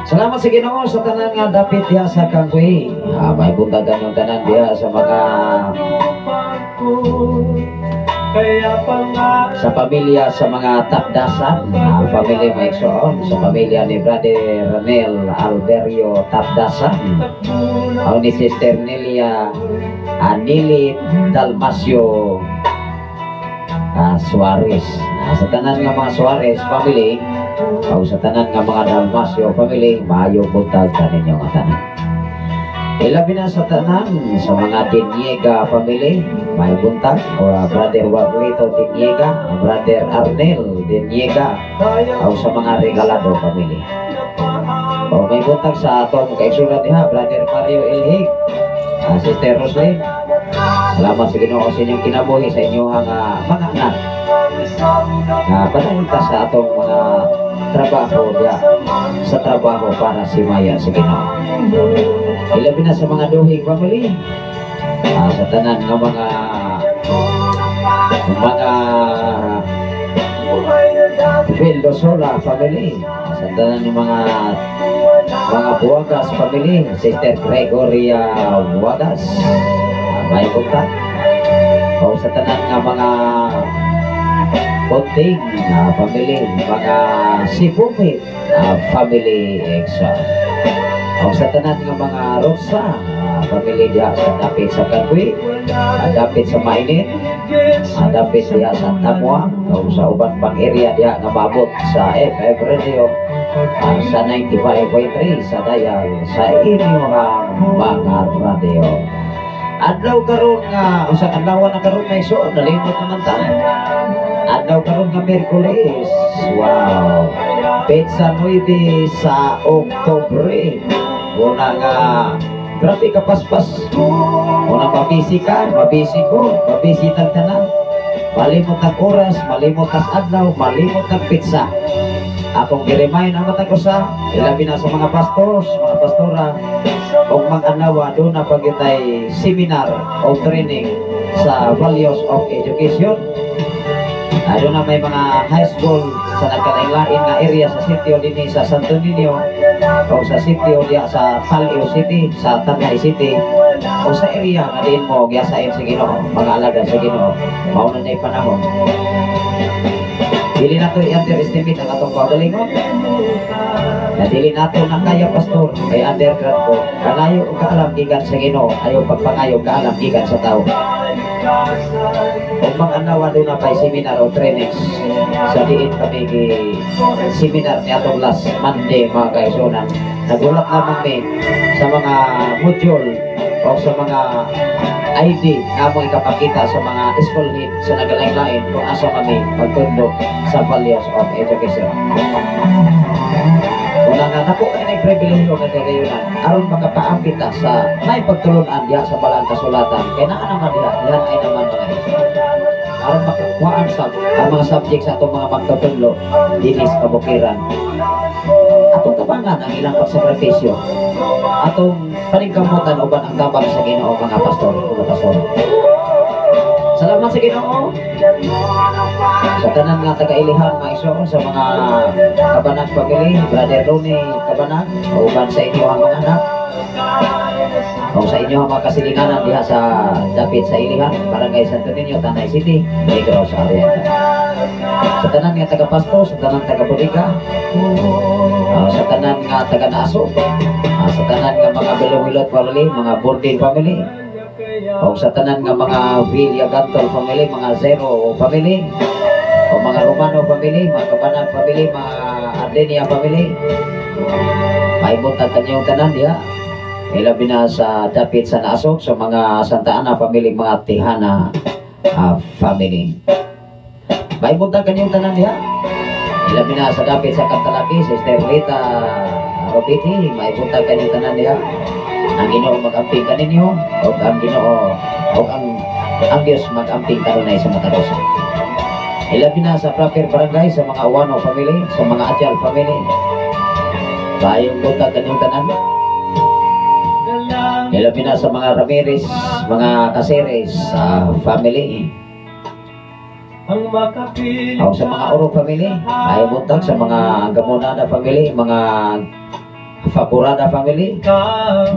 Salamat sa Ginoo sa tanan nga dapit diha sa Kangkwe. May buntagan yung tanan diha sa mga sa pamilya sa mga Tapdasan, pamilya mga igsoon, sa pamilya ni Brother Ranel Alberio Tapdasan, o ni Sister Nelia Anili Dalmasio Suarez. Sa tanan nga mga Suarez family, o sa tanan nga mga Dalmasio family, maayong buntag kaninyo nga tanan. Ilabi na sa tanan sa mga Diniega family, may buntag, o Brother Warlito Diniega, Brother Arnel Diniega, o sa mga Regalado family. O may buntag sa atong kaigsunan diha, Brother Mario Ilhig, Sister Roslyn. Salamat sa Ginoo sa inyong kinabuhi, sa inyong mga anak. Padayon ta sa atong mga trabaho diha, sa trabaho para si Maya sa Ginoo. Ilabi na sa mga duhing family, sa tanan nga mga Vildosola family, sa tanan ng mga Buwagas family, Sister Gregoria Buwagas, may kontak. O sa tanan nga mga Kunting family, mga Sibumit family exa. O sa tanan nga mga Rosa family diha sa dapit sa Kangkwe, dapit sa Mainit, dapit diha sa Tamwa, o sa uban pang area diha nga maabot sa FM Radio, sa 95.3 sa dial sa inyong mga radio. Adlaw karon nga usa ka adlaw na karon may suod, nalimot naman ta. Adlaw karon nga Miyerkules. Wow. Petsa 9 sa Oktubre. Una nga grabe ka paspas. Una mabisi ka, mabisi ko, mabisi tag tanan. Malimot ang oras, malimot ang adlaw, malimot ang petsa. Akong gi-remind ang matag usa, ilabi na sa mga pastors, mga pastora, o mga anawa, doon na pagitay seminar o training sa values of education. Doon na may mga high school sa nagkalain-lain na area sa sitio dinhi sa Santo Niño o sa sitio diha sa Talio City, sa Tanay City, o sa area nga diin mo giyasain sa Ginoo, mga alagad sa Ginoo. Mao na na'y panahon. Dili nato i-underestimate ang atong kaugalingon. Na dili nato na kaya, pastor, kay undergrad ko. Pangayo og kaalam gikan sa Ginoo, ayaw pagpangayo og kaalam gikan sa tao. Ug mga anawa doon na pay seminar o trainings sa diin kami gi seminar ni atong last Monday, mga kaigsuonan. Nagulat naman mi sa mga module o sa mga ID nga among ikapakita sa mga school head sa nagalain-lain kung asa kami pagtudlo sa values of education. Una nga nako kay nay pribilehiyo nga kagayunan aron makapaambit ta sa nay pagtulunan diha sa balang kasulatan, kay naa naman diha dihan ay naman mga igsoon aron makakuhaan sa ang mga subject sa atong mga magtutudlo dinhi sa kabukiran. Atong tabangan ang ilang pagsakripisyo, atong paningkamutan uban ang tabang sa Ginoo, mga pastor, mga pastor. Salamat sa Ginoo sa tanan nga taga-Ilihan, mga igsoon, sa mga Kabanag family, Brother Ronnie Kabanag uban sa inyo ang mga anak o sa inyo ang mga kasilinganan diha sa dapit sa Ilihan, Barangay Santo Niño, Tanay City, Negros Oriental. Sa tanan nga taga-Pasto, sa tanan taga-Bodega, sa tanan nga taga-Naaso, sa tanan nga mga Belohilot family, mga Burdin family, o sa tanan nga mga Villa Gantol family, mga Zero family, o mga Romano family, mga Kabanag family, mga Ardenia family, maibuntag kanyong tanan diha. Ilabi na sa dapit sa Naasok, sa mga Santa Ana family, mga Tihana family. Maibuntag kanyong tanan diha. Ilabi na sa dapit sa Kantalaki, Sister Rita Robiti, maibuntag kanyong tanan diha. Ang Ginoo mag-amping kaninyo, o ang Ginoo, o ang Diyos mag-amping kanunay sa matag usa. Ilabi na sa proper barangay, sa mga Uwano family, sa mga Adyal family. Maayong buntag kanyong tanan. Ilabi na sa mga Ramirez, mga Caceres family. Ang makapilit O sa mga Oro family, ay buntag sa mga Gamonada family, mga Faborada family,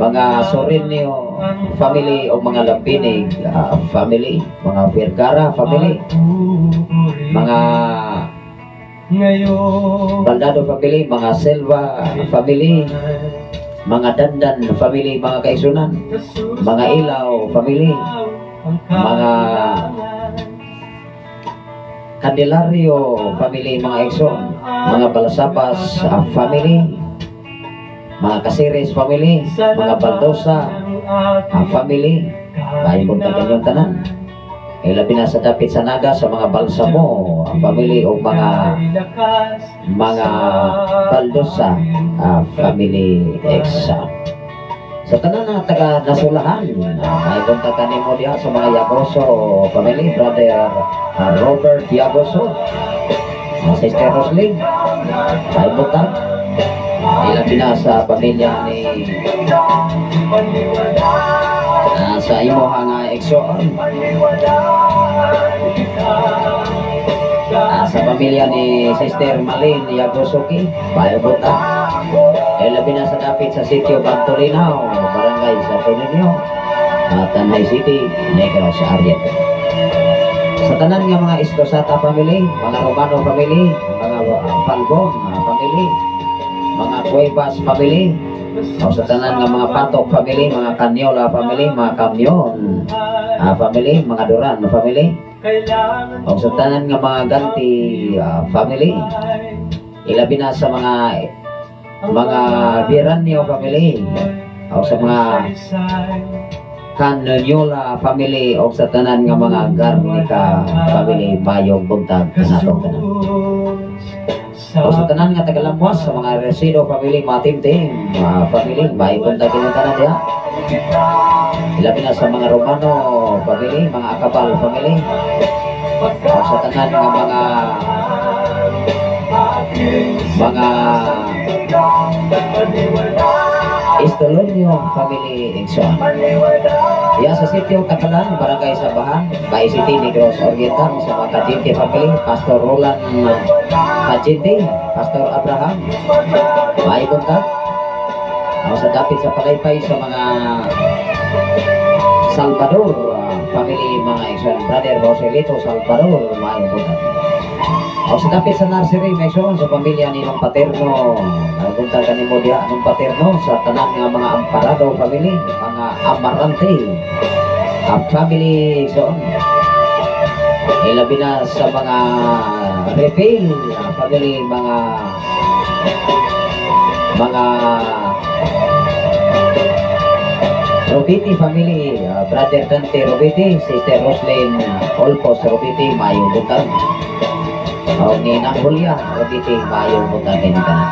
mga Sorinio family o mga Lampinig family, mga Vergara family, mga ngayon Baldado family, mga Silva family, mga Dandan family, mga kaigsuonan, mga Ilaw family, mga Candelario family, mga igsoon, mga Balasabas family, mga Caceres family, mga Baldosa family, maayong buntag kanyong tanan. Ilabi na sa dapit sa Naga, sa mga Balsamo family o mga Baldosa family ex. Sa tanan na taga Nasulahan, may buntag kanimo diha sa mga Yagoso family, Brother Robert Yagoso, Sister Roslyn, may buntag. Ilabi na sa pamilya ni sa imo nga igsoon. Sa pamilya ni Sister Malin Yagosoki, may buntag. Ilabi na sa dapit sa sitio Bantolinao, Barangay Santo Niño, Tanay City, Negros Oriental. Sa tanan nga mga Istosata family, mga Romano family, mga Falbon family, mga Cuevas family, o sa tanan nga mga Patok family, mga Canyola family, mga Kamyon family, mga Duran family, o sa tanan nga mga Ganti family, ilabi na sa mga Viranio family, o sa mga Canyola family, o sa tanan nga mga Garnica family, mayong buntag kanatong tanan. O sa tanan nga tagalamwas, sa mga Resido family, mga Timtim family, mayong buntag kining tanan diha. Ilabi na sa mga Romano family, mga Akabal family, o sa tanan nga mga Estolonio family igsoon. Ya sa sitio Takalan, Barangay Sabahan, Bay City, Negros Oriental, sa mga Kajinte family, Pastor Roland Kajinte, Pastor Abraham, may buntag. O sa dapit sa Palaypay sa mga Salvador family, mga igsoon, Brother Joselito Salvador, maayong buntag. O sa dapit sa nursery, mga igsoon, sa pamilya ni Nong Paterno, maayong buntag kanimo diha, Nong Paterno, sa tanan nga mga Amparado family, mga Amarante family, igsoon. Ilabi na sa mga Refill family, mga Robiti family, Brother Dante Robiti, Sister Roslyn Olpos Robiti, maayong buntag. O ni Nang Julia Robiti, maayong buntag din tanan.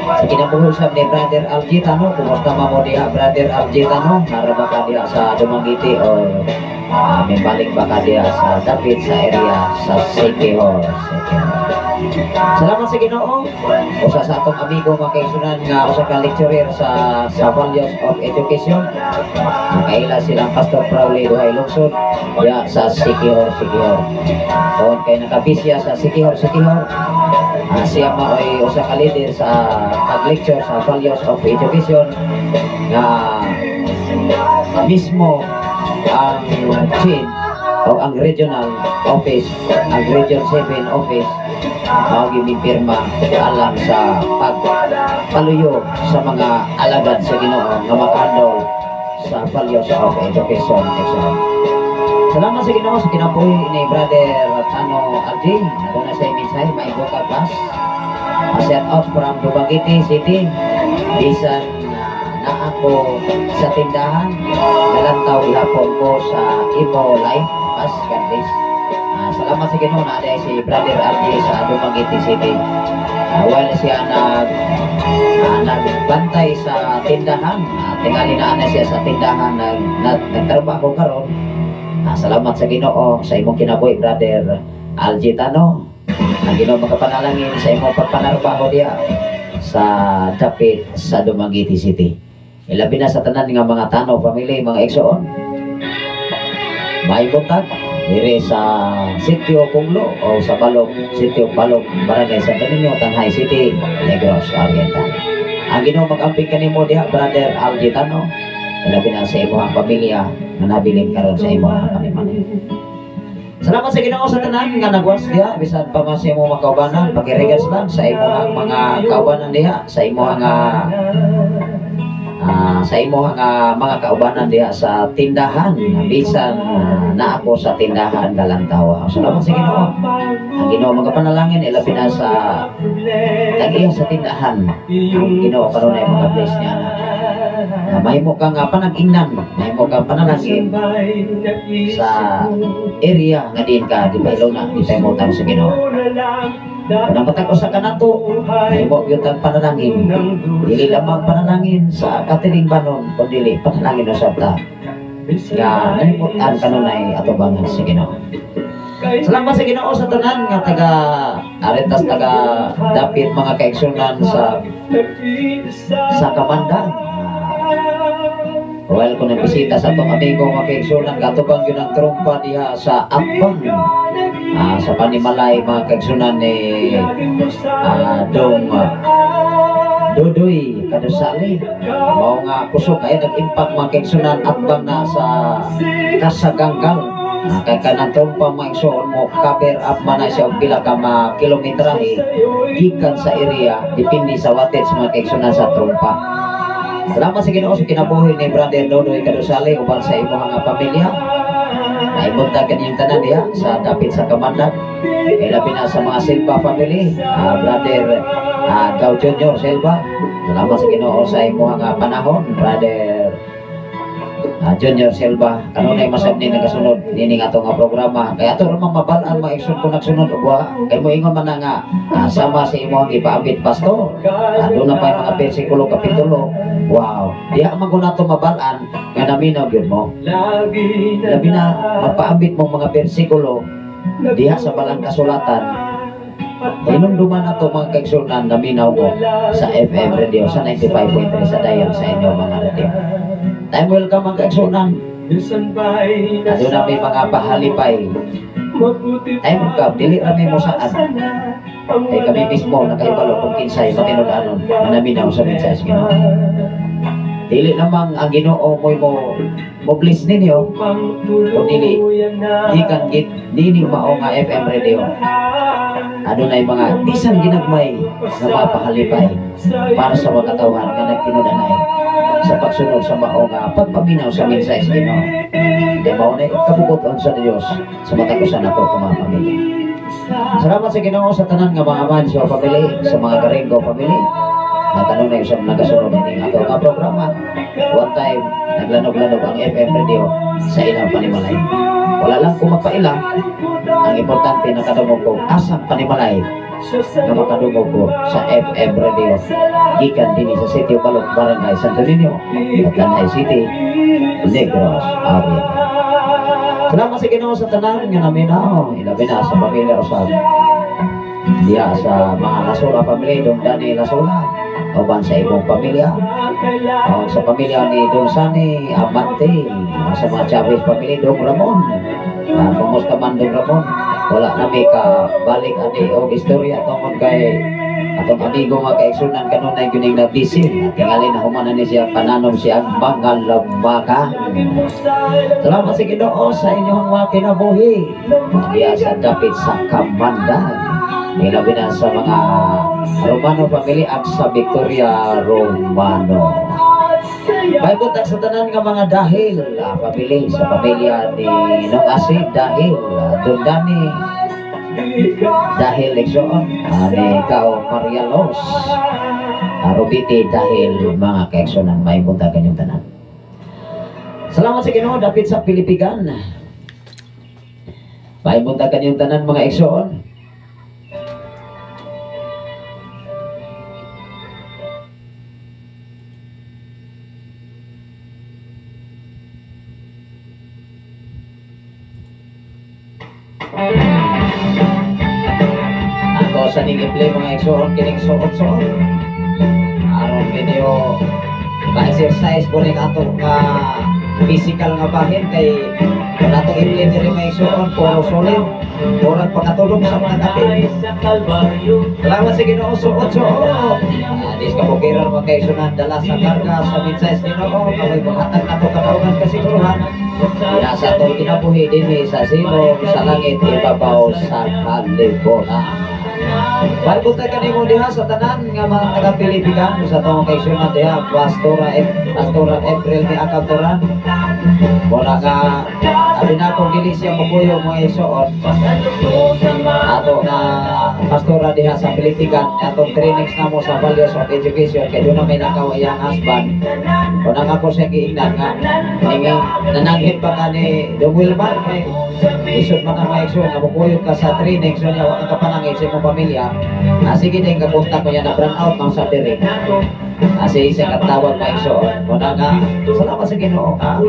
Sa kinabuhi usab ni Brother Algitano, kumusta man mo diha, Brother Algitano? Nara ba ka diha sa Dumaguete or may balik ba ka diha sa dapit sa area sa Siquijor? Siquijor. Salamat sa Ginoo. Usa sa atong amigo, mga kaigsunan, nga usa ka lecturer sa Values of Education. Nakaila silang Pastor Crowley Duhay Lungsod diha sa Siquijor, Siquijor. Kung kay nakabisya sa Siquijor, Siquijor, siya maoy usa ka leader sa pag-lecture sa Values of Education nga mismo ang chain o ang regional office, ang Region 7 office, mao gimipirma alang sa pagpaluyo sa mga alagad sa Ginoo nga makahandol sa Values of Education. Excellent. Salamat sa Ginoo sa kinabuhi ni Brother Tano Alji. Aduna sa mensahe, may buntag, Pas. Shout out from Dumaguete City. Bisan naa ko sa tindahan, galantaw gihapon ko sa imo live. Pas, God bless. Salamat sa Ginoo na si Brother Alji sa Dumaguete City. While siya nagbantay sa tindahan, tingali na ana siya sa tindahan nagtrabaho karon. Salamat sa Ginoo sa imong kinabuhi, Brother Algitano. Ang Ginoo makapanalangin sa imong pagpanarbaho diha sa dapit sa Dumaguete City. Ilabi na sa tanan nga mga Tano family, mga igsoon. May buntag dire sa Sitio Punglo o sa Balog, Sitio Balog, Barangay Santo Niño, Tanjay City, Negros Oriental. Ang Ginoo mag-amping kanimo diha, Brother Algitano. Ilabi na sa imong pamilya nga nabilin karon sa imong panimalay. Salamat sa Ginoo sa tanan nga nagwas diha bisan pa man sa imong mga kaubanan, pakiregards lang sa imong mga kaubanan diha, sa imong mga kaubanan diha sa tindahan, bisan na ako sa tindahan galantaw. Salamat sa Ginoo. Ang Ginoo magapanalangin ilabi na sa tag-iya sa tindahan. Ang Ginoo kanunay mga bless niya na mahimo ka nga panag-ingnan, mahimo kang panalangin sa area nga diin ka gipahilona na gipahimutang sa Ginoo. Kung matag usa ka nato, mahimo gyud ang panalangin. Dili lamang panalangin sa katilingbanon, kundi panalangin usab ta nga nahimutan kanunay atubangan sa Ginoo. Salamat sa Ginoo sa tanan nga taga Aretas, taga dapit, mga kaigsunan sa Kamanda. Well, kung nagbisita sa atong amigo, mga kaigsunan, katubang yun ang trumpa diha sa Atbang. Sa panimalay, mga kaigsunan, ni Dong Dudoy Kadusali. Mao nga kusog kay nag-impact, mga kaigsunan, atbang na sa Kasaganggang. Kay kanang trumpa, mga igsoon, mo cover up man na siya og pila ka mga kilometrahe gikan sa area, depende sa wattage, mga kaigsunan, sa trumpa. Salamat sa Ginoo sa kinabuhi ni Brother Dodoy Kadusali uban sa imong nga pamilya. Naibuntag kaninyong tanan diha sa dapit sa Kamandag. Ilabi na sa mga Silva family, Brother Gao Junior Silva. Salamat sa Ginoo sa imong nga panahon, Brother Junior Silva. Kanunay masab ni nagasunod nining ato nga programa. Kaya ato ra mabal-an, mga igsoon, kung nagsunod og wa. Kay moingon man na nga sama sa imong gipaabit, Pastor. Doon na pa yung mga bersikulo, kapitulo. Wow, diha man ko nato mabal-an nga naminaw gyud mo. Labi na magpaabit mong mga bersikulo diha sa balang kasulatan. Hinumduman na to, mga kaigsunan, naminaw mo sa FM radio sa 95.3 sa dial sa inyo mga radio. Time welcome, mga kaigsunan. Doon na may mga pahalipay. Time welcome, dili rami mo saan. Kay kami mismo nakaibalo kung kinsay matinud-anon nga naminaw sa mensahe sa Ginoo. Dili lamang ang Ginoo mo'y mo bless ninyo, kung dili gikan dini mao nga FM radio. Adunay mga bisan ginagmay nga mapahalipay para sa mga katawhan nga nagtinud-anay sa pagsunod sa mao nga pagpaminaw sa mensahe sa Ginoo. Kay mao na kabugoton sa Dios sa matag usa nato ka mga pamilya. Salamat sa Ginoo sa tanan nga mga Amancio family, sa mga Garingo family. At ano na yung nagasunod ini ato nga programa. One time, naglanog-lanog ang FM radio sa ilang panimalay. Wala lang kung magpaila. Ang importante nakadungog ko asang panimalay nga makadungog ko sa FM radio. Gikan dinhi sa Sitio Balok, Barangay Santo Niño, Tanay City, Negros Oriental. Salamat sa Ginoo sa tanan nga naminaw, ilabi na sa pamilya usab. Diya sa mga Lasola family, Dong Dani Lasola, uban sa imong pamilya, o sa pamilya ni Dong Sani Amante, sa mga Chavez family, Dong Ramon. Kumusta man Dong Ramon? Wala na may kabalik ani og istorya tungod kay atong amigo nga kaigsunan kanunay gyud na busy. Tingali na human na ni siya pananom siya ang mga lamaka. Salamat sa Ginoo sa inyong mga kinabuhi. Diya sa dapit sa Kamandag. Ilabi na sa mga Romano family at sa Victoria Romano. May buntag sa tanan nga mga dahil family, sa pamilya ni Nong Asid dahil Don Dani dahil Exoon, ni Kao Maria Los Rubiti dahil mga kaeksonan. May buntag kanyang tanan. Salamat sa Ginoo dapit sa Pilipigan. May buntag kanyang tanan mga eksoon. Ako sa ning i-play mga eksoon kining suot-suot. Aron video ma-exercise po ning ato nga physical nga bahin kay kung atong i-play diri mga eksoon puro solid, murag pagkatulog sa mga kape. Salamat sa Ginoo suot-suot. Dis kabukiran mga kaigsunan dala sa karga sa mensahe sa Ginoo kay maghatag nato kadaugan kasiguruhan. Ya sa atong kinabuhi dinhi sa silong sa langit ibabaw sa kalibutan. Balbuta kanimo diha sa tanan nga mga taga-Pilipigan sa atong kaigsunan diha Pastora April ni Akabtoran. Wala ka abi na akong dili siya mokuyo mga igsoon. Ato na pastora diha sa Pilipigan atong trainings namo sa values of education kay doon na may nakaw iyang husband. Kuna nga ko siya giingnan nga nananghit pa ka ni Dong Wilmar kay isod man ang mga igsoon nga mokuyo ka sa trainings so niya wa ka kapanangit sa imong pamilya. Sige din kapunta ko niya na brand out mang sa diri. Asi isa katawag mga igsoon. Kuna nga salamat sa Ginoo ka.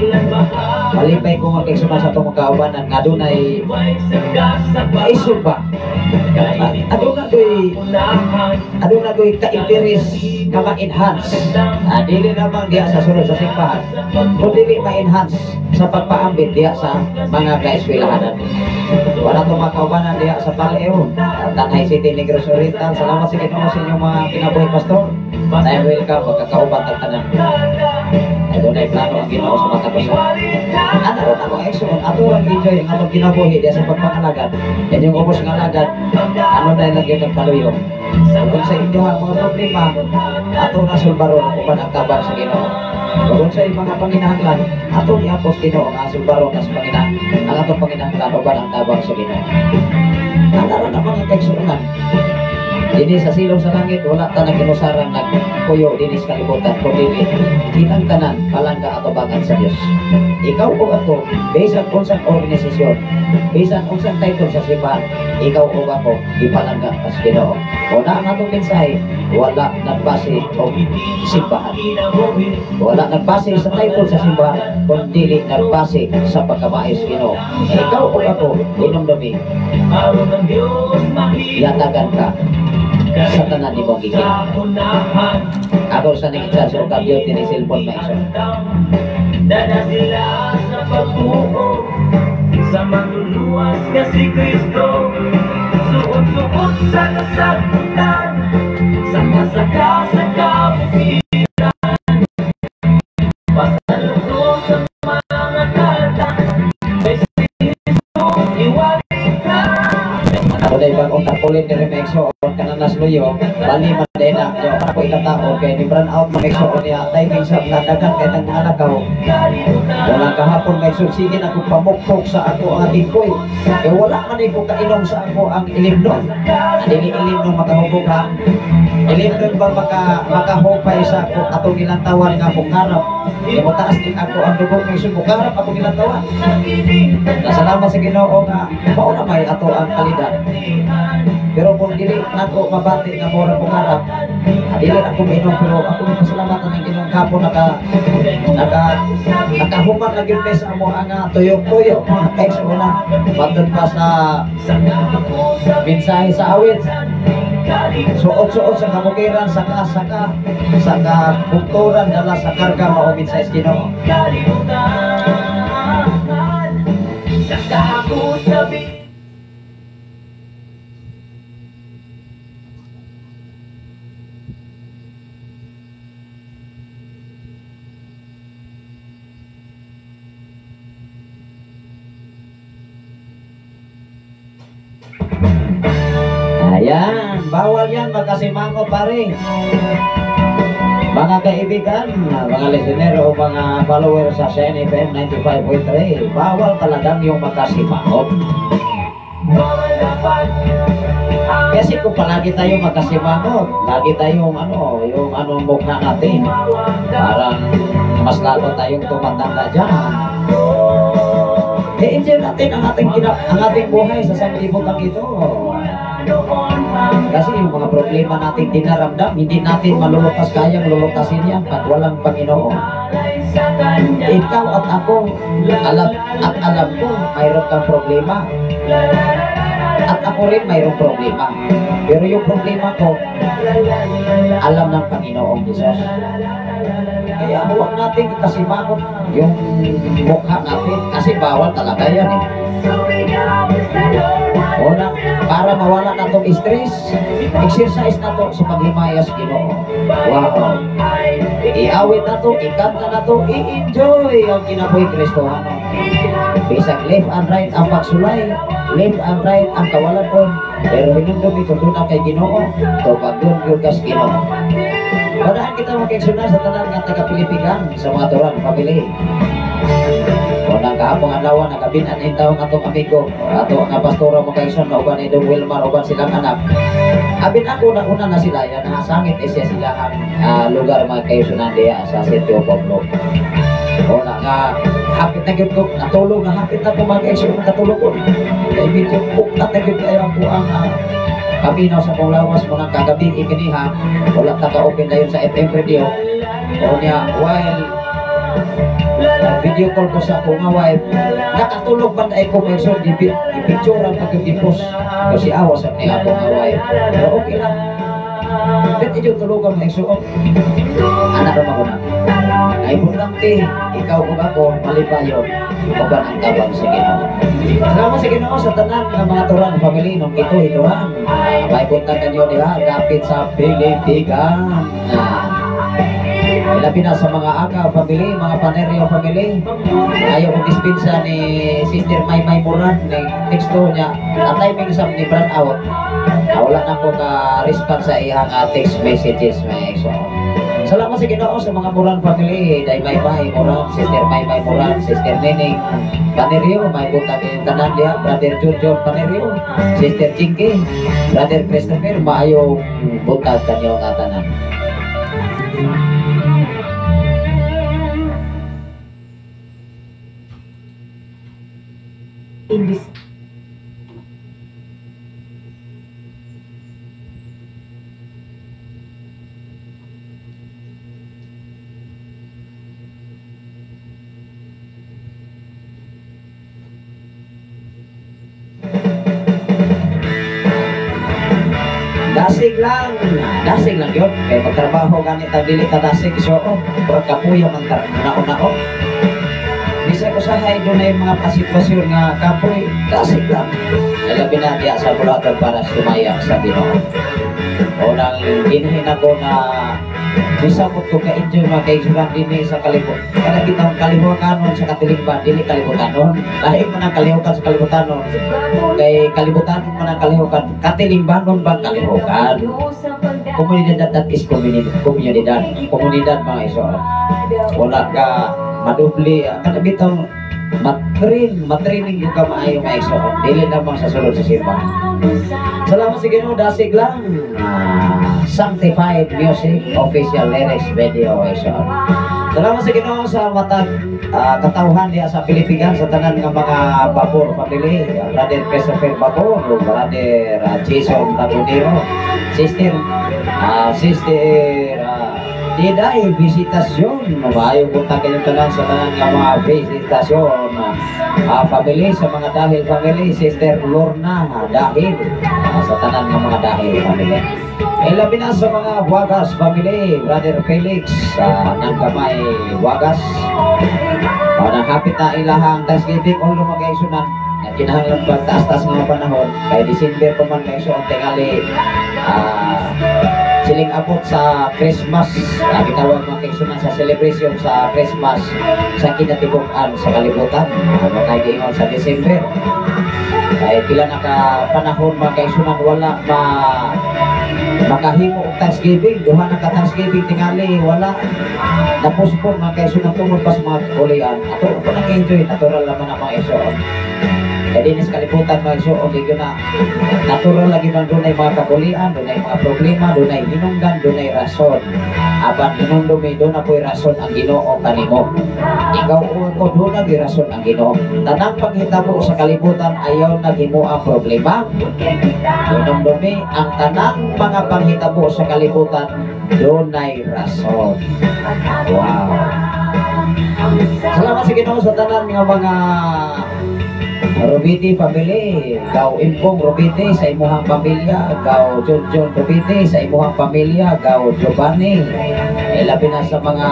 Malipay ko mga igsoon sa atong kaubanan nga dunay isod ba. Aduna ko'y ka-interes nga ma-enhance. Dili lamang diha sa sulod sa simbahan, kun dili ma-enhance sa pagpaambit diha sa mga kaeskwelahanan. Wala tong makaubanan diha sa Paleo, Tanay City, Negros Oriental. Salamat sa Ginoo sa inyong mga kinabuhi, Pastor. Time welcome, magkakauban tag tanan. Adunay plano ang Ginoo sa matag usa. Ana ron ako igsoon, ato rang enjoy ang atong kinabuhi diha sa pagpangalagad. Inyong ubos nga alagad, ano dahil lang yun nagpaluyo. Kung sa inyo ang mga problema, ato na sulbaron uban ang tabang sa Ginoo. Kung sa mga panginahanglan, ato iapos Ginoo ang sulbaron as panginahanglan, ang atong panginahanglan uban ang tabang sa Ginoo. Ana ron ang mga kaigsuonan. Dini sa silong sa langit, wala ta nagkinusarang nagpuyo dini sa kalibutan, kundi kitang tanan palangga atubangan sa Dios. Ikaw o ako, bisan unsang organisasyon, bisan unsang title sa simbahan, ikaw o ako gipalangga sa Ginoo. Una ang atong mensahe, wala nagbase og simbahan. Wala nagbase sa title sa simbahan, kundi nagbase sa pagkamais Ginoo. Ikaw o ako, hinumdumi, yatagan ka sa tanan ni mong gikinahanglan. Ako sa ning i-charge og kabyo ni cellphone ma igsoon. Dada sila sa pagbuo sa manluluwas nga si Kristo. Suot-suot sa kasagutan, sa kasaka sa kabukiran. Dunay bagong tarpaulin diri mga igsoon kanang nasluyo, bali man din na yo ako ikatao kay ni brand out mga igsoon niya timing sa daghan kay tang mga lakaw. Wala kahapon mga igsoon, sige na kong pamukpok sa ako ang tingkoy. Kay wala man ko kainom sa ako ang ilimnon. Dili ilimnon makahubog ha. Ilimnon ba makahupay sa ako atong gilantawan nga bukarap. Kay motaas din ako ang dugo mga igsoon, bukarap akong gilantawan. Salamat sa Ginoo nga mao na may ato ang kalidad. Pero kung dili nako mabati nga mura bukarap, dili ako mainom, pero ako pasalamatan ang Ginoo kapon nakahuman na gyud sa amo ang tuyok-tuyok mga kaigsoon matud pa sa mensahe sa awit. Suot-suot sa kabukiran, saka-saka sa kabukturan, dala sa karga mao mensahe sa Ginoo. Ayan, bawal yan magkasimangot pare. Mga kaibigan, mga listener o mga follower sa Shine FM 95.3, bawal talagang yung magkasimangot. Kasi kung palagi tayo magkasimangot, lagi tayong yung mukha natin, parang mas lalo tayong tumatanda dyan. I-enjoy natin ang ating buhay sa sanlibutan ito. Kasi yung mga problema natin dinaramdam, hindi natin malulutas, kayang lulutasin yan pag walang Panginoon. Ikaw at ako, alam ko, mayroon kang problema. At ako rin mayroong problema. Pero yung problema ko, alam ng Panginoong Jesus. Kaya huwag natin ikasimangot yung mukha natin kasi bawal talaga yan eh. Una, para mawala na itong stress, exercise na to sa paghimayas Ginoo. Wow. Iawit na to, ikanta na to, i-enjoy ang kinabuhi Kristohano. Bisag left and right ang pagsulay, left and right ang kawalan on, pero hinumdum itutuna kay Ginoo, tupag yun kas Ginoo. Padaan kita magkaigsunan sa tanan nga taga-Pilipigan sa mga turan, family. Unang kahapong adlaw nakabinan in taong atong amigo, ato nga pastora mo kaigsoon na uban idong Wilmar uban silang anak. Abin ako na una na sila yan nakasangit isya sila ang lugar mga kaigsunan diha sa Sitio Pablo. Una nga hapit na gyud ko natulog na hapit na ko mga kaigsoon katulog ko. Kay medyo buktat na gyud kayo ako ang paminaw sa kong lawas mo nang kagabi ikiniha wala ta ka-open dayon sa FM radio. O niya while video call ko sa akong wife, nakatulog man ay ko may son, ipicturean pag yung kasi awas ang niya akong wife. Pero okay lang. Pero ito tulog ang mga. Anak naman ko na. Ay importante, ikaw kung ako, malipayon, uban ang tabang sa Ginoo. Salamat sa Ginoo sa tanan ng mga turan, family, nung ito, ituhan. May punta kanyo nila, kapit sa Pilipigan. Ilabi na sa mga Aka family, mga Panerio family. Ayaw kong dispensa ni Sister Maymay Moran, ni teksto niya. At timing sa ni brand out. Wala na ko ka-response sa iyang text messages. May so, salamat sa Ginoo sa mga Moran family. Day Maymay Moran, Sister Maymay Moran, Sister Nining Panerio, may buntag tanan diha, Brother Jojo Panerio, Sister Jinky, Brother Christopher, maayong buntag kanyo nga tanan. Imbis Dasig lang yun. Kaya pagtrabaho ganit ang dili ka dasig, so oh, kapuya man ka, nauna-o. Bisa ko sahay doon na yung mga pasitwasyon nga kapoy, dasig lang. Lalabi na diya sa bulatan para sumaya sa Ginoo. Unang ginhin ako na Misabot ko ka-enjoy mga kaigsunan dinhi sa kalibot. Kada kitang kalihukanon sa katilingban, dili kalibutanon. Lahi man ang kalihukan sa kalibutanon. Kay kalibutanon man ang kalihukan, katilingbanon bang kalihukan? Komunidad, that is komunidad, komunidad, komunidad mga igsoon. Wala ka madubli, kada bitang matraining yung ka maayo mga igsoon. Dili lamang sa sulod sa simbahan. Salamat sa Ginoo, dasig lang. Sanctified Music official lyrics video igsoon. Salamat sa Ginoo sa matag katawhan diha sa Pilipinas, sa tanan nga mga Babor family, Brother Christopher Babor, Brother Jason Lagunero, Sister Diday Visitasyon. Maayong buntag kayong tanan sa tanan nga mga visitasyon family, sa mga Dahil family, Sister Lorna Dahil, sa tanan nga mga Dahil family. Labi na sa mga Wagas family, Brother Felix ng Kamay Wagas. Nahapit na ilahang Thanksgiving, although mga isunan, kinahanglan pa taas-taas nga panahon, kay December pa man mga isuon, tingali siling abot sa Christmas, gitawag mga kaigsunan sa celebration sa Christmas sa kinatibuk-an sa kalibutan, mga giingon sa December. Kay pila na ka panahon mga kaigsunan wala ma makahimo og Thanksgiving, duha na ka Thanksgiving tingali wala napospon mga kaigsunan tungod pa sa mga kulian. Ato pa nang enjoy, natural naman ang mga igsoon. Kaya dinis kalibutan mga igsoon, di na natural lagi man dunay mga kakulian, dunay mga problema, dunay hinungdan, dunay rason. Apan hinumdumi, doon na po'y rason ang Ginoo kanimo. Ikaw o ako, doon na rason ang Ginoo. Tanang paghitabo sa kalibutan ayaw naghimo ang problema. Hinumdumi, ang tanang mga panghitabo sa kalibutan dunay rason. Wow. Salamat sa Ginoo sa tanan nga mga Robiti family, Gaw Impong Robiti sa imuhang pamilya, Gaw John John Robiti sa imuhang pamilya, Gaw Giovanni, labi na sa mga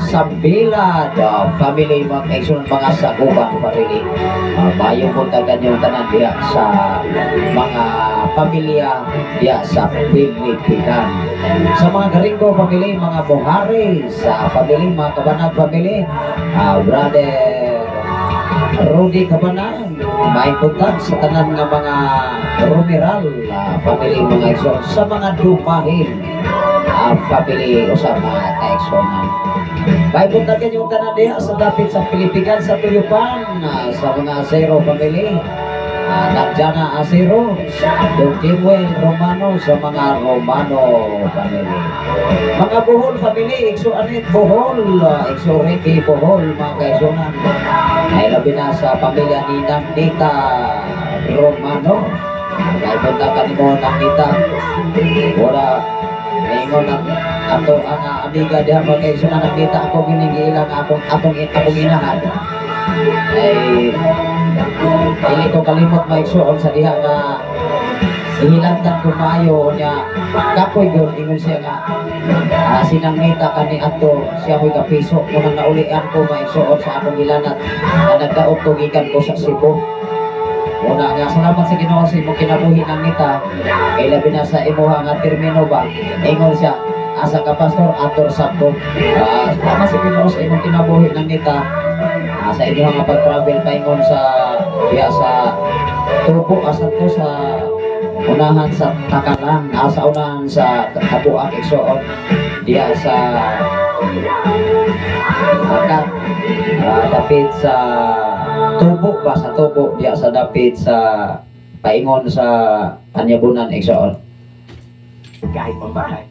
Sambilad family, mga kaigsoon, mga Sagubang family. Mayong buntag yung tanan diha sa mga pamilya diha sa Pilipinas. Sa mga Garingo family, mga Buhari sa family, mga Kabanag family, Brother Rudy Kabanag, may buntag sa tanan nga mga Romeral family mga igsoon, sa mga Dumahil family o sa mga kaigsonan. May buntag yung tanan diha sa dapit sa Pilipinas, sa Tuyupan, sa mga Zero family, Narjana Acero, Don Jimuel Romano, sa mga Romano family. Mga Bohol family, Igso Anet Bohol, Igso Ricky Bohol, mga kaigsonan. Ay labi na sa pamilya ni Nandita Romano. Ay punta ka nimo Nandita. Wala ingon ang ato ang amiga diha mga kaigsonan, Nandita ako giningilang akong atong akong inahan. Ay dili ko kalimot maigsoon sa diha nga ihilantan ko maayo niya kapoy gyud ingon siya nga sinangnita kani adto siya mo'y kapiso munang naulian ko maigsoon sa akong hilanat nga nagdaot ko gikan ko sa Cebu. Una nga salamat sa Ginoo sa imong kinabuhi Nangita, kay labi na sa imuha nga termino ba ingon siya asa ka pastor ator sabto. Salamat sa Ginoo sa imong kinabuhi Nangita, sa inyong nga pag-travel paingon sa diha sa Tubo asa to sa unahan sa Takalang, sa unahan sa Kabuak igsoon diha sa dapit sa Tubo ba, sa Tubo diha sa dapit sa paingon sa Panyabunan igsoon. Kahit pambahay.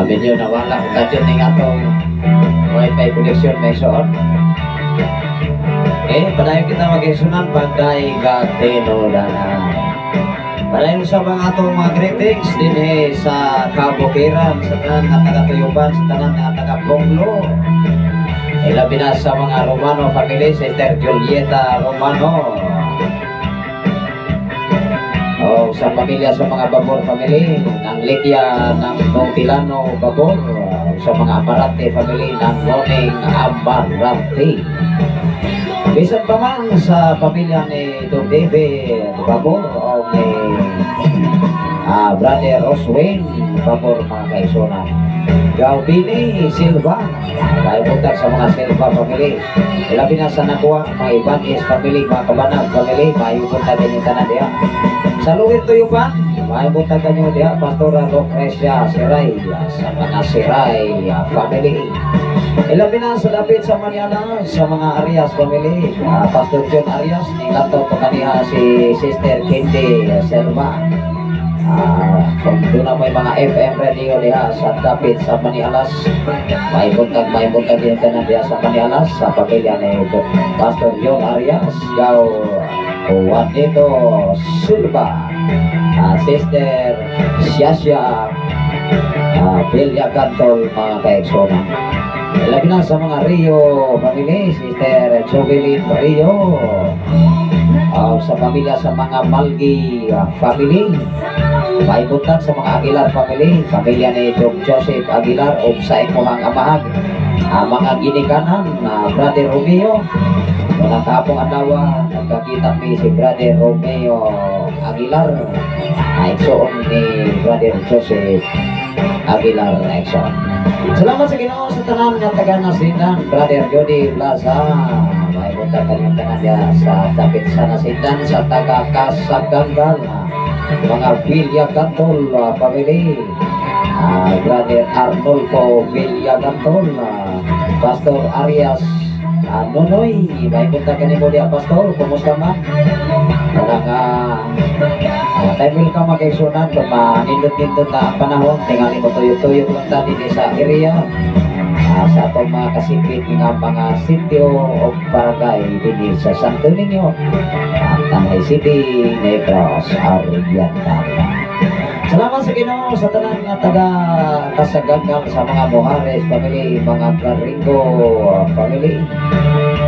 Medyo nawala ko kadyo ning atong wifi connection may soon. Okay, padayon kita mag-isunan pagday gatinodanay. Padayon sa mga atong mga greetings dinhi sa Kabukiran, sa tanan nga taga-Tuyuban, sa tanan nga taga-Ponglo. Ilabi na sa mga Romano family, Sister Julieta Romano. O sa pamilya sa mga Babor family, ng Likia ng Montilano Babor, o sa mga Amarante family ng Noning Amarante. Bisan pa man sa pamilya ni Don David Babor o ni Brother Oswin Babor mga kaisunan. Gaubini Silva, dahil buntag sa mga Silva family. Ilabi na sa nakuha, mga Ibanez family, mga Kabanag family, maayong buntag din yung tanan diha. Sa Luwir Tuyupan, maayong buntag kanyo diha, Pastora Lucrecia Siray, sa mga Siray family. Ilabi na sa dapit sa Maniala, sa mga Arias family, Pastor John Arias, nilantaw to kaniha si Sister Candy Silva. Kung doon na may mga FM radio diha sa dapit sa Manialas, may buntag din tanan diha sa Manialas sa pamilya ni Pastor John Arias, Gaw Juanito Silva, Sister Siasia Villa Cantol mga kaeksona. Labi na sa mga Rio family, Sister Jovelyn Rio, sa pamilya sa mga Malgi family, maibuntag sa mga Aguilar family, pamilya ni Dr. Joseph Aguilar o sa imuhang amahag, mga ginikanan, Brother Romeo. Wala kapong adlaw nagkakita mi si Brother Romeo Aguilar, igsoon ni Brother Joseph Aguilar igsoon. Salamat sa Ginoo sa tanan nga taga Nasindan, Brother Jody Plaza. May buntag kanyang tanan diha sa dapit sa Nasindan sa taga Kasaganggal, mga Villa Cantol family, Brother Arnolfo Villa Cantol, Pastor Arias Nonoy, may buntag kanimo diha Pastor, kumusta man? Wala nga time will come magkaisunan kung manindot-nindot na ang panahon, tingali mo tuyo-tuyo lang ta dinhi sa area, sa atong mga kasipit nga mga sitio o barangay dinhi sa Santo Niño, Tanay City, Negros Oriental. Salamat sa Ginoo sa tanan nga taga Kasaganggang, sa mga Mojares family, mga Garingo family,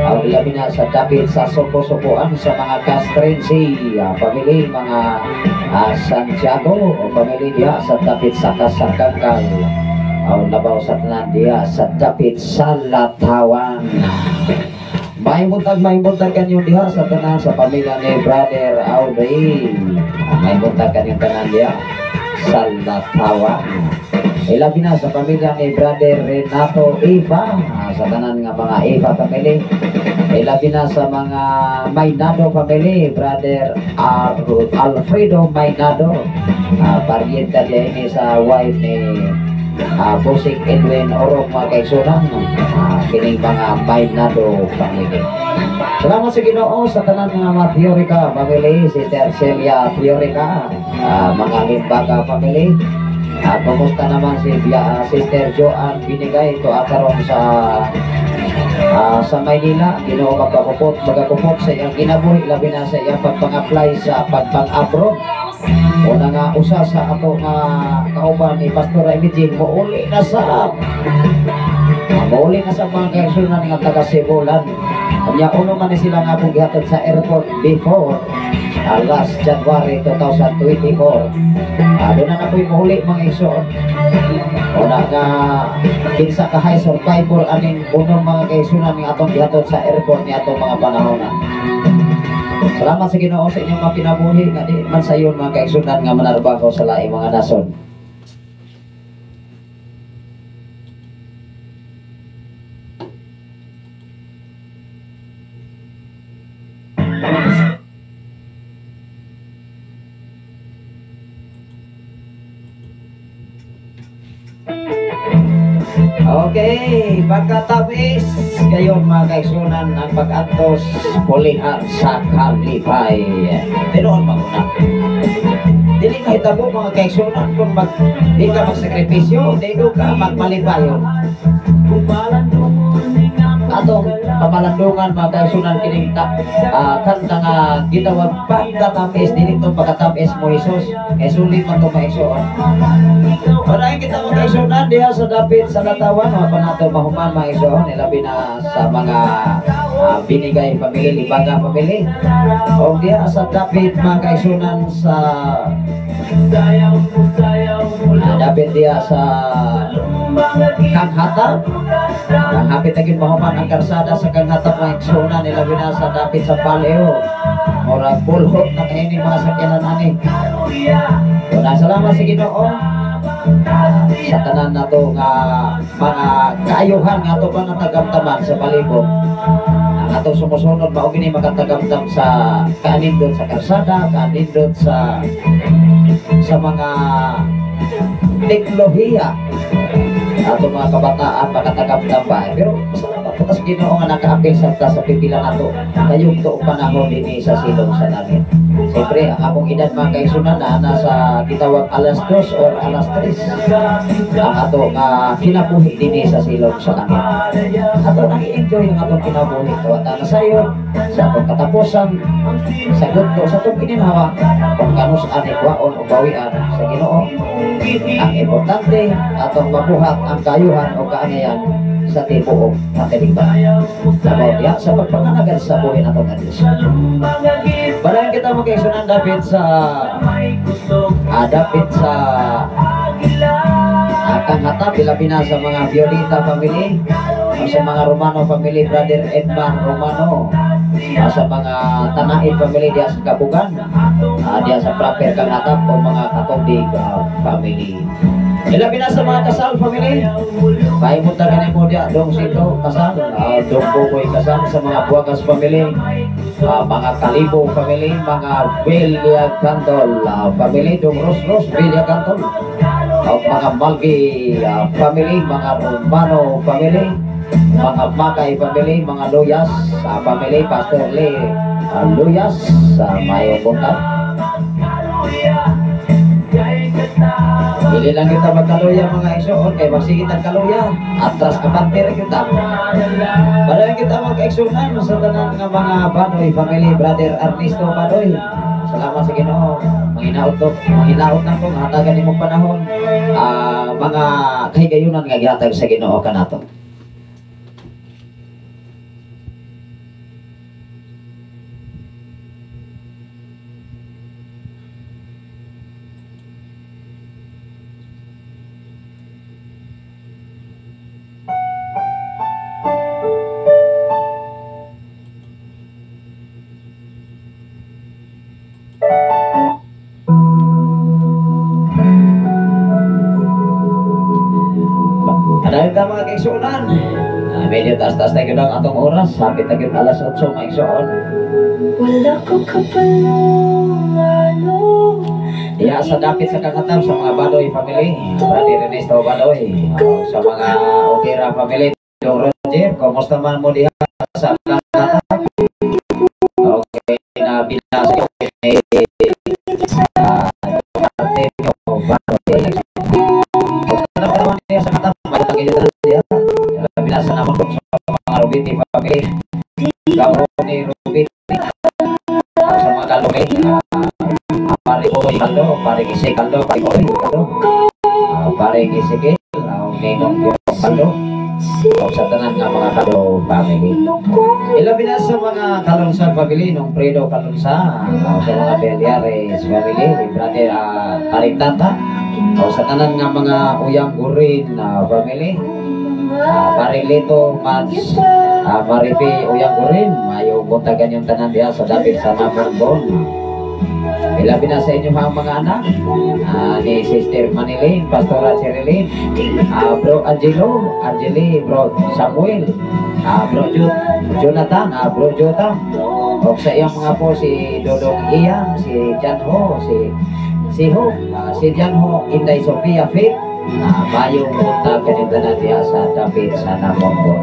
ang labi na sa dapit sa Suko-Sukoan, sa mga Castrense family, mga Santiago family diha sa dapit sa Kasaganggang, ang labaw sa tanan diha sa dapit sa Latawan. May buntag kanyo diha sa tanan sa pamilya ni Brother Audrey. May buntag kanyo tanan diha sa Latawan. Ilabi na sa pamilya ni Brother Renato Eva, sa tanan nga mga Eva family. Ilabi na sa mga Maynado family, Brother Alfredo Maynado, parienta diha ini sa wife ni Busik Edwin Orok mga kaigsunan, kining mga Maynado family. Salamat sa Ginoo sa tanan nga mga Fiorica family, Sister Celia Fiorica, mga Limbaga family. Kumusta naman si Sister Joanne Binigay ito karon sa Maynila. Ginoo magakupot sa iyang kinabuhi, labi na sa iyang pagpang-apply sa pagpang-abroad. Una nga usa sa ato nga kauban ni Pastor Emigin, muuli na sa mga kaigsunan nga taga Cebulan. Unya uno man ni sila nga akong gihatod sa airport before last January 2024. Doon na po'y muuli mga igsoon. Una nga kinsa ka high survivor aning unong mga kaigsunan nga atong gihatod sa airport ni atong mga panahona. Salamat sa Ginoo sa inyong mga kinabuhi nga di man sayon mga kaigsunan nga manarbaho sa laing mga nasod. Okay, pagkatapis kayo mga kaigsunan ang pag-antos pulihan sa kalipay. Tinuod maguna. Dili mahitabo mga kaigsunan kung di ka magsakripisyo, di ka magmalipayon. Atong pamalandungan mga kaigsunan kining kanta nga gitawag pagkatamis, dili to pagkatamis mo Hesus, kay sulit man to mga igsoon. Padayon kita mga kaigsunan diha sa dapit sa Katawan, mga panato mahuman mga igsoon, ilabi na sa mga Binigay family, Libaga family. O diha sa dapit mga kaigsunan sa dapit diha sa Kanghatap. Ang hapit na gyud mahuman ang karsada sa Kanghatap mga igsunan, ilabi na sa dapit sa Paleo. Murag pulhot na kaini mga sakyanan ani. Wala, salamat sa Ginoo sa tanan nato nga mga kaayuhan nga ato pa natagamtaman sa palibot. Ang atong sumusunod mao gini makatagamtam sa kaanindot sa karsada, kaanindot sa mga teknolohiya. Ato mga kabataan makatagamtam ba. Pero salamat po sa Ginoo nga nakaapil sa ta sa pipila nato kayugto og panahon dinhi sa silong sa langit. Siyempre, ang akong edad mga kaigsunan na nasa gitawag alas 2 or alas 3 ang ato nga kinabuhi dinhi sa silong sa langit. Ato nang i-enjoy ang atong kinabuhi. Tuwata na sayo sa atong katapusan, sa gutlo, sa atong kininhawa, kung kanus ani kwaon o bawian sa Ginoo. Ang importante, atong mabuhat ang kayuhan o kaangayan sa tibuok na kaligtaan. Sabaw diya sa pagpanganagan sa buhay nato nga Diyos. Balayan kita mga kaigsunan dapit sa Kanghatap, ilabi na sa mga Violeta family, sa mga Romano family, Brother Edman Romano, sa mga Tanaid family diya sa Kabugan, diya sa proper Kanghatap o mga Katolik family. Ilabi na sa mga Kasal family, pahimunta ka mo diya, Dong Sito Kasal, Dong Bukoy Kasal, sa mga Buwagas family, mga Kalibo family, mga Villa Cantol family, Dong Ros Villa Cantol, mga Malgi family, mga Romano family, mga Makay family, mga Luyas family, Pastor Lee Luyas sa Mayo Buntag. Dili lang kita magkaluya mga igsoon kay magsigitan kaluya, atras kapantir kita. Balayan kita mga kaigsunan sa tanan nga mga Banoy family, Brother Ernesto Banoy. Salamat sa Ginoo. Manginaot to, manginaot na ko hatagan nimong panahon. Mga kahigayunan nga gihatag sa Ginoo kanato. Mga kaigsuonan, medyo taas-taas na yun ang atong oras. Hapit na yun alas 8 mga igsuon. Wala ko kapalong ano. Diya sa dapit sa Kanghatap sa mga Badoy family, Brother Ernesto Badoy, sa mga Otera family, Dong Roger, kumusta man mo diha sa Kanghatap? Okay, na binasa kay Artemio Badoy. Kumusta naman diha sa Kanghatap? Binasa naman po sa mga Rubiti family, Gabroni Rubiti, sa mga Kalumay, Pare Koy Kaldo, Pare Gise Kaldo, Pare Koy Kaldo, Pare Gisigil, Ninong Kaldo, o sa tanan nga mga Kaldo family. Ilabi na sa mga Kalonsa family, nung Fredo Kalonsa, o sa mga Beliares family, Brother Paring Tata, o sa tanan nga mga Uyang Gurin family, Paring Lito, Mads, Marife, Uyang Gurin, mayo buntagan yung tanan diha sa dapit sa Namongbon. Ilabi na sa inyo mga anak, ni Sister Manilyn, Pastora Cherilyn, Bro Angelo, Angeli, Bro Samuel, Bro Jonathan, Bro Jotam, o sa iyong mga po si Dodong Ian, si Janho, si Ho, si Janho, Inday Sofia Fit, mayong buntag ganito na diha sa dapit sa Namongbon.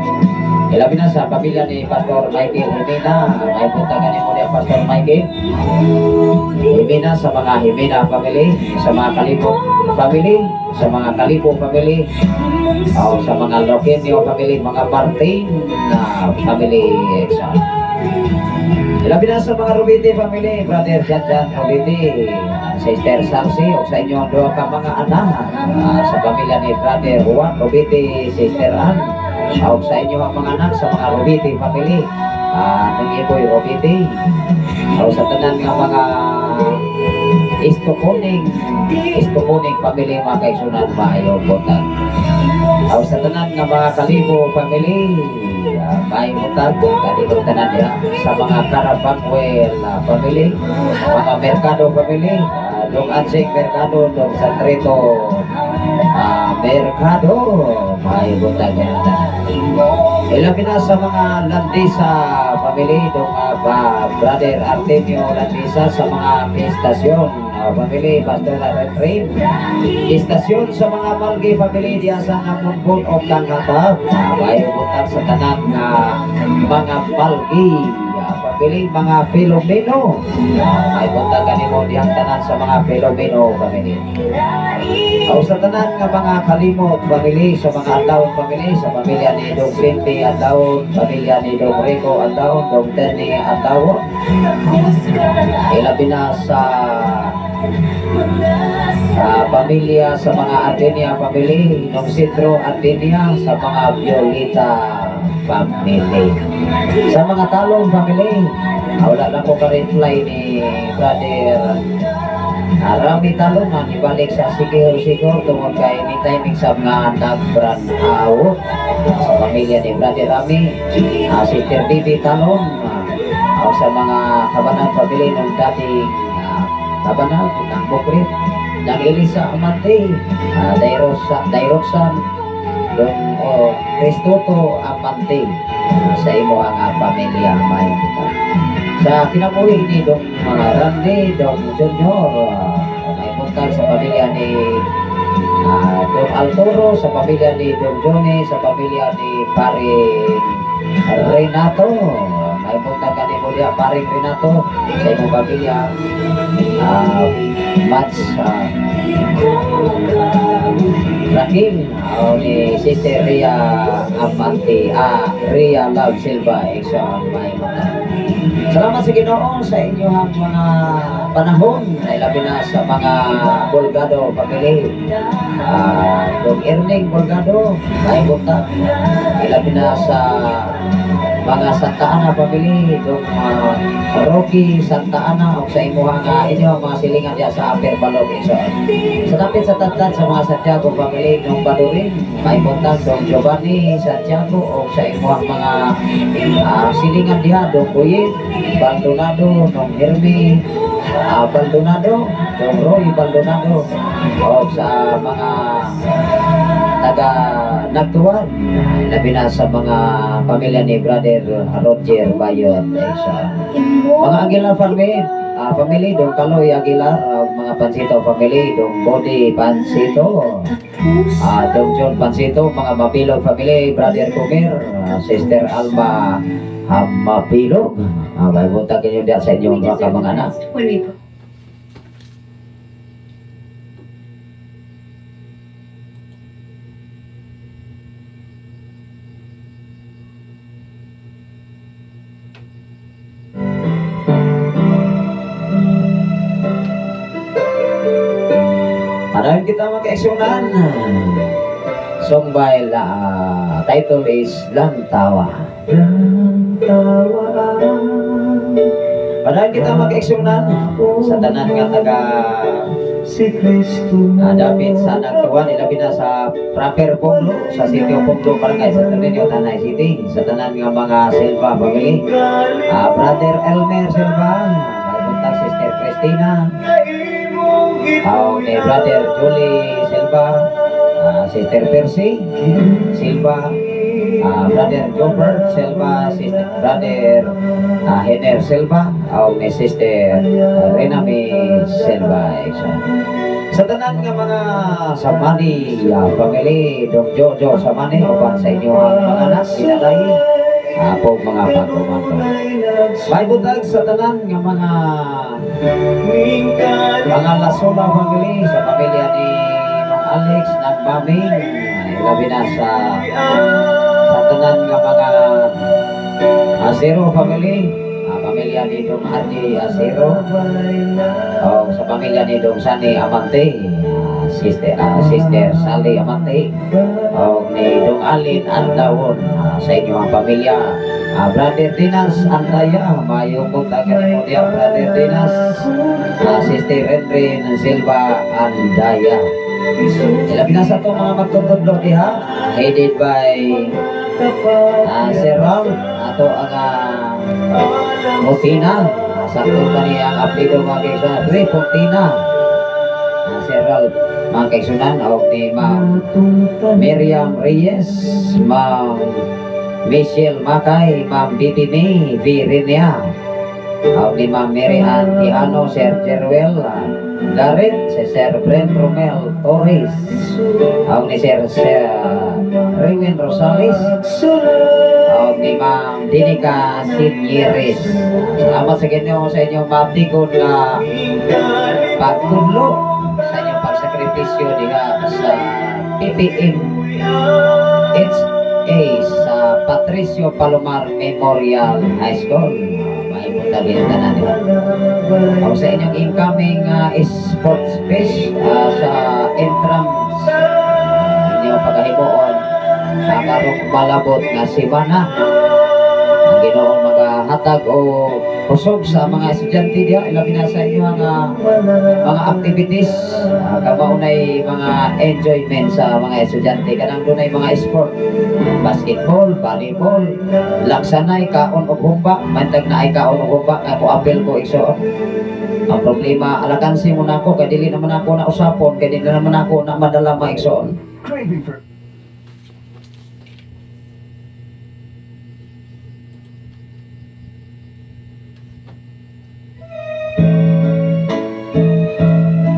Ilabi na sa pamilya ni Pastor Michael Jimena. May buntag kanimo niya Pastor Michael Jimena, sa mga Jimena family, sa mga Kalibo family, sa mga Kalibo family, o sa mga Loquenio family, mga Martin na family. Ilabi na sa mga Rubite family, Brother Janjan Rubite, Sister Sarsi, o sa inyong duha ka mga anak, sa pamilya ni Brother Juan Rubite, Sister Ann, o sa inyong mga anak, sa mga Rubite family, nang Iboy Rubite, o sa tanan nga mga Istokoning family, mga kaigsunan, maayong buntag. O sa tanan nga mga Kalibo family, maayong buntag kanitong tanan niya. Sa mga Carabanwell family, mga Mercado family, Dong Ansing Mercado, Dong Santrito Mercado, maayong buntag kanitong tanan. Ilabi na sa mga Landisa family, Dong Brother Artemio Landisa, sa mga Istasyon family, Pastor Refrain Istasyon, sa mga Malgi family diya sa Namunbon o Kangatab, maayong buntag sa tanan nga mga Malgi family, mga Filomeno, maayong buntag kanimo diyang tanan sa mga Filomeno family. O sa tanan nga mga Kalimot family, sa mga Andaon family, sa pamilya ni Dong Pinti Andaon, pamilya ni Dong Rico Andaon, Dong Terni Andaon, ilabi na sa pamilya sa mga Artenia family, Nong Sidro Artenia, sa mga Violeta family, sa mga Talong family. Wala lang ko ka-reply ni Brother Rami Talong nga ibalik sa Sikihor-Sikihor tungod kay ni timing sa mga nag-brand out sa pamilya ni Brother Rami, Sister Bibi Talong, sa mga Kabanang family ng dating Kabanang ng Bukrit, ng Elisa Amante, Dairosan, Dong Cristoto Amante, sa imo ang pamilya, may sa kinabuhi ni Dong Randy, Dong Junior, may buntag sa pamilya ni Dong Altoro, sa pamilya ni Dong Johnny, sa pamilya ni Paring Renato, may buntag kanimo diya Paring Renato, sa imong pamilya, Mats Raquel, ni Sister Ria Amante, Ria Love Silva, Exxon, may buntag. Salamat sa Ginoo sa inyong mga panahon, ay labi na sa mga Bolgado family, Dong Erning Bolgado, may buntag. Ilabi na sa mga Santa Ana family, Dong Rocky Santa Ana, o sa imuha nga inyo mga silingan diya sa Upper Balog. Sa dapit sa tantan sa mga Santiago family, Dong Badurin, may buntag, Dong Giovanni Santiago, o sa imuha mga silingan diha, Dong Buyin Baldonado, Dong Hermie Baldonado, Dong Roy Baldonado, o sa mga taga Nagtuwan, labi na sa mga pamilya ni Brother Roger Bayot. Mga Aguilar family, family, Dong Kaloy Aguilar, mga Pansito family, Dong Bodi Pansito, Dong John Pansito, mga Mabilog family, Brother Kumer, Sister Alma Mabilog. May buntag ninyo diyan sa inyong mga anak. Padayon kita mag-eksyonan. Song by title is Lantawa. Lantawa. Padayon kita mag-eksyonan sa tanan nga taga si Kristo dapit sa Nagtuwan, ilabi na sa proper Ponglo, sa sitio Ponglo, barangay Santo Niño, Tanay City, sa tanan nga mga Silva family, Brother Elmer Silva, may Sister Christina, ni Brother Julie Silva, Sister Percy Silva, Brother Jobert Silva, Sister Brother Hener Silva, ni Sister Renami Silva. Sa tanan nga mga Samani family, Dong Jojo Samani, uban sa inyo ang mga anak, dinalay, Apo mga pagkumanto. May butag sa tanan nga mga Lasola family, sa pamilya ni Mang Alex ng Maming, labi na sa tanan nga mga Acero family, pamilya ni Dong RJ Acero, o sa pamilya ni Dong Sunny Amante, Sister Sally Amante, o ni Dong Alin Andawon, sa inyong pamilya. Brother Dinas Andaya, mayo buntag kanimo diya, Brother Dinas, Sister Henry Silva Andaya. Ilabi na sa itong mga magtutudlo diha, headed by Sir Ram, ato ang Mutina, sakto pa niya ang apelido mga kaigsunan, Ray Puntina, Sir Ralph, mga kaigsunan, o ni Ma'am Miriam Reyes, Ma'am Michelle Makay, Ma'am Bibi May Virinia, o ni Ma'am Mary Ann Tiano, Sir Jeruel Garrett, si Sir Brent Romel Torres, o ni Sir Rewin Rosales, o ni Ma'am Dinica Sinieres. Salamat sa inyo sa inyong mabtikon na pagtudlo, sa inyong pagsakripisyo diha sa PPM HA sa Patricio Palomar Memorial High School. Maipunta din tanan diha. O sa inyong incoming sports fest sa entrance inyong pagkahimuon karong malabot nga semana, ang Ginoo magahatag o kusog sa mga estudyante diha, ilabi na sa inyong mga activities, kamao nay mga enjoyment sa mga estudyante, kanang dunay mga sport, basketball, volleyball, laksanay, kaon og humba, mantag na ay kaon og humba nga ko apel ko igsoon. Ang problema alakansi mo nako kay dili naman ako na usapon, kay dili naman ako na madala mga igsoon.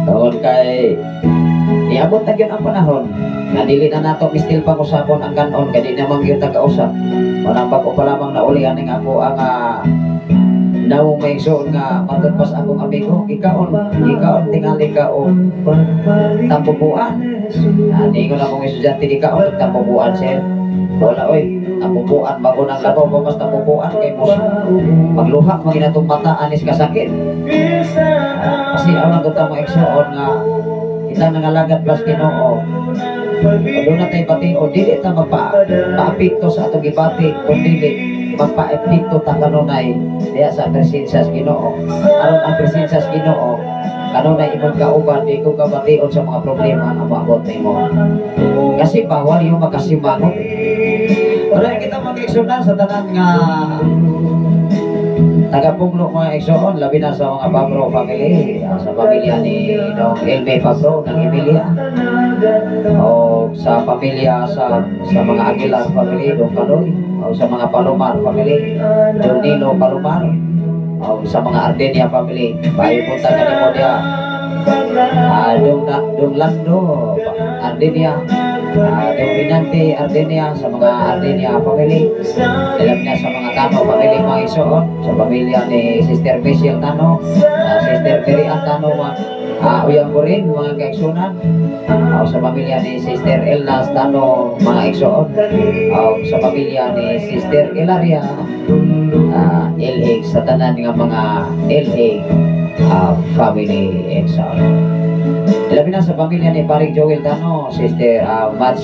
Tawon kay niabot na gyud ang panahon nga dili na nato mistil pa usapon ang kanon kay di naman gyud tagausap. Unang bag-o pa lamang nauli aning ako ang naong may igsoon nga matod pas akong amigo, ikaon tingali ka og tampupuan. Niingon akong estudyante, ikaon og tampupuan sir. Wala oy, tampupuan bago nang labaw pa mas tampupuan kay mos magluha maginatong mata anis kasakit. Kasi aw lang ta mo igsoon nga kita nangalagat plus Ginoo. Doon na tayo bati o dili ta magpa-apekto sa atong gibati kung dili magpa-epekto ta kanunay diha sa presensya sa Ginoo. Aron ang presensya sa Ginoo kanunay imong kauban, di ko kabation sa mga problema nga moabot nimo. Kasi bawal yung makasimangot. Wala kita mag-igsunan sa tanan nga tagapuglo mga igsoon, labi na sa mga Pabro family, sa pamilya ni Dong Elme Pabro ng Emilia, o sa pamilya sa mga Aguilar family, Dong Kaloy, o sa mga Palomar family, Dong Nilo Palomar, o sa mga Ardenia family, bayo punta kanimo diha, Dong Lando Ardenia, Dong Rinante Ardenia, sa mga Ardenia family, alam niya sa mga Tano family mga igsoon, sa pamilya ni Sister Michelle Tano, Sister Mary Ann Tano, uyang ko rin mga kaigsunan, sa pamilya ni Sister Elnas Tano mga igsoon, sa pamilya ni Sister Ilaria Elhig, sa tanan nga mga Elhig family igsoon. Labi na sa pamilya ni Paring Joel Tano, Sister Mats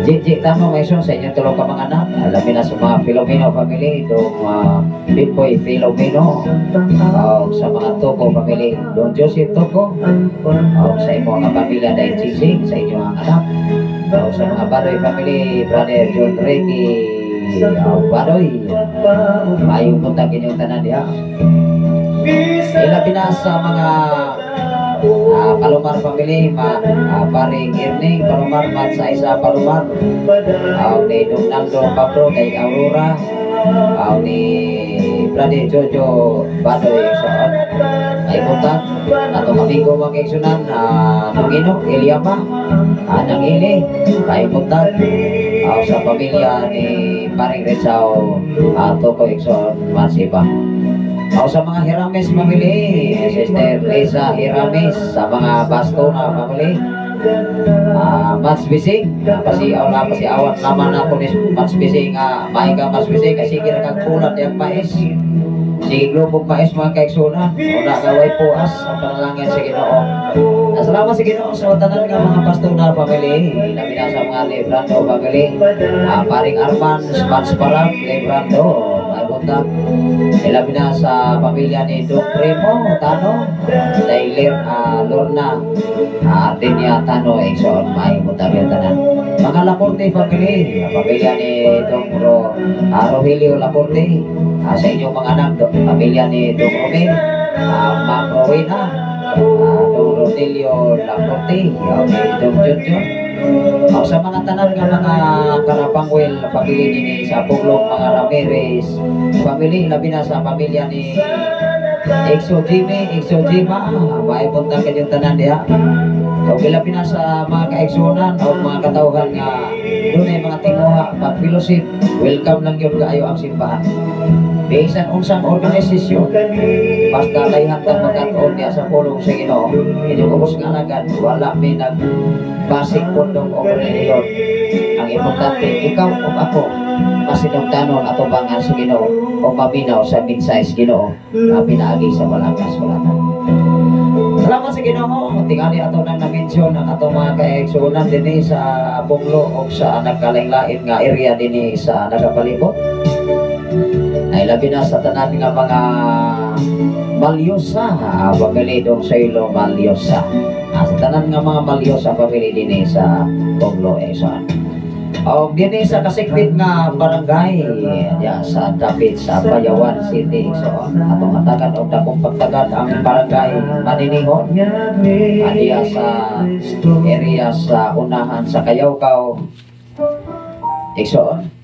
JJ Tano mga igsoon, sa inyong tulong ka mga anak. Labi na sa mga Filomeno family, dong Pipoy Filomeno, sa mga Toko family, dong Joseph Toko, sa imong mga pamilya dahil Chising, sa inyong mga anak, sa mga Badoy family, Brother John Ricky Badoy, mayong buntag inyong tanan diha. Ilabi na sa mga Palomar family, Paring Erning Palomar, Mat sa isa Palomar, ni Donaldo Pablo kay Aurora, ni Brother Jojo Badoy igsoon, ay buntag atong amigo mga kaigsunan, Nungino Eliama, Nangili, ay buntag sa pamilya ni paring Rizal Toko igsoon Masiba. O sa mga Hirames family, Sister Lisa Hirames, sa mga Bastona family, Mats Bising, pasiaw na pasiawat naman ako ni Mats Bising, may ka Mats Bising, kasi sige ra kag kulat yang mais. Sige globog mais mga kaigsunan, una gaway puas ang panalangin sa Ginoo. Salamat sa Ginoo sa tanan nga mga Bastona family, labi na sa mga Lebrando family, paring Arman, Mats Parap, Lebrando, Buntag. Ilabi na sa pamilya ni Dong Primo Tano, Dailer Lorna Ardinia Tano igsoon, may buntag yung tanan. Mga Laporte family, pamilya ni Dong Rogelio Laporte, sa inyong mga anak, pamilya ni Dong Romel, Ma'am Rowena, Dong Rodelio Laporte, Dong Junjun. O sa mga tanan nga mga Karapangwel family ni sa Puglong, mga Ramirez family, labi na sa pamilya ni Exo Jimmy, Exo Jima, may buntag kanyang tanan diha. O labi na sa mga kaigsunan o mga katawhan nga dunay mga tinguha pag-fellowship, welcome lang yun kaayo ang simbahan. Bisan unsang organisasyon, basta layhan tang magkatuon niya sa pulong sa Ginoo, inyong ubos nga alagad, wala may nagbasik pundong o relihiyon. Ang importante, ikaw o ako, masinugtanon atubangan sa Ginoo o maminaw sa mensahe sa Ginoo na pinaagi sa balang kasulatan. Salamat sa Ginoo, tingali ato nang na-mention ang atong mga kaigsuonan dinhi sa Bunglo o sa nagkalain-lain nga area dinhi sa nagapalibot. Ay labi na sa tanan nga mga Malyosa, family Dong Sailo Malyosa. Sa tanan nga mga Malyosa family dinhi sa Bunglo Exon. O dinhi sa kasikbit nga barangay diya sa dapit sa Bayawan City Exon. Atong hatagan og dakong pagtagad ang barangay Maninihon. Diya sa area sa unahan sa Kayawkaw Exon.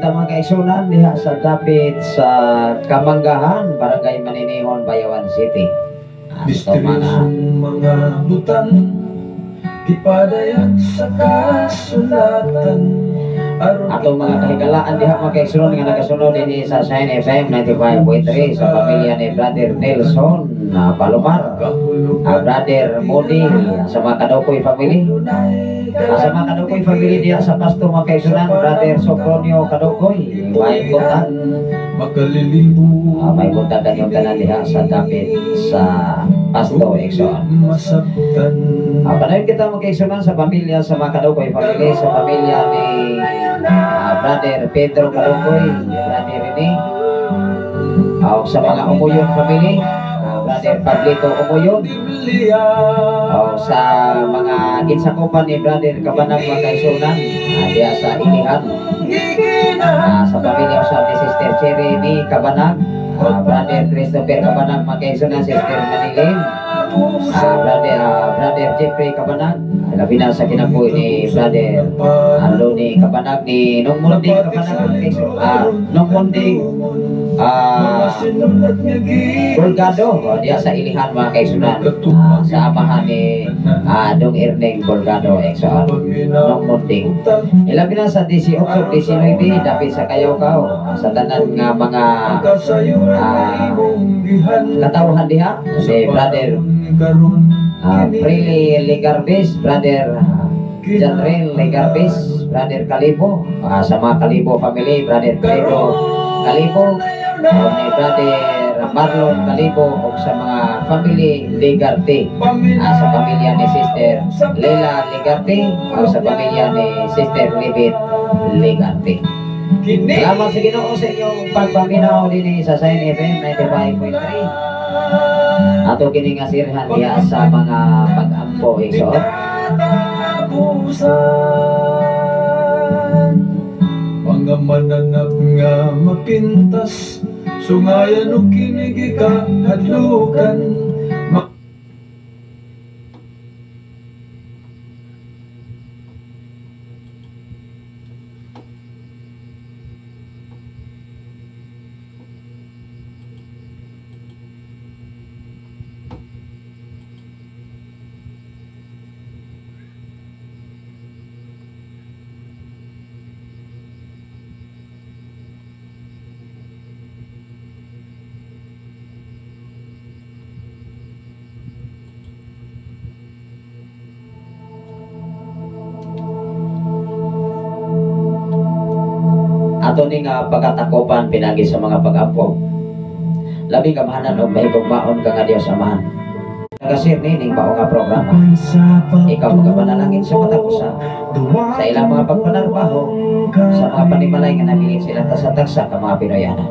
Mga kaigsunan diha sa dapit sa Kamanggahan, Barangay Maninihon, Bayawan City. Misteryosong mga butang gipadayag sa kasulatan. Atong mga kahigalaan diha mga kaigsunan nga nagasunod dinhi sa Shine FM 95.3 sa pamilya ni Brother Nelson Palomar, Brother Modi, sa mga Kadukoy family. Sa mga Kadukoy family diha sa Pasto mga kaigsunan, Brother Sopronio Kadukoy, may buntag. May buntag kanyang tanan diha sa dapit sa Pasto Exon. Panayon kita mga kaigsunan sa pamilya sa mga Kadukoy family, sa pamilya ni Brother Pedro Kadukoy, Brother Rene, sa mga Umuyon family, Brother Pablito Umuyon, sa mga ginsakupan ni Brother Kabanag mga kaigsunan diha sa Ilihan, sa pamilya usab ni Sister Cherry ni Kabanag, Brother Christopher Kabanag mga kaigsunan, Sister Manilin, Brother Jeffrey Kabanag, labi na sa kinabuhi ni Brother Loni Kabanag, ni Nung Munding Kabanag, Nung Munding Bulgado, diya sa Ilihan mga kaigsunan, sa amahan ni Dong Erneng Bulgado Exon, Nung Munding. Ilabi na sa 18, 19, dapit sa Kayawkaw, sa tanan nga mga katawhan diha, si Brother Freely Ligarbis, Brother Janrel Ligarbis, Brother Kalibo, sa mga Kalibo family, Brother Fredo Kalibo, ni Brother Marlon Kalibo, o sa mga family Ligarte, sa pamilya ni Sister Leila Ligarte, o sa pamilya ni Sister Libet Ligarte. Salamat sa Ginoo sa inyong pagpaminaw dinhi sa Shine FM 95.3. Ato kini nga sirhan diha sa mga pag-ampo igsoon. Mga mananap nga mapintas, sungayan o kinigi ka hadlukan. Ato ni nga pagkatakopan pinagi sa mga pag-ampo. Labing gamhanan og mahigugmaon ka nga Dios Amahan. Nagasir nining mao nga programa. Ikaw magapanalangin sa matag usa sa ilang mga pagpanarbaho, sa mga panimalay nga nabilin sila sa tagsa ka mga Pinoyana.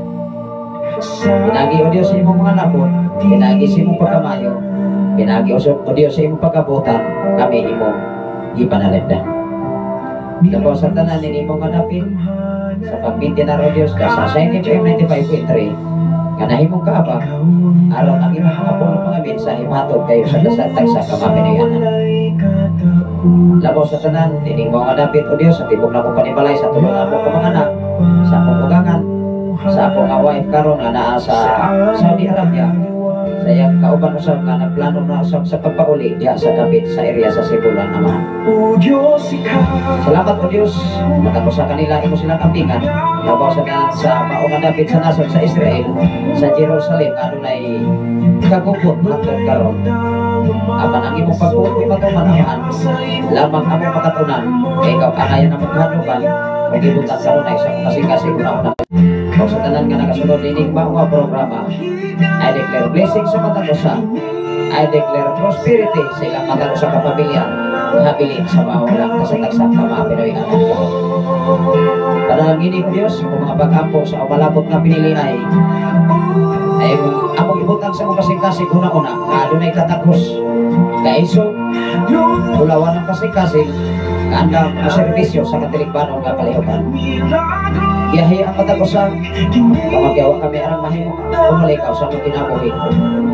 Pinagi, O Dios, sa imong mga labot, pinagi sa imong pagkamayo, pinagi, O Dios, sa imong pagkabutan, kami imong gipanalipdan. Labaw sa tanan ni imong nga dapit sa pagbintinar, O Dios, ka sa Shine FM 95.3 nga nahimong kaabak aron ang imong mga pulong, mga mensahe matod kayo sa tagsa ka mga Pinoyanan. Labaw sa tanan, nining mga dapit, O Dios, sa tibok na akong panimalay, sa tulong ako ka mga anak, sa akong ugangan, sa akong nga wife karon nga naa sa Saudi Arabia, sa iyang kauban usab nga nagplano na usab sa pagpauli diha sa dapit sa area sa Sibulan, Amahan. Salamat, O Dios, matag sa kanila imo silang ampingan. Labaw sa tanan sa mao nga dapit sa nasod sa Israel, sa Jerusalem nga adunay kagubot hangtod karon. Apan ang imong pagbuot ay matuman, Amahan. Lamang among makatunan, kay ikaw angayan among kahanugan, ug ibutang kanunay sa kasing-kasing una-una. Ug sa tanan nga nakasunod nining mao nga programa, I declare blessing sa matag usa. I declare prosperity sa ilang matag usa ka pamilya habilin sa mawalang kasatagsa ka mga Pinoy anak. Panalangini ko, Diyos, kung mga pag-ampo sa umalabot nga pinili ay among ibutang sa among kasing-kasing una-una nga adunay katakos kaisog bulawan ang kasing-kasing nga andam ang serbisyo sa katiligbanon nga kalihukan. Giyahi ang matag usa, pamagyawa kami aron mahimo pumalikaw sa among kinabuhi.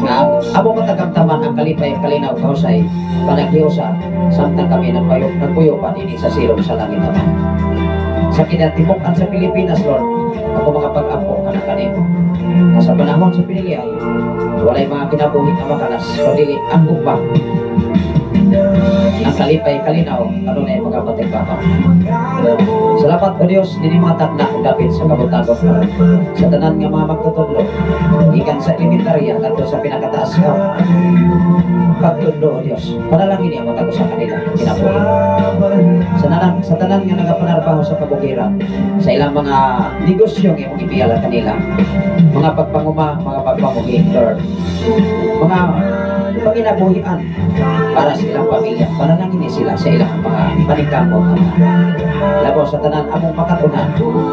Nga among matagamtaman ang kalipay, kalinaw, kahusay, panaghiusa samtang kami nagpuyo pa dinhi sa silong sa langit, Ama. Sa kinatibuk-an sa Pilipinas, Lord, ako mga pag-ampo ka kanimo. Nga sa panahon sa pinili ay walay mga kinabuhi nga makalas kundi ang gugma, ang kalipay, kalinaw, kanunay mga patigbakan. Salamat, O Diyos, dinhi mga takna ug dapit sa kabuntagon karon. Sa tanan nga mga magtutudlo, gikan sa elementarya ngadto sa pinakataas nga pagtudlo, O Diyos. Panalangin ang matag sa kanila kinabuhi. Sa tanan nga nagapanarbaho sa kabukiran, sa ilang mga negosyo nga imong gibiyala kanila, mga pagpanguma, mga pagpamuhi, Lord, mga panginabuhian para sa ilang pamilya. Panalangin ni sila sa ilang mga paningkamot, Ama. Labaw sa tanan, among makatunan,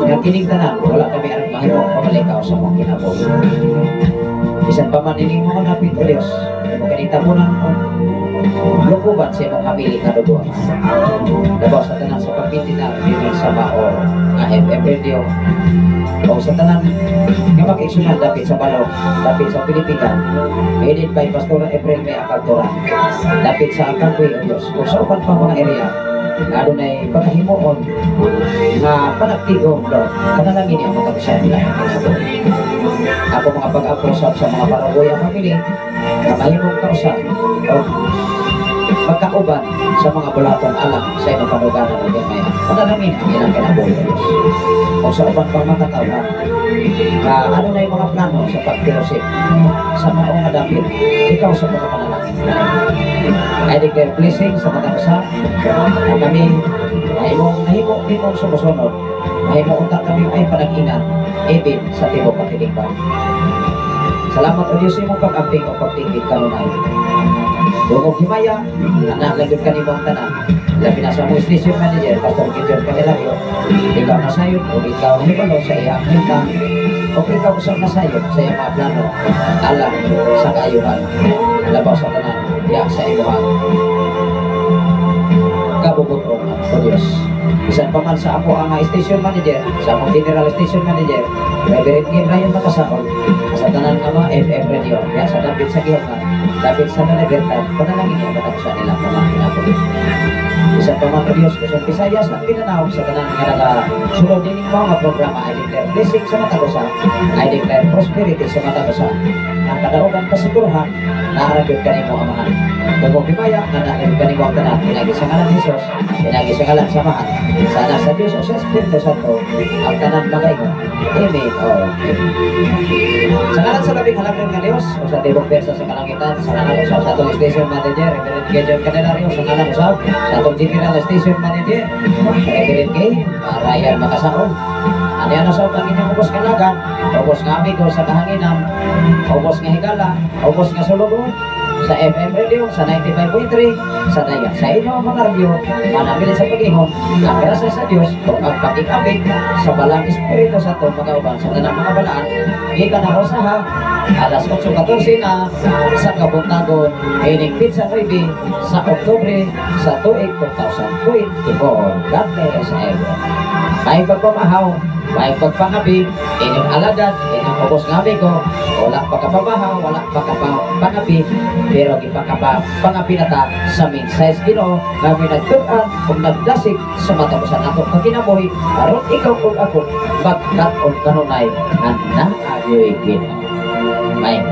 nga kining tanan, wala kami aron mahimo pamalikaw sa among kinabuhi. Bisan pa man ining mga napit, O Diyos, imo kining tabunan o lukuban sa imong hamili nga dugo, Ama. Labaw sa tanan sa pagpintinar dinhi sa mao nga FM radio o sa tanan nga makaigsunan dapit sa Balong, dapit sa Pilipinas, headed by Pastor April May Acaltura, dapit sa Akangkoy, O Diyos, o sa uban pa mga area nga adunay pagkahimuon nga panagtigom, Lord, panalangin ang matag usa nila. Ako mga pag-ampo sa mga Paragoya family nga mahimong kausa o magkauban sa mga bulaton alang sa imong kanuganan ug gamaya. Panalangin ang ilang kinabuhi, O Diyos. O sa uban pang mga katawhan nga ano na yung mga plano sa pag-fellowship sa mao nga dapit, ikaw sa mga panalangin. I declare blessing sa matag usa nga kami mahimong nahimo nimong sumusunod, mahimo unta kami ay panag-ingat even sa tibok katilingban. Salamat, O Diyos, sa imong pag-amping o pagtingkid kanunay. Dungog himaya, anak lang yun kanimo ang tanan. Labi na sa among station manager, Pastor Gideon Candelario, ikaw nasayod o ikaw nahibalo sa iyang hintang o ikaw usab nasayod sa iyang mga plano alang sa kaayuhan. Labaw sa tanan, diya sa imuhang kabubuton, O Diyos. Bisan pa man sa ako ang station manager, sa akong general station manager, Reverend Kim Ryan Makasaon, sa tanan nga mga FM radio, diya sa dapit sa Gihongan, dapit sa La Libertad, panalangin niya matag sa nilang mga kinabuhi. Bisan pa man, O Diyos, Luzon, Visayas at Mindanao, sa tanan nga nagasulod dining mga programa, I declare blessing sa matag usa, I declare prosperity sa matag usa. Ang kadaugan kasiguruhan, naa ra gyud kanimo, Amahan. Dagong himaya, nga naa gyud kanimo ang tanan, pinagi sa ngalan ni Jesus, pinagi sa ngalan sa Amahan, sa Anak sa Diyos o sa Espiritu Santo, ang tanan magaingon. Amen o Amen. Sa ngalan sa labing halangdon nga Diyos, o sa tibok persa sa kalangitan, sa ngalan usab sa atong station manager, Reverend Gideon Candelario, sa ngalan usab sa atong General Station Manager, Reverend K. Ryan Makasaon. Ano yan sa ang inyong ubos nga lagan, ubos nga amigo sa kahanginan, ubos nga higala, ubos nga sulugon, sa FM Radio, sa 95.3, sa Daya. Sa inyo mga radyo, manamili sa pag-ihon, ang grasya sa Diyos, o ang pag-ikabig sa balang Espiritu Santo magauban sa tanang mga balaan, gikan na sa alas 8:14 na sa kabuntagon, ining petsa 9 sa Oktubre sa tuig 2024. God bless everyone. May pagpamahaw, may pagpangabi, inyong alagad, inyong ubos nga amigo, wala pa kapamahaw, wala pa kapangabi, pero gipakapangabi na ta sa mensahe sa Ginoo nga nagtun-an ug nagdasig sa matapusan ato kinabuhi aron ikaw ug ako magkat-on kanunay nga naa gyoy Ginoo. May